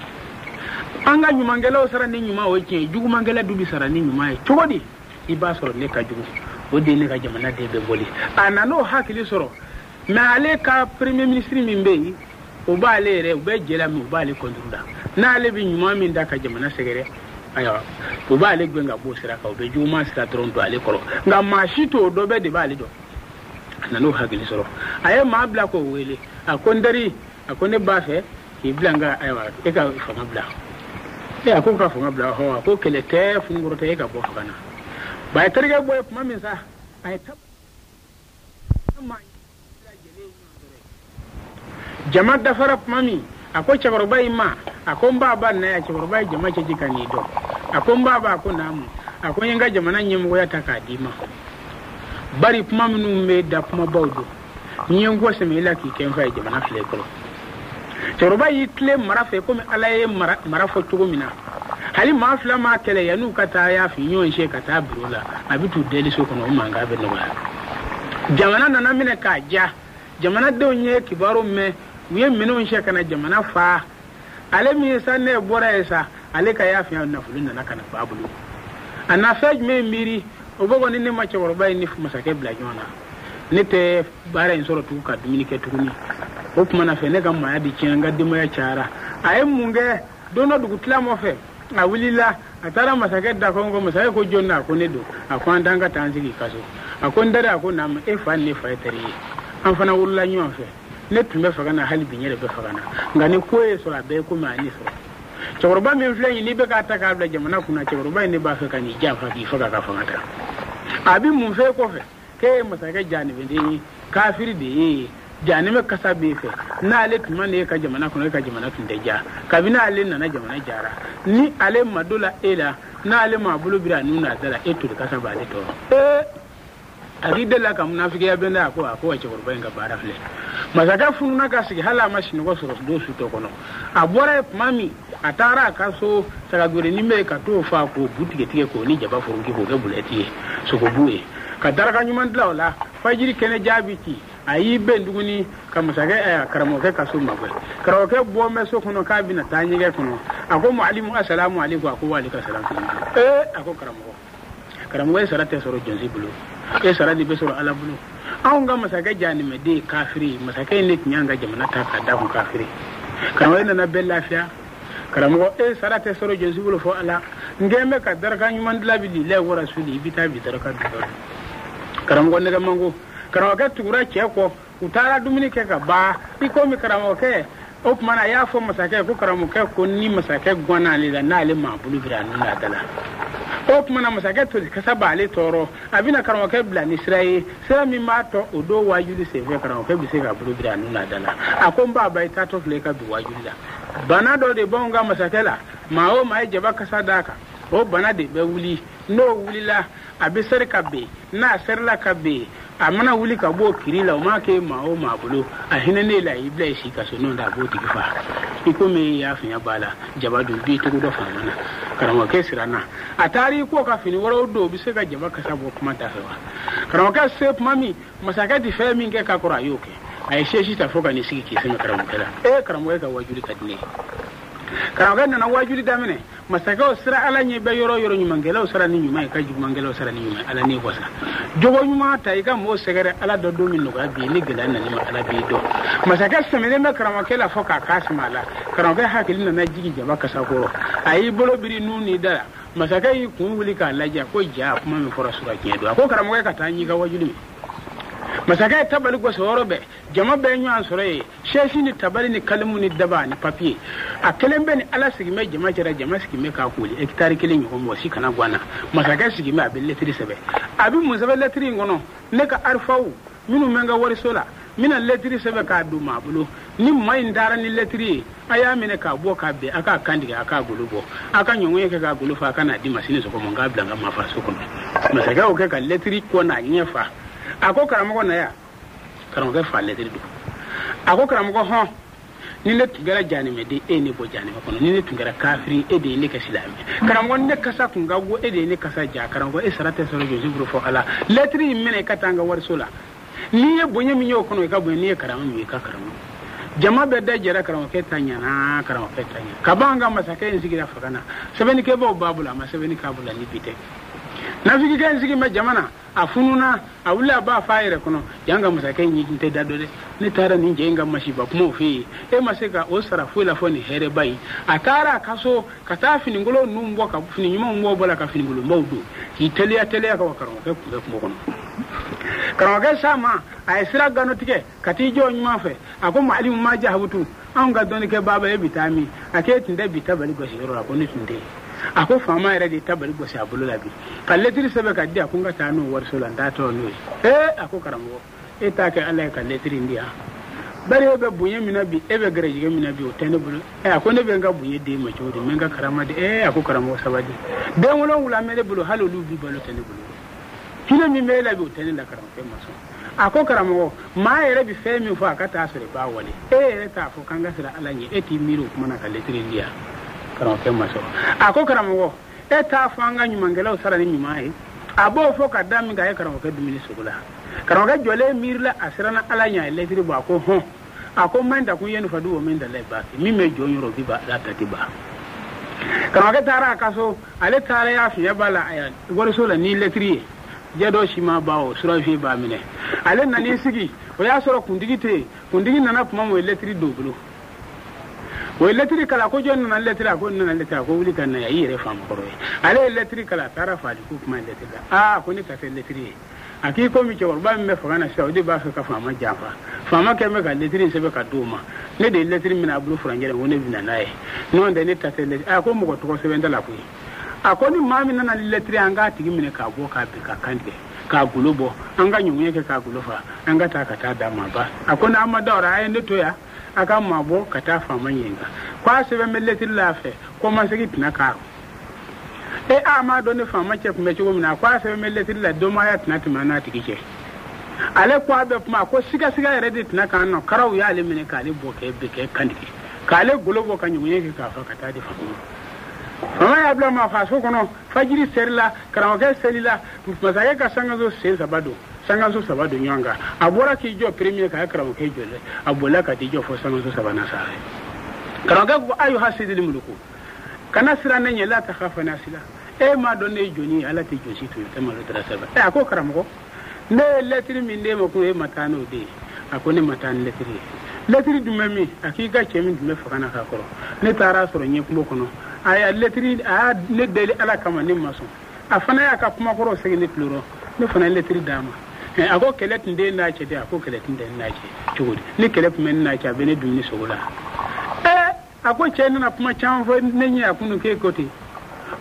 An ka ɲumankɛlaw sara ni ɲuman, o ye tiɲɛ ye. Jugumankɛla dun bɛ sara ni ɲuman ye cogo di? I b'a sɔrɔ ne ka jugu, o de ye ne ka jamana den bɛɛ bɔli. A nan'o hakili sɔrɔ, mais ale ka premier ministre min bɛ yen, o b'ale yɛrɛ, u bɛ jɛ la, mais u b'ale contre la. N'ale bɛ ɲuman min da ka jamana sɛgɛrɛ, ayiwa, u b'ale gɛn ka bɔ o sira kan, u bɛ juguman sira dɔrɔn don ale kɔrɔ. Nka maa si t'o dɔn, bɛɛ de b'ale dɔn. A nan'o hakili sɔrɔ, a ye maa bila k'o wele. A ko n teri, a ko ne b'a fɛ k'i bila n ka, ayiwa, e ka fanga bila. E a ko ka fanga bila hɔ, a ko kɛlɛ tɛ, fununkɔrɔ tɛ, e ka bɔ fanga na. Ba ye terikɛ bɔ ye tuma min sa, a ye jama dafara tuma min, a ko cɛkɔrɔba in ma, a ko n b'a ba na yan. Cɛkɔrɔba ye jama cɛci ka n'i dɔn. A ko n b'a ba, a ko naamu. A ko n ye n ka jamana ɲɛmɔgɔya ta k'a d'i ma, bari kuma minnu bɛ da kumabaw don, n ye n kɔ sɛmɛ i la k'i kɛ n fa ye, jamana filɛ i kɔrɔ. Cɛkɔrɔba y'i tilen mara fɛ komi Ala ye mara fɔ cogo min na. Hali maa fila maa kɛlɛ, yan'u ka taa y'a fi ɲɔgɔn se ka taa biro la, a bɛ t'u deli so kɔnɔ, o mankan bɛ nɔgɔya. Jamana nana minɛ k'a ja, jamanadenw ye kibaru mɛn, u ye minɛnw sɛ ka na jamana fa. Ale min ye sa, ne bɔra yen sa, ale ka y'a fiɲɛ nafolo nana ka na ba bolo. A na fɛn jumɛn miiri? O bɛ kɔni ne ma cɛkɔrɔba in ni masakɛ bila ɲɔgɔn na, ne tɛ baara in sɔrɔ tugun ka dumuni kɛ tuguni. O tuma na fɛ, ne ka maaya di tiɲɛ, n ka denbaya cayara. A ye mun kɛ? Don dɔ dugu tila fɛ, a wulila, a taara masakɛ da ko masakɛ ko jɔn na? A ko ne don. A ko an t'an ka taa an sigi ka so. A ko n teri, a ko naamu, e fa ni ne fa ye teri ye, an fana wolola ɲɔgɔn fɛ. Ne tun bɛ fanga na, hali bi n yɛrɛ bɛ fanga na, nka ni ko ye sɔrɔ, a bɛɛ ye komi a ye ne sɔrɔ. Cɛkɔrɔba min filɛ nin, n'i bɛ k'a ta k'a bila jamana kunna, cɛkɔrɔba in ne b'a fɛ ka n'i janfa k'i faga ka fanga ta. A bɛ mun fɛ kɔfɛ k'e ye masakɛ janimɛden ye, kafiri de ye, janimɛ kasa b'e fɛ. N'ale tun ma ne ka jamana kɔnɔ, e ka jamana tun tɛ ja. Kabini ale nana, jamana jara. Ni ale ma don la e la, n'ale m'a bolo biri a nun n'a da la, e toli kasa b'ale tɔɔrɔ. Ee, a k'i delila ka munafigiya bɛn dɛ. A ko wa cɛkɔrɔba in ka baara filɛ. Masakɛ fununa ka sigi, hali a ma sinɔgɔ sɔrɔ don su tɔ kɔnɔ. A bɔra yen tuma min, a taara a ka so, sagagɛrɛnin bɛ yen, ka t'o fa k'o bu tigɛ tigɛ k'o ni jaba foroki k'o kɛ bulɛti ye, sogobu ye, ka daraka ɲuman dilan o la. Fajiri kɛnɛ jaabi ci, a y'i bɛn tuguni ka masakɛ karamɔgɔkɛ ka so magɛn. Karamɔgɔkɛ bɔ bɛ so kɔnɔ k'a bɛna taa ɲɛgɛn kɔnɔ. A ko mualimu, asalamu aleykum. A ko wa aleykum salam. Ee, a ko karamɔgɔ, karamɔgɔ, e sara tɛ sɔrɔ jɔnsi bolo, e sara de bɛ sɔrɔ Ala bolo. Anw ka masakɛ janimɛden ye kafiri ye, masakɛ in de tun y'an ka jamana ta k'a da kun kafiri. Karamɔgɔ, e nana bɛɛ lafiya. Karamɔgɔ, e sara tɛ sɔrɔ jɔnsi bolo fɔ Ala. N kɛn bɛ ka daraka ɲuman dilan bi lilayi warasuli, i bɛ taa bi daraka dun. Karamɔgɔ nɛgɛmanko, karamɔgɔkɛ tugura cɛ kɔ, u taara dumuni kɛ ka ban. I komi karamɔgɔkɛ, o tuma na a y'a fɔ masakɛ ko karamɔgɔkɛ ko ni masakɛ ganna ale la, n'ale m'a bolo biri a nun n'a da la, o tuma na masakɛ toli kasa b'ale tɔɔrɔ. A bɛna karamɔgɔkɛ bila ni sira ye, sira min b'a tɔ o don wajuli senfɛ, karamɔgɔkɛ bɛ se k'a bolo biri a nun n'a da la. A ko n b'a ba, i taatɔ filɛ i ka bi wajuli la. Bana dɔ de b'anw ka masakɛ la, maa o maa ye jaba kasa d'a kan, o bana de bɛ wuli. N'o wulila, a bɛ seri ka ben. N'a serila ka ben, a mana wuli ka bɔ o kiri la, o m'a kɛ maa o maa bolo, a hinɛ ne la, i bila i si ka so, n'o tɛ a b'o tigi fa. I komi i y'a fiɲɛ b'a la, jaba dun b'i cogo dɔ faama na. Karamɔgɔkɛ siranna, a taara i ko ka fini wɛrɛw don, o bɛ se ka jaba kasa bɔ kuma da fɛ wa? Karamɔgɔkɛ se tuma min, masakɛ tɛ fɛn min kɛ ka kɔrɔ, a y'o kɛ. A ye sɛsi ta fo ka n'i sigi k'i sɛmɛ karamɔgɔkɛ la. Ee karamɔgɔ, e ka wajuli ka di ne ye. Karamɔgɔkɛ nana wajuli daminɛ. Masakɛw sira Ala ɲɛ bɛ yɔrɔ yɔrɔ, ɲumankɛlaw sara ni ɲuman ye, ka jugumankɛlaw sara ni ɲuman ye. Ala ni wasa jogo ɲuman ta i ka mɔgɔw sɛgɛrɛ, Ala dɔ don min nɔgɔya bi ni gɛlɛya nana ma, Ala b'i dɔn. Masakɛ sɛmɛnen bɛ karamɔgɔkɛ la fo k'a k'a sama a la. Karamɔgɔkɛ hakili nana jigin jaba kasa kɔrɔ, a y'i bolo biri nun ni da la. Masakɛ y'i kun wuli k'a lajɛ, ko ja, kuma min fɔra sura tiɲɛ don. A ko karamɔgɔkɛ ka taa ɲi ka wajuli min. Masakɛ ye tabali gosi yɔrɔ bɛɛ, jama bɛɛ ɲɔgɔn sɔrɔ yen, sɛsi ni tabali ni kalimu ni daba ni papiye. A kelen bɛ ni Ala sigin bɛ jama cɛla, jama sigin bɛ k'a koli hectare kelen ɲɔgɔn, mɔgɔ si kana gan na. Masakɛ sigin bɛ, a bɛ lɛtiri sɛbɛn. A bɛ mun sɛbɛn lɛtiri in kɔnɔ? Ne ka arifaw minnu bɛ n ka wariso la, n bɛna lɛtiri sɛbɛn k'a don maa bolo. Ni maa in taara ni lɛtiri ye, a y'a minɛ k'a bɔ k'a bɛn, a k'a kan tigɛ, a k'a golo bɔ, a ka ɲɔngɔn kɛ k'a golo fa, a ka n'a di ma sini sɔgɔma, n k'a bila n ka maafaso kɔnɔ. Masakɛ y'o kɛ ka lɛtiri kɔ n'a ɲɛ fa. A ko karamɔgɔ na yan. Karamɔgɔkɛ fa lɛtiri don. A ko karamɔgɔ, hɔn, Ni ne tun kɛra janimɛden e ye ne bɔ janimɛ kɔnɔ, ni ne tun kɛra kafiri e de ye ne kɛ silamɛ. Karamɔgɔ ne kasa kun ka go, e de ye ne kasa ja. Karamɔgɔ e sara tɛ sɔrɔ jɔsi bolo fɔ Ala. Lɛtiri in minɛ i ka taa an ka wariso la, n'i ye bonya min ye o kɔnɔ i ka bonya, n'i ye karama min ye i ka karama. Jama bɛɛ da jɛra karamɔgɔkɛ ta ɲana, karamɔgɔkɛ ta ɲana. Ka ban an ka masakɛ in sigira fanga na, sɛbɛnnikɛbaw b'a bolo, a ma sɛbɛnni k'a bolo ni bi tɛ. Nafikikɛ in sigi bɛ jama na, a fununa, a wulila a b'a f'a yɛrɛ kɔnɔ, yan ka masakɛ in ɲɛ tɛ da dɔ dɛ, ne taara nin cɛ in ka masiba kumaw fɛ yen, e ma se ka o sara foyi la fɔ nin hɛrɛba in. A taara a ka so ka taa finikolon ninnu bɔ, ka fini ɲumanw bɔ la ka finikolonbaw don, k'i teliya teliya ka wa karamɔgɔkɛ kun bɛ kungo kɔnɔ. Karamɔgɔkɛ s'a ma, a ye sira gano tigɛ ka t'i jɔ ɲuman fɛ. A ko maalimu ma jahabutu, anw ka dɔnnikɛ baaba e bi taa min? A k'e tun tɛ bi tabali gosi yɔrɔ la? Ko ne tun tɛ yen. A ko faama yɛrɛ de ye tabali gosi a bolo la bi, ka lɛtiri sɛbɛn ka di, a ko n ka taa n'o wariso la, n t'a tɔ n'o ye. Ee, a ko karamɔgɔ e t'a kɛ Ala ye ka lɛtiri in di yan, bari e bɛ bonya min na bi, e bɛ gɛrɛjɛgɛ min na bi, o tɛ ne bolo. A ko ne bɛ n ka bonya d'e ma cogo di, n bɛ n ka karama di. Ee, a ko karamɔgɔ sabali, den 7 bɛ ne bolo, hali olu bi balo tɛ ne bolo, hinɛ min bɛ e la bi o tɛ ne la. Karamɔgɔkɛ ma sɔn. A ko karamɔgɔ, maa yɛrɛ bɛ fɛn min fɔ a ka taa sɔrɔ i b'a wale, e yɛrɛ t'a fɔ k'an ka siran Ala ɲɛ, e t'i miiri o kuma na ka lɛtiri in di yan. Karamɔgɔkɛ ma sɔn. A ko karamɔgɔ, e t'a fɔ an ka ɲumankɛlaw sara ni ɲuman ye? A b'o fɔ ka da min kan, a ye karamɔgɔkɛ dumuni sogo la. Karamɔgɔkɛ jɔlen miirila, a siranna Ala ɲɛ, a ye lɛtiri bɔ. A ko hɔn, a ko man dakun ye fadu o min dala baaki, min bɛ jɔn yɔrɔ bi ba Ala ta ti ban. Karamɔgɔkɛ taara a ka so, ale taara y'a fiɲɛ b'a la wariso la ni lɛtiri ye, jɛ dɔ si ma ban o surafiyɛ b'a minɛ. Ale nan'i sigi, o y'a sɔrɔ kuntigi tɛ yen. Kuntigi nana tuma min, o ye lɛtiri don bolo, o ye lɛtiri kalan. Ko jɔn nana lɛtiri? A ko n nana lɛtiri. A ko wuli ka na yan, i yɛrɛ faama kɔrɔ ye. Ale ye lɛtiri kalan, a taara faali ko kuma ye lɛtiri la. Aa, ko ne ta tɛ lɛtiri ye. A k'i komi cɛkɔrɔba min bɛ fanga na sisan, o de b'a fɛ ka faama janfa. Faama kɛlen bɛ ka lɛtiri in sɛbɛn ka d'o ma, ne de ye lɛtiri minɛ a bolo furancɛ la, ko ne bɛ na n'a ye, n'o tɛ ne ta tɛ lɛtiri. A ko mɔgɔ tɔgɔ sɛbɛn t'a la koyi. A ko ni maa min nana lɛtiri, an k'a tigi minɛ k'a bɔ k'a bin, k'a kan tigɛ, k'a golo bɔ, an ka ɲɔgɔn kɛ k'a golo fa, an ka taa ka taa d'a ma ba. A ko n'a ma da o la, a ye ne to yan, a ka maa bɔ ka taa faama ɲininka ko a sɛbɛn bɛ lɛtiri la a fɛ, ko masegin tɛna k'a rɔ. E a m'a dɔn ne faama cɛ tun bɛ cogo min na? A ko a sɛbɛn bɛ lɛtiri la, dɔnbaaya tɛna tɛmɛ n'a tigi cɛ. Ale ko a bɛ kuma, a ko sigasiga yɛrɛ de tɛna k'an nɔ. Karaw y'ale minɛ k'ale bɔ k'e bɛ k'e kantigɛ, k'ale golo bɔ ka ɲɔgɔn kɛ k'a fa ka taa di faama ma. Faama y'a bila maa faso kɔnɔ. Fajiri serila, karamɔgɔkɛ selila, masakɛ ka sankanso sen 3 don, sankanso 3 don ɲɔgɔn kan. A bɔra k'i jɔ premier k'a ye karamɔgɔkɛ jɔ dɛ, a bolila ka t'i jɔ fo sankanso 3nan sanfɛ. Karamɔgɔkɛ ko ayu hasidili muluku, kana siran ne ɲɛ, la ta khafa nasila, e m'a dɔn ne ye jɔnni ye, Ala tɛ jɔn si to yen, tɛ malo dara sɛbɛn. A ko karamɔgɔ, ne ye lɛtiri min d'e ma kun, e ma taa n'o de ye. A ko ne ma taa ni lɛtiri ye. Lɛtiri dun bɛ min? A k'i ka cɛ min tun bɛ fanga na k'a kɔrɔ, ne taara sɔrɔ ɲɛ kungo kɔnɔ, a y'a lɛtiri, a y'a ne deli Ala kama, ne ma sɔn. A fana y'a ka kumakɔrɔw segin ne tulo rɔ, ne fana ye lɛtiri d'a ma. A ko kɛlɛ tun tɛ n'a cɛ dɛ. A ko kɛlɛ tun tɛ n'a cɛ cogo di? Ni kɛlɛ tun bɛ ne n'a cɛ, a bɛ ne dumuni sogo la. A ko cɛ nana kuma caman fɔ ne ɲɛ, a kunu k'e ko ten.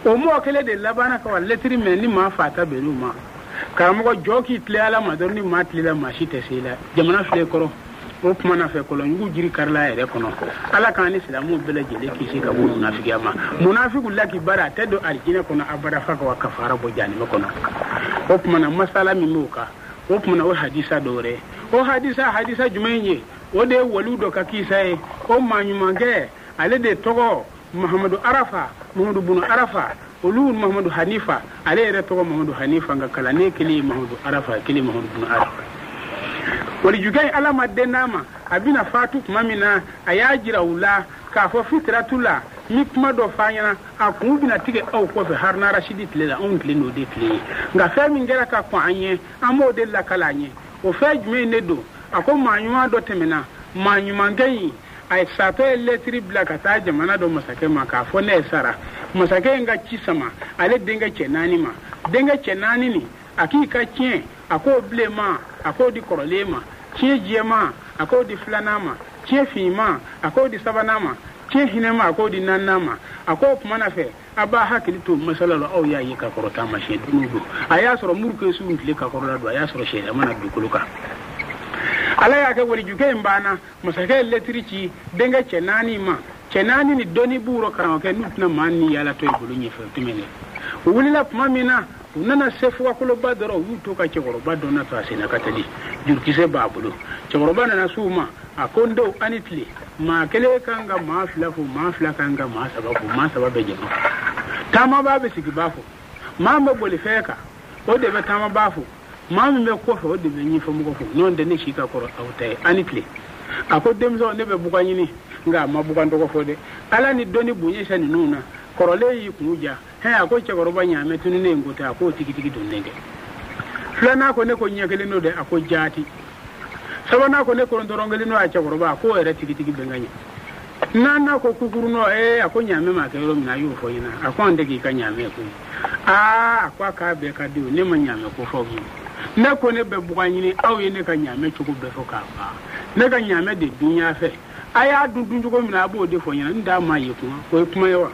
O mɔgɔ kelen de labanna ka wa lɛtiri minɛ ni maa fa ta bɛnn'o ma. Karamɔgɔ jɔ k'i tile Ala ma dɔrɔn, ni maa tilela maa si tɛ se i la. Jamana filɛ kɔrɔ, o kuma na fɛ kɔlɔnjugu jiri karila a yɛrɛ kɔnɔ. Ala k'an ni silamɛw bɛɛ lajɛlen kisi ka bɔ munafigiya ma. Munafigu lakibara, a tɛ don alijinɛ kɔnɔ abada f'a ka wa kafara bɔ jahanama kɔnɔ. O kuma na masala min b'o kan, o kuma na o hadisa dɔ wɛrɛ, o hadisa jumɛn ye? O de ye waliw dɔ ka kisa ye. O maa ɲumankɛ, ale de tɔgɔ Mahamadu Arafa, Mahamadu bunu Arafa, olu Mahamadu Hanifa, ale yɛrɛ tɔgɔ Mahamadu Hanifa, nka kalanden kelen ye Mahamadu Arafa, kelen Mahamadu bunu Arafa. Walijukɛ in Ala ma den d'a ma, a bɛna fatu tuma min na, a y'a jira u la k'a fɔ fitiratu la, ni kuma dɔ f'a ɲɛna, a kun bɛna tigɛ aw kɔfɛ Haruna Rashidi tile la, anw tile n'o de tile ye. Nka fɛn min kɛra ka kɔn an ɲɛ, an b'o de lakala an ɲɛ. O fɛn jumɛn de don? A ko maa ɲuman dɔ tɛmɛna, maa ɲumankɛ in a ye satɔ ye lɛtiri bila ka taa jamana dɔ masakɛ ma k'a fɔ ne ye sara. Masakɛ in ka ci sama ale denkɛ cɛ 4 ma. Denkɛ cɛ 4 nin, a k'i ka tiɲɛ, a k'o bilenman, a k'o di kɔrɔlen ma. Tiɲɛ jɛman, a k'o di filanan ma. Tiɲɛ finman, a k'o di sabanan ma. Tiɲɛ hinɛman, a k'o di naaninan ma. A k'o kuma na fɛ, a b'a hakili to masala la, aw y'a ye ka kɔrɔ taamasiyɛn dunun don. A y'a sɔrɔ muru kɛ su tile ka kɔrɔ la don, a y'a sɔrɔ sariya mana dugukolo kan. Ala y'a kɛ walijukɛ in banna, masakɛ ye lɛtiri ci denkɛ cɛ 4 ma. Cɛ 4 ni dɔnni b'u rɔ karamɔgɔkɛ, n'u tɛna maa ni yaala to i bolo ɲɛfɛ tɛmɛnen. U wulila tuma min na, U nana se fugakoloba dɔrɔn, u y'u to ka cɛkɔrɔba dɔ natɔ a senna ka teli, jurukisɛ b'a bolo. Cɛkɔrɔba nana s'u ma, a ko n denw, a ni tile. Maa kelen kan ka maa fila fo, maa fila kan ka maa saba fo, maa saba bɛ jama fo. Taamabaa bɛ sigibaa fo, maa min bɛ bolifɛn kan o de bɛ taamabaa fo, maa min bɛ kɔfɛ o de bɛ ɲɛfɛmɔgɔ fo. N'o tɛ ne si ka kɔrɔ aw ta ye, a ni tile. A ko denmisɛnw, ne bɛ bugan ɲini, nka a ma bugan tɔgɔ fɔ dɛ. Ala ni dɔnni bonya sa ninnu na, kɔrɔlen y'i kun ja. Hɛn, a ko cɛkɔrɔba, ɲaamɛ tununnen in ko tɛ? A k'o tigitigi donnen tɛ. Filanan ko ne ko ɲɛ kelen don dɛ? A ko jaati. Sabanan ko ne ko dɔrɔn kelen don? A cɛkɔrɔba, a k'o yɛrɛ tigitigi bɛn ka ɲɛ. Naaninan ko kukuru nɔ. Ee, a ko ɲaamɛ ma kɛ yɔrɔ min na, a y'o fɔ ɲɛna. A ko an tɛ k'i ka ɲaamɛ koyi. Aa, a ko a k'a bɛɛ ka di o, ne ma ɲaamɛ ko fɔ aw ye. Ne ko ne bɛ bugan ɲini, aw ye ne ka ɲaamɛ cogo bɛɛ fɔ k'a ban. Ne ka ɲaamɛ de dunya fɛ, a y'a dun dun cogo min na, a b'o de fɔ ɲɛna. N t'a ma ye kuma, o ye kuma ye wa?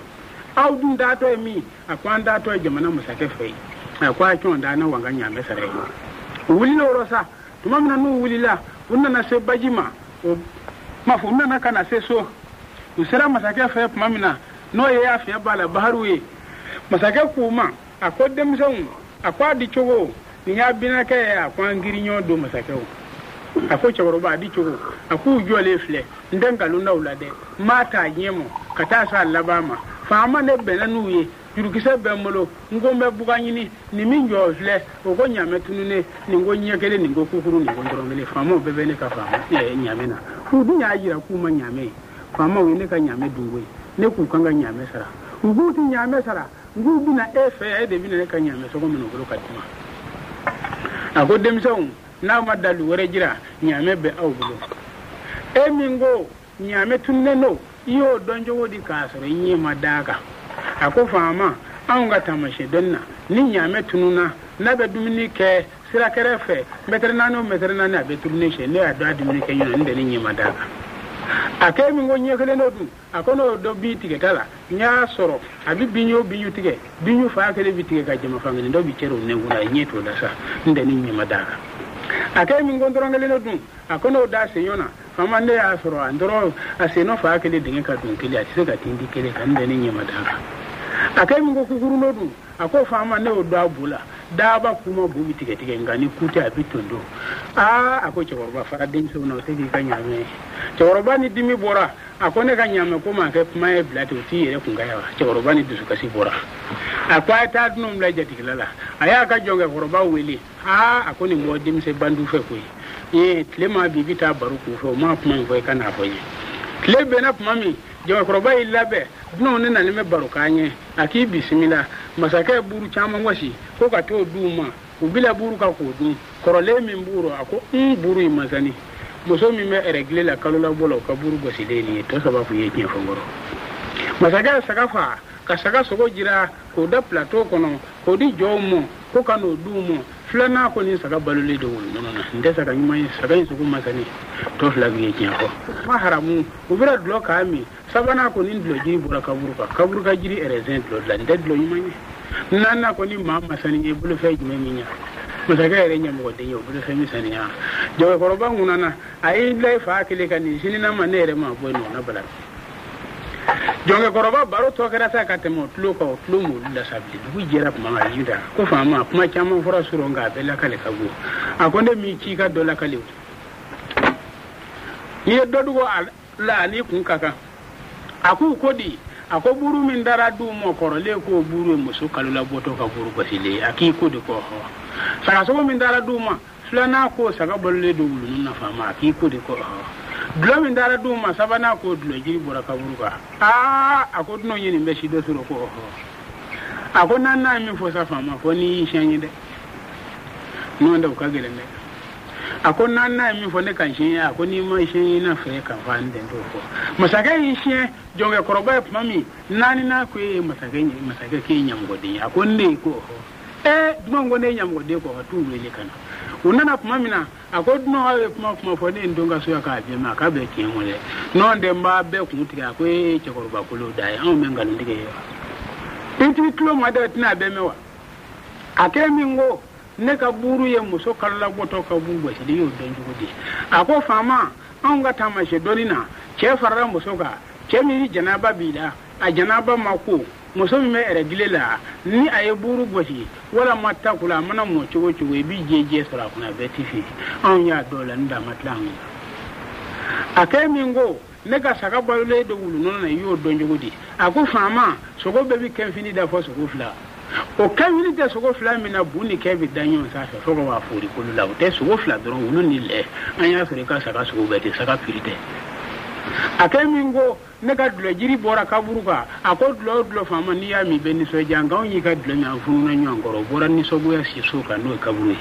Aw dun taatɔ ye min? A ko an taatɔ ye jamana masakɛ fɛ yen. A ko a cɔn da, ne wa n ka ɲaamɛ sara ye. U wulila o rɔ sa. Tuma min na n'u wulila, u nana se baji ma, o ma fɔ u nana ka na se so. U sera masakɛ fɛ tuma min na, n'o ye y'a fiɲɛ b'a la baharu ye, masakɛ k'u ma, a ko denmisɛnw, a ko a di cogo nin y'a binakɛ ye? A ko an giriɲɔ don masakɛw. A ko cɛkɔrɔba, a di cogo? A k'u jɔlen filɛ, n tɛ nkalon da u la dɛ, n b'a ta a ɲɛ ma ka taa s'a laban ma. Faama, ne bɛnna n'u ye, jurukisɛ bɛ n bolo, n ko n bɛ bugan ɲini. Nin min jɔ filɛ, o ko ɲaamɛ tununnen, nin ko ɲɛ kelen, nin ko kukuru, nin ko dɔrɔn kelen. Faamaw bɛɛ bɛ ne ka faama ɲaamɛ na. U dun y'a jira k'u ma ɲaamɛ ye. Faamaw ye ne ka ɲaamɛ dunko ye, ne k'u kan ka ɲaamɛ sara, u k'u ti ɲaamɛ sara. N k'u bɛna e fɛ yan, e de bɛna ne ka ɲaamɛ sogo minɛ u bolo ka di ma. A ko denmisɛnw, n'aw ma dalu wɛrɛ jira, ɲaamɛ bɛ aw bolo. E min ko ɲaamɛ tununnen don, i y'o dɔn cogo di k'a sɔrɔ i ɲɛ ma d'a kan? A ko faama, anw ka taamasiyɛn dɔnni na, ni ɲaamɛ tununna, n'a bɛ dumuni kɛ sira kɛrɛfɛ, mɛtɛrɛ 4 o mɛtɛrɛ 4, a bɛ tununi siɲɛ. Ne y'a dɔn a dumuni kɛ ɲɔgɔn, n tɛ ni ɲɛ ma d'a kan. A k'e min ko ɲɛ kelen dɔ dun, a ko n'o dɔ bin tigɛta la, n y'a sɔrɔ a bɛ binju o binju tigɛ, binju fa kelen bɛ tigɛ ka jama fan kelen, dɔ bɛ cɛrɛ o nɛnkun na, ɲɛ t'o la sa, n tɛ ni ɲɛ ma d'a kan. A k'e min ko dɔrɔn kelen dɔ dun, a ko n'o da sen na, faama, ne y'a sɔrɔ a dɔrɔn a sen fa kelen dingɛ ka don kelen, a tɛ se ka tinti kelen kan, n tɛ ni ɲɛ ma d'a kan. A k'e min ko kukurun dɔ dun, a ko faama, ne y'o dɔn a bo la, daba kuma bo bɛ tigɛ tigɛ, nka ni ku tɛ a bɛ tondo. Aa, a ko cɛkɔrɔba, fara denmisɛnw na, o tɛ k'i ka ɲaamɛ ye. Cɛkɔrɔba ni dimi bɔra, a ko ne ka ɲaamɛ ko maa kɛ kuma ye bila ten, o t'i yɛrɛ kun ka ye wa? Cɛkɔrɔba ni dusukasi bɔra, a ko a ye taa dunanw bila jatigila la. A y'a ka jɔnkɛkɔrɔba wele. Aa, a ko nin bɔ denmisɛn bandu fɛ koyi. Ee, tile ma bi, i bɛ taa baro k'u fɛ, o ma kuma in fɔ, i ka n'a fɔ n ye. Tile bɛnna tuma min, jɔnkɛkɔrɔba y'i labɛn, dunanw ne nalen bɛ baro k'an ye. A k'i bisimila. Masakɛ ye buru caman gosi ko ka t'o d'u ma. U bila buru kan k'o dun. Kɔrɔlen min b'u rɔ, a ko n buru in masani, muso min bɛ ɛrɛgile la kalolabɔ la, o ka buru gosilen nin ye. Tɔ saba kun ye tiɲɛ fɔ n kɔrɔ. Masakɛ ye saga fa ka saga sogo jira k'o da plateau kɔnɔ k'o di jɔnw ma ko ka n'o d'u ma. Filanan ko nin saga balolen don wulu nɔnɔ na, n tɛ saga ɲuman ye, saga in sogo masani. Tɔ fila kun ye tiɲɛ fɔ ma haramu. U bɛna dulɔ k'a min. Sabanan ko nin dulɔ jiri bɔra kaburu kan, kaburu ka jiri ɛrɛzɛn dulɔ dilan, nin tɛ dulɔ ɲuman ye. Naaninan ko ni maa masani ye, bolofɛn jumɛn min ɲa masakɛ yɛrɛ ɲɛmɔgɔden ye, o bolofɛn min saniya. Jɔnkɛkɔrɔba ŋunana, a y'i bila i fa kelen ka nin sinina ma, ne yɛrɛ ma bɔ yen nɔ na bala. Jɔnkɛkɔrɔba baro tɔ kɛra sa ka tɛmɛ o tulo kan, o tulo m'olu la sa bilen. Dugu jɛra tuma min, a y'i da ko faama, kuma caman fɔra surɔ, nka a bɛɛ lakale ka go. A ko ne m'i ci i ka dɔ lakale o, n'i ye dɔ dogo a la, ani kun ka kan. A k'u ko di? A ko buru min dara d'u ma kɔrɔlen, k'o buru ye muso kalolabɔtɔ ka buru gosilen ye. A k'i ko de kɔ hɔ. Sagasogo min dara d'u ma, filanan ko saga balolen don wulunun na, faama, a k'i ko de kɔ hɔ. Dulɔ min dara d'u ma, sabanan ko dulɔ jiri bɔra kaburu kan. Aa, a ko dunanw ye nin bɛ si dɔ sɔrɔ ko hɔ. A ko naaninan ye min fɔ sa, faama, fɔ n'i y'i siɲɛ ye dɛ, n'o tɛ o ka gɛlɛn dɛ. A ko naaninan ye min fɔ, ne ka siɲɛ. A ko n'i ma siɲɛ ye, n'a fɛ ka fɔ an tɛ t'o fɔ. Masakɛ y'i siɲɛ jɔnkɛkɔrɔba ye tuma min, naaninan ko e ye masakɛ, masakɛ k'e ye ɲɛmɔgɔden ye. A ko ne ye ko hɔ. Ee, dunan ko ne ye ɲɛmɔgɔden ko hɔ, t'u wele ka na. U nana tuma min na, a ko dunan, aw ye kuma kuma fɔ, ne ye n don ka so yan k'a bɛn ma, a k'a bɛɛ tiɲɛ ma dɛ, n'o tɛ n b'a bɛɛ kun tigɛ. A ko e ye cɛkɔrɔba kolo da ye, anw bɛ nkalon tigɛ ye wa? I t'i tulo ma dɛ, tɛna bɛɛ mɛn wa? A kɛ min ko ne ka buru ye muso kalolabɔtɔ ka buru gosili, y'o dɔn cogo di? A ko faama, anw ka taamasiyɛn dɔnni na, cɛ farala muso kan, cɛ min ni janaba b'i la, a janaba ma ko. Muso min bɛ ɛrɛgile la ni a ye buuru gosi walama takula a mana mɔ cogo cogo i b'i jɛ sɔrɔ a kunna a bɛɛ ti fin. Anw y'a dɔw la n da ma tila anw na. A kɛ min ko ne ka saga balolen don wulu nɔnɔ na, i y'o dɔn cogo di? A ko faama, sogo bɛɛ bɛ kɛnfini da fɔ sogo fila. O kɛnfini tɛ sogo fila min na, bu ni kɛ bɛ da ɲɔgɔn sanfɛ fo ka waa foori kolo la. O tɛ sogo fila dɔrɔn, wulu ni lɛ. An y'a sɔrɔ i ka saga sogo bɛɛ tɛ saga piri tɛ. A kɛ min ko ne ka dulɔjiri bɔra kaburu kan, a ko dulɔ o dulɔ faama n'i y'a min i bɛ nisɔndiya, nka anw y'i ka dulɔ min an fununa ɲɔgɔn kɔrɔ, o bɔra nisɔngoya si so kan n'o ye kaburu ye.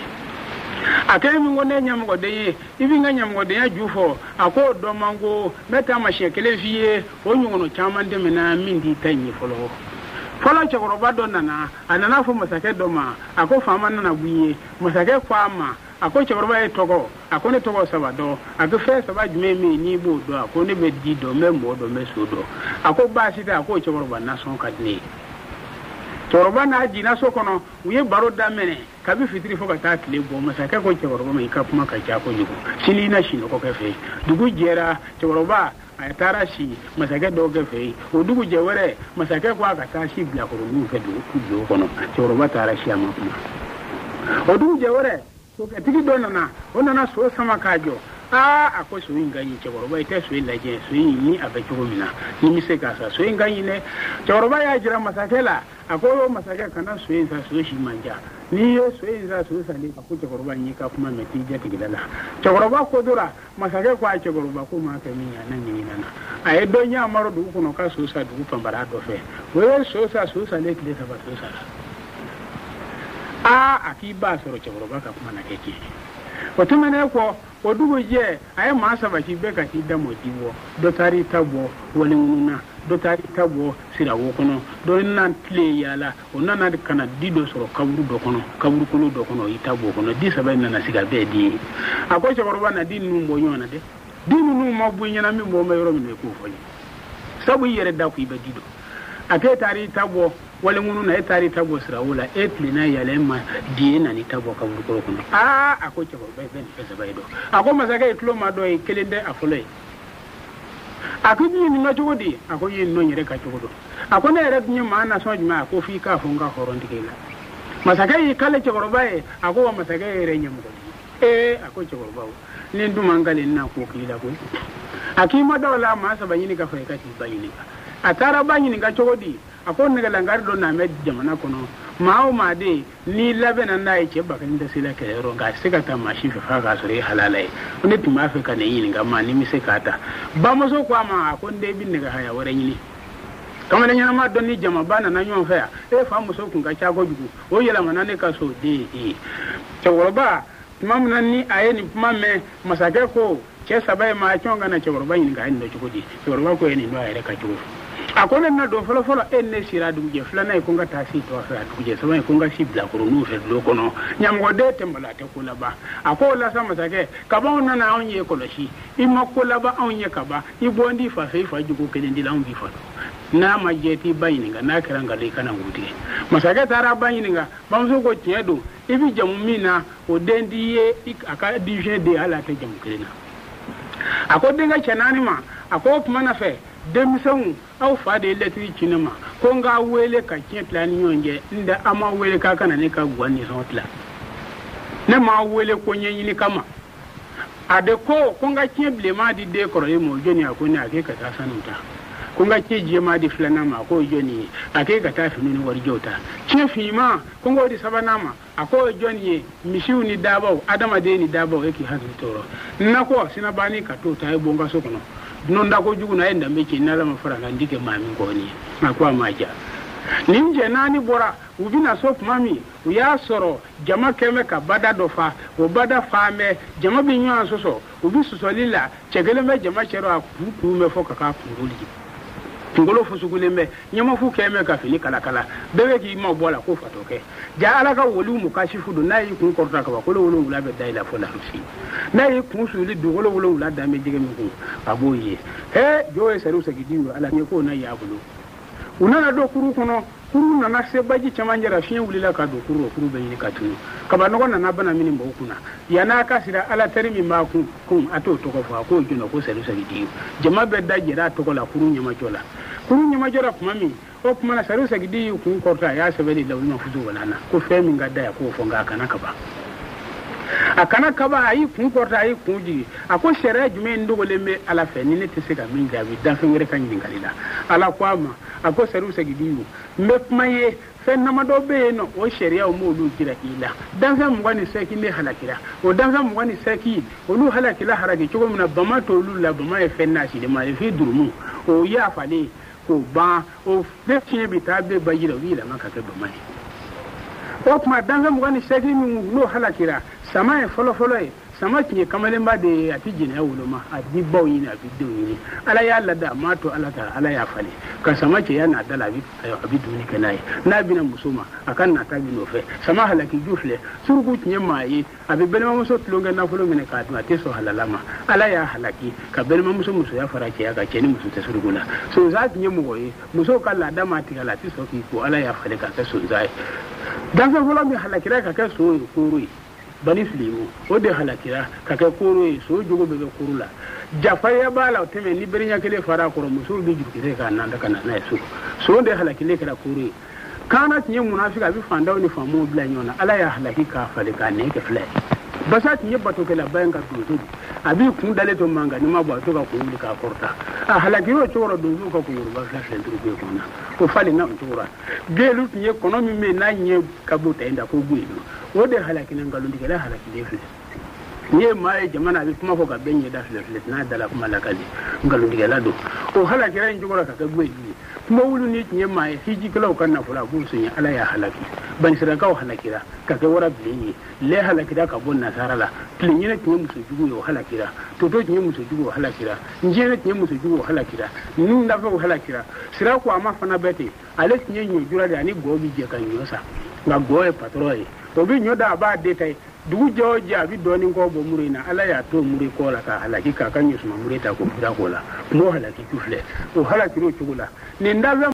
A kɛ min ko ne ye ɲɛmɔgɔden ye, i bɛ n ka ɲɛmɔgɔdenya ju fɔ, a k'o dɔn man ko n bɛ taamasiyɛn kelen f'i ye, o ɲɔgɔnna caman tɛmɛna min t'i ta in ye fɔlɔ. Fɔlɔ cɛkɔrɔba dɔ nana, a nana fɔ masakɛ dɔ ma, a ko faama nana bɔ i ye. Masakɛ ko a ma, a ko cɛkɔrɔba ye tɔgɔ, a ko ne tɔgɔ saba dɔn, a ko fɛn saba jumɛn min n'i b'o dɔn, a ko ne bɛ di dɔn, n bɛ mɔɔ dɔn, n bɛ so dɔn. A ko baasi tɛ, a ko cɛkɔrɔba nasɔn ka di ne ye. Cɛkɔrɔba n'a jiginna so kɔnɔ, u ye baro daminɛ kabi fitiri fo ka taa tile bɔ. Masakɛ ko cɛkɔrɔba ma, i ka kuma ka ca kojugu, sini i na sinɔgɔ kɛ fɛ yen. Dugu jɛra, cɛkɔrɔba a taara si masakɛ dɔgɔkɛ fɛ yen. O dugu jɛ wɛrɛ, masakɛ ko a ka taa si bilakoroninw fɛ dugu kɔnɔ. Cɛkɔrɔba taara si, a ma kuma. O dugu jɛ wɛrɛ, sokɛtigi dɔ nana, o nana so sama k'a jɔ. Aa, a ko so in ka ɲi cɛkɔrɔba, i tɛ so in lajɛ, so in ni a bɛ cogo min na, ni n bɛ se k'a san, so in ka ɲi dɛ. Cɛkɔrɔba y'a jira masakɛ la, a ko masakɛ kana so in san, so si man ca, n'i ye so in san, so salen. A ko cɛkɔrɔba, n y'i ka kuma mɛn, t'i jatigila la. Cɛkɔrɔba ko tora, masakɛ ko a cɛkɔrɔba ko maa kɛ min ye, a na ɲɛɲini na. A ye dɔ ɲɛmaro dugu kɔnɔ ka so san dugu panbara dɔ fɛ. O ye so san, so salen tile saba, so sara. Aa, a k'i b'a sɔrɔ cɛkɔrɔba ka kuma na kɛ tiɲɛ. O tɛmɛnen kɔ, o dugu jɛ, a ye maa saba ci bɛɛ ka t'i da mɔ di bɔ. Dɔ taara i ta bɔ waliŋunu na, dɔ taara i ta bɔ sirawo kɔnɔ, dɔ nana tile yaala, o nana ka na di dɔ sɔrɔ kaburu dɔ kɔnɔ, kaburukolo dɔ kɔnɔ, o y'i ta bɔ o kɔnɔ. Di saba in nana sigi, a bɛɛ di ye. A ko cɛkɔrɔba, na di ninnu bɔ ɲɔgɔn na dɛ. Di ninnu ma bɔ i ɲɛna, min bɔ n bɛ yɔrɔ min na, i k'o fɔ n ye. Sabu i yɛrɛ da ko i bɛ di dɔn. A k'e taara i ta bɔ waliŋunu na, e taara i ta bɔ sirawo la, e tilenna yaala, e ma di, e nana i ta bɔ kaburukolo kɔnɔ. Aa, a ko cɛkɔrɔba, i bɛ nin fɛn saba ye dɔn. A ko masakɛ, i tulo ma dɔ ye, kelen tɛ a fɔlɔ ye. A ko i ye nin dɔn cogo di? A ko n ye nin dɔn n yɛrɛ ka cogo dɔn. A ko ne yɛrɛ dun ye maa nasɔn jumɛn? A ko f'i k'a fɔ n ka hɔrɔn tigɛ la. Masakɛ y'i kale cɛkɔrɔba ye, a ko wa masakɛ yɛrɛ ɲɛmɔgɔ de ye. Ee, a ko cɛkɔrɔba, ni n dun ma n kale n na ko k'i la koyi. A k'i ma da o la, maa saba ɲini ka fɔ i ka t'i ba ɲininka. A taara ba ɲininka cogo di? A ko nɛgɛlangari dɔ na bɛ jamana kɔnɔ, maa o maa de n'i labɛnna n'a ye, cɛ ba kelen tɛ se la kɛlɛyɔrɔ, nka a tɛ se ka taa maa si fɛ f'a k'a sɔrɔ i halala ye. Ne tun b'a fɛ ka nin ɲininka maa ni n bɛ se k'a ta. Bamuso ko a ma, a ko n den, i bɛ nɛgɛ haya wɛrɛ ɲini. Kamalen ɲɛnama dɔ ni jamaba nana ɲɔgɔn fɛ yan, e fa muso kun ka ca kojugu, o yɛlɛmana ne ka so den ye. Cɛkɔrɔba tuma min na ni a ye nin kuma mɛn, masakɛ ko cɛ saba ye maa cɔn ka na cɛkɔrɔba ɲininka a ye nin dɔn cogo di. Cɛkɔrɔba ko ye nin dɔn a yɛrɛ ka cogo fɛ. A ko ne na don fɔlɔ fɔlɔ, e ne sira dugujɛ filanan ye ko n ka taa si tɔ fɛ, a dugujɛ saba ye ko n ka si bilakoroninw fɛ bulon kɔnɔ. Ɲamɔgɔden tɛ malo, a tɛ ko laban. A ko o la sa masakɛ, kaban anw nana anw ye kɔlɔsi, i ma ko laban anw ye kaban, i bɔ n di fa fɛ, i fa jogo kelen di la, anw b'i fa dɔn. N'a ma jɛ t'i ba ɲininka, n'a kɛra nkalon i kana nko tigɛ. Masakɛ taara ba ɲininka, bamuso ko tiɲɛ don, i bɛ jamu min na o den t'i ye, a ka diɲɛ den hali a tɛ jamu kelen na. A ko denkɛ cɛ naani ma, a ko o tuma na fɛ denmisɛnw, aw fa de ye lɛtiri ci ne ma ko n k'a wele ka tiɲɛ tila ni ɲɔgɔn cɛ, n tɛ a ma wele k'a ka na ne ka guwa nisɔngɔ tila, ne m'a wele ko ɲɛɲini kama. A de ko ko n ka tiɲɛ bilenman di den kɔrɔlen ma, o jɔnni? A ko ne. A k'e ka taa sanu ta. Ko n ka tiɲɛ jɛman di filanan ma, a k'o jɔnni ye? A k'e ka taa fini ni warijɛw ta. Tiɲɛ finman, ko n k'o di sabanan ma, a k'o jɔnni ye? Misiw ni dabaw, adamaden ni dabaw, e k'i hakili tɔɔrɔ. Nakɔ sinabani ka t'o ta, e bɔ n ka so kɔnɔ. Dunan da kojugu na, e ye danbe tiɲɛ, n'Ala ma fara n kan, n ti kɛ maa min kɔni ye. A ko a ma ja. Nin cɛ naani bɔra, u bɛna so tuma min, u y'a sɔrɔ jama kɛn bɛ ka bada dɔ fa. O bada fa mɛ, jama bɛ ɲɔgɔn sɔsɔ, u bɛ sɔsɔli la, cɛ kelen bɛ jama cɛ rɔ, a kuru kuru bɛ fɔ ka k'a kunkolo ye. Kunkolo fusugulen bɛ, ɲɛmafu kɛn bɛ ka fini kalakala, bɛɛ bɛ k'i mabɔ a la ko fatɔkɛ. Ja Ala ka woliw mukasifu don, n'a y'i kun kɔrɔta kabakolo wolonwula bɛ da i la fo larusi. N'a y'i kun suli dugukolo wolonwula dan bɛ jɛgɛ min kun, a b'o ye. He, jɔw ye sariw segin di Ala ye k'o na y'a bolo. U nana don kuru kɔnɔ, Kurun nana se baji cɛmancɛ la, fiɲɛ wulila ka don kurun rɔ, kurun bɛ ɲini ka tunu. Kabanɔgɔ nana bana min mɔgɔw kunna, yann'a ka sira ala teri min b'a kun a t'o tɔgɔ fɔ, a k'o jɔnna ko Sɛdu Sagidi. Jama bɛɛ da jɛra a tɔgɔ la kurun ɲɛmajɔ la. Kurun ɲɛmajɔ la tuma min, o tuma na Sɛdu Sagidi y'i kun kɔrɔta, a y'a sɛbɛn de lawuli mafuzu wala na ko fɛn min ka da ye k'o fɔ, nka a kana kaba. A kana kaba, a y'i kun kɔrɔta, a y'i kun jigin, a ko sariya jumɛn dogolen bɛ ala fɛ ni ne tɛ se ka min jaabi danfɛn wɛrɛ ka ɲininkali la. Ala ko a ma, a ko Sɛdu Sagidi n bɛ kuma ye, fɛn damadɔ bɛ yen nɔ, o sariyaw m'olu jira i la. Danfɛn 28 de halakira, o danfɛn 28 olu halakila haraki cogo min na, bama t'olu la, bama ye fɛn nasilema ye, f'i durumu o yafalen k'o ban, o bɛɛ fiɲɛ bɛ taa bɛɛ baji la, o bɛ yɛlɛma ka kɛ bama ye. O tuma danfɛn 28 min n'o halakira, sama ye fɔlɔfɔlɔ ye. Sama tun ye kamalenba de ye, a tɛ jɛnɛya woloma, a b'i baw ɲini, a b'i denw ɲini. Ala y'a lada, a m'a to ala ta, ala y'a falen ka sama cɛya n'a da la, a bɛ dumuni kɛ n'a ye. N'a bɛna muso ma, a ka nata bɛ nɔfɛ. Sama halaki ju filɛ. Suruku tun ye maa ye, a bɛ balimamuso tulonkɛ nafolo minɛ k'a dun, a tɛ sɔn halala ma. Ala y'a halaki ka balimamuso musoya fara cɛya kan, cɛ ni muso tɛ suruku la. Sonsan tun ye mɔgɔ ye, musow ka laada ma tigɛ la, a tɛ sɔn k'i ko, ala y'a falen k'a kɛ sonsan ye. Danfɛn fɔlɔ min halakira ka kɛ so ye, kooro ye. Bani filimu o de halakira ka kɛ kooro ye, so jogo bɛɛ bɛ kooro la. Jafarinya b'a la o tɛmɛ, ni bere ɲɛ kelen fara a kɔrɔ, musow bɛ jurukisɛ k'a nanda ka na n'a ye so. So de halakilen kɛra kooro ye. Kaana tun ye munafiki, a bɛ fantanw ni faamaw bila ɲɔgɔn na, ala y'a halaki k'a falen k'a nɛn kɛ fila ye. Basa tun ye batokɛlaba ye, nka donso don, a b'i kun dalen to mankan ni ma bɔ, a bɛ to ka kun wuli k'a kɔrɔta. A halakira o cogo la, donsow ka kunkoroba fila filɛ duuru bɛ kɔnɔ, o falenna o cogo la. Gelu tun ye kɔnɔ min bɛ yen n'a ɲɛ ka bon ta in da ko goyelu, o de halakina nkalontigɛla halakilen filɛ. N'i ye maa ye jama na, a bɛ kuma fɔ ka bɛɛ ɲɛda filɛ filɛ, n'a dala kuma lakali, nkalontigɛla don. O halakira in cogo la ka kɛ goyelu ye. Kuma wulu ni tun ye maa ye, hijikɛlaw ka nafolo a b'o sonya, ala y'a halaki. Banisirakaw halakira ka kɛ wara bilen ye. Lɛ halakira ka bɔ nasara la. Tileɲɛnɛ tun ye muso jugu ye, o halakira. Toto tun ye muso jugu ye, o halakira. Njɛnɛ tun ye muso jugu ye, o halakira. Ninnu dafɛw halakira. Sira ko a ma fana bɛɛ ten. Ale tun ye ɲɔjura de ye, ani gɔw bɛ jɛ ka ɲɔ san, nka gɔ ye patɔrɔn ye, o bɛ ɲɔ da, a b'a de ta ye. Dugu jɛ o jɛ, a bɛ dɔɔnin kɔ bɔ muru in na. Ala y'a to muru kɔ la k'a halaki, k'a ka ɲɔsuma muru ta k'o bira k'o la. M'o halaki ju filɛ, o halakira o cogo la. Nin dafɛn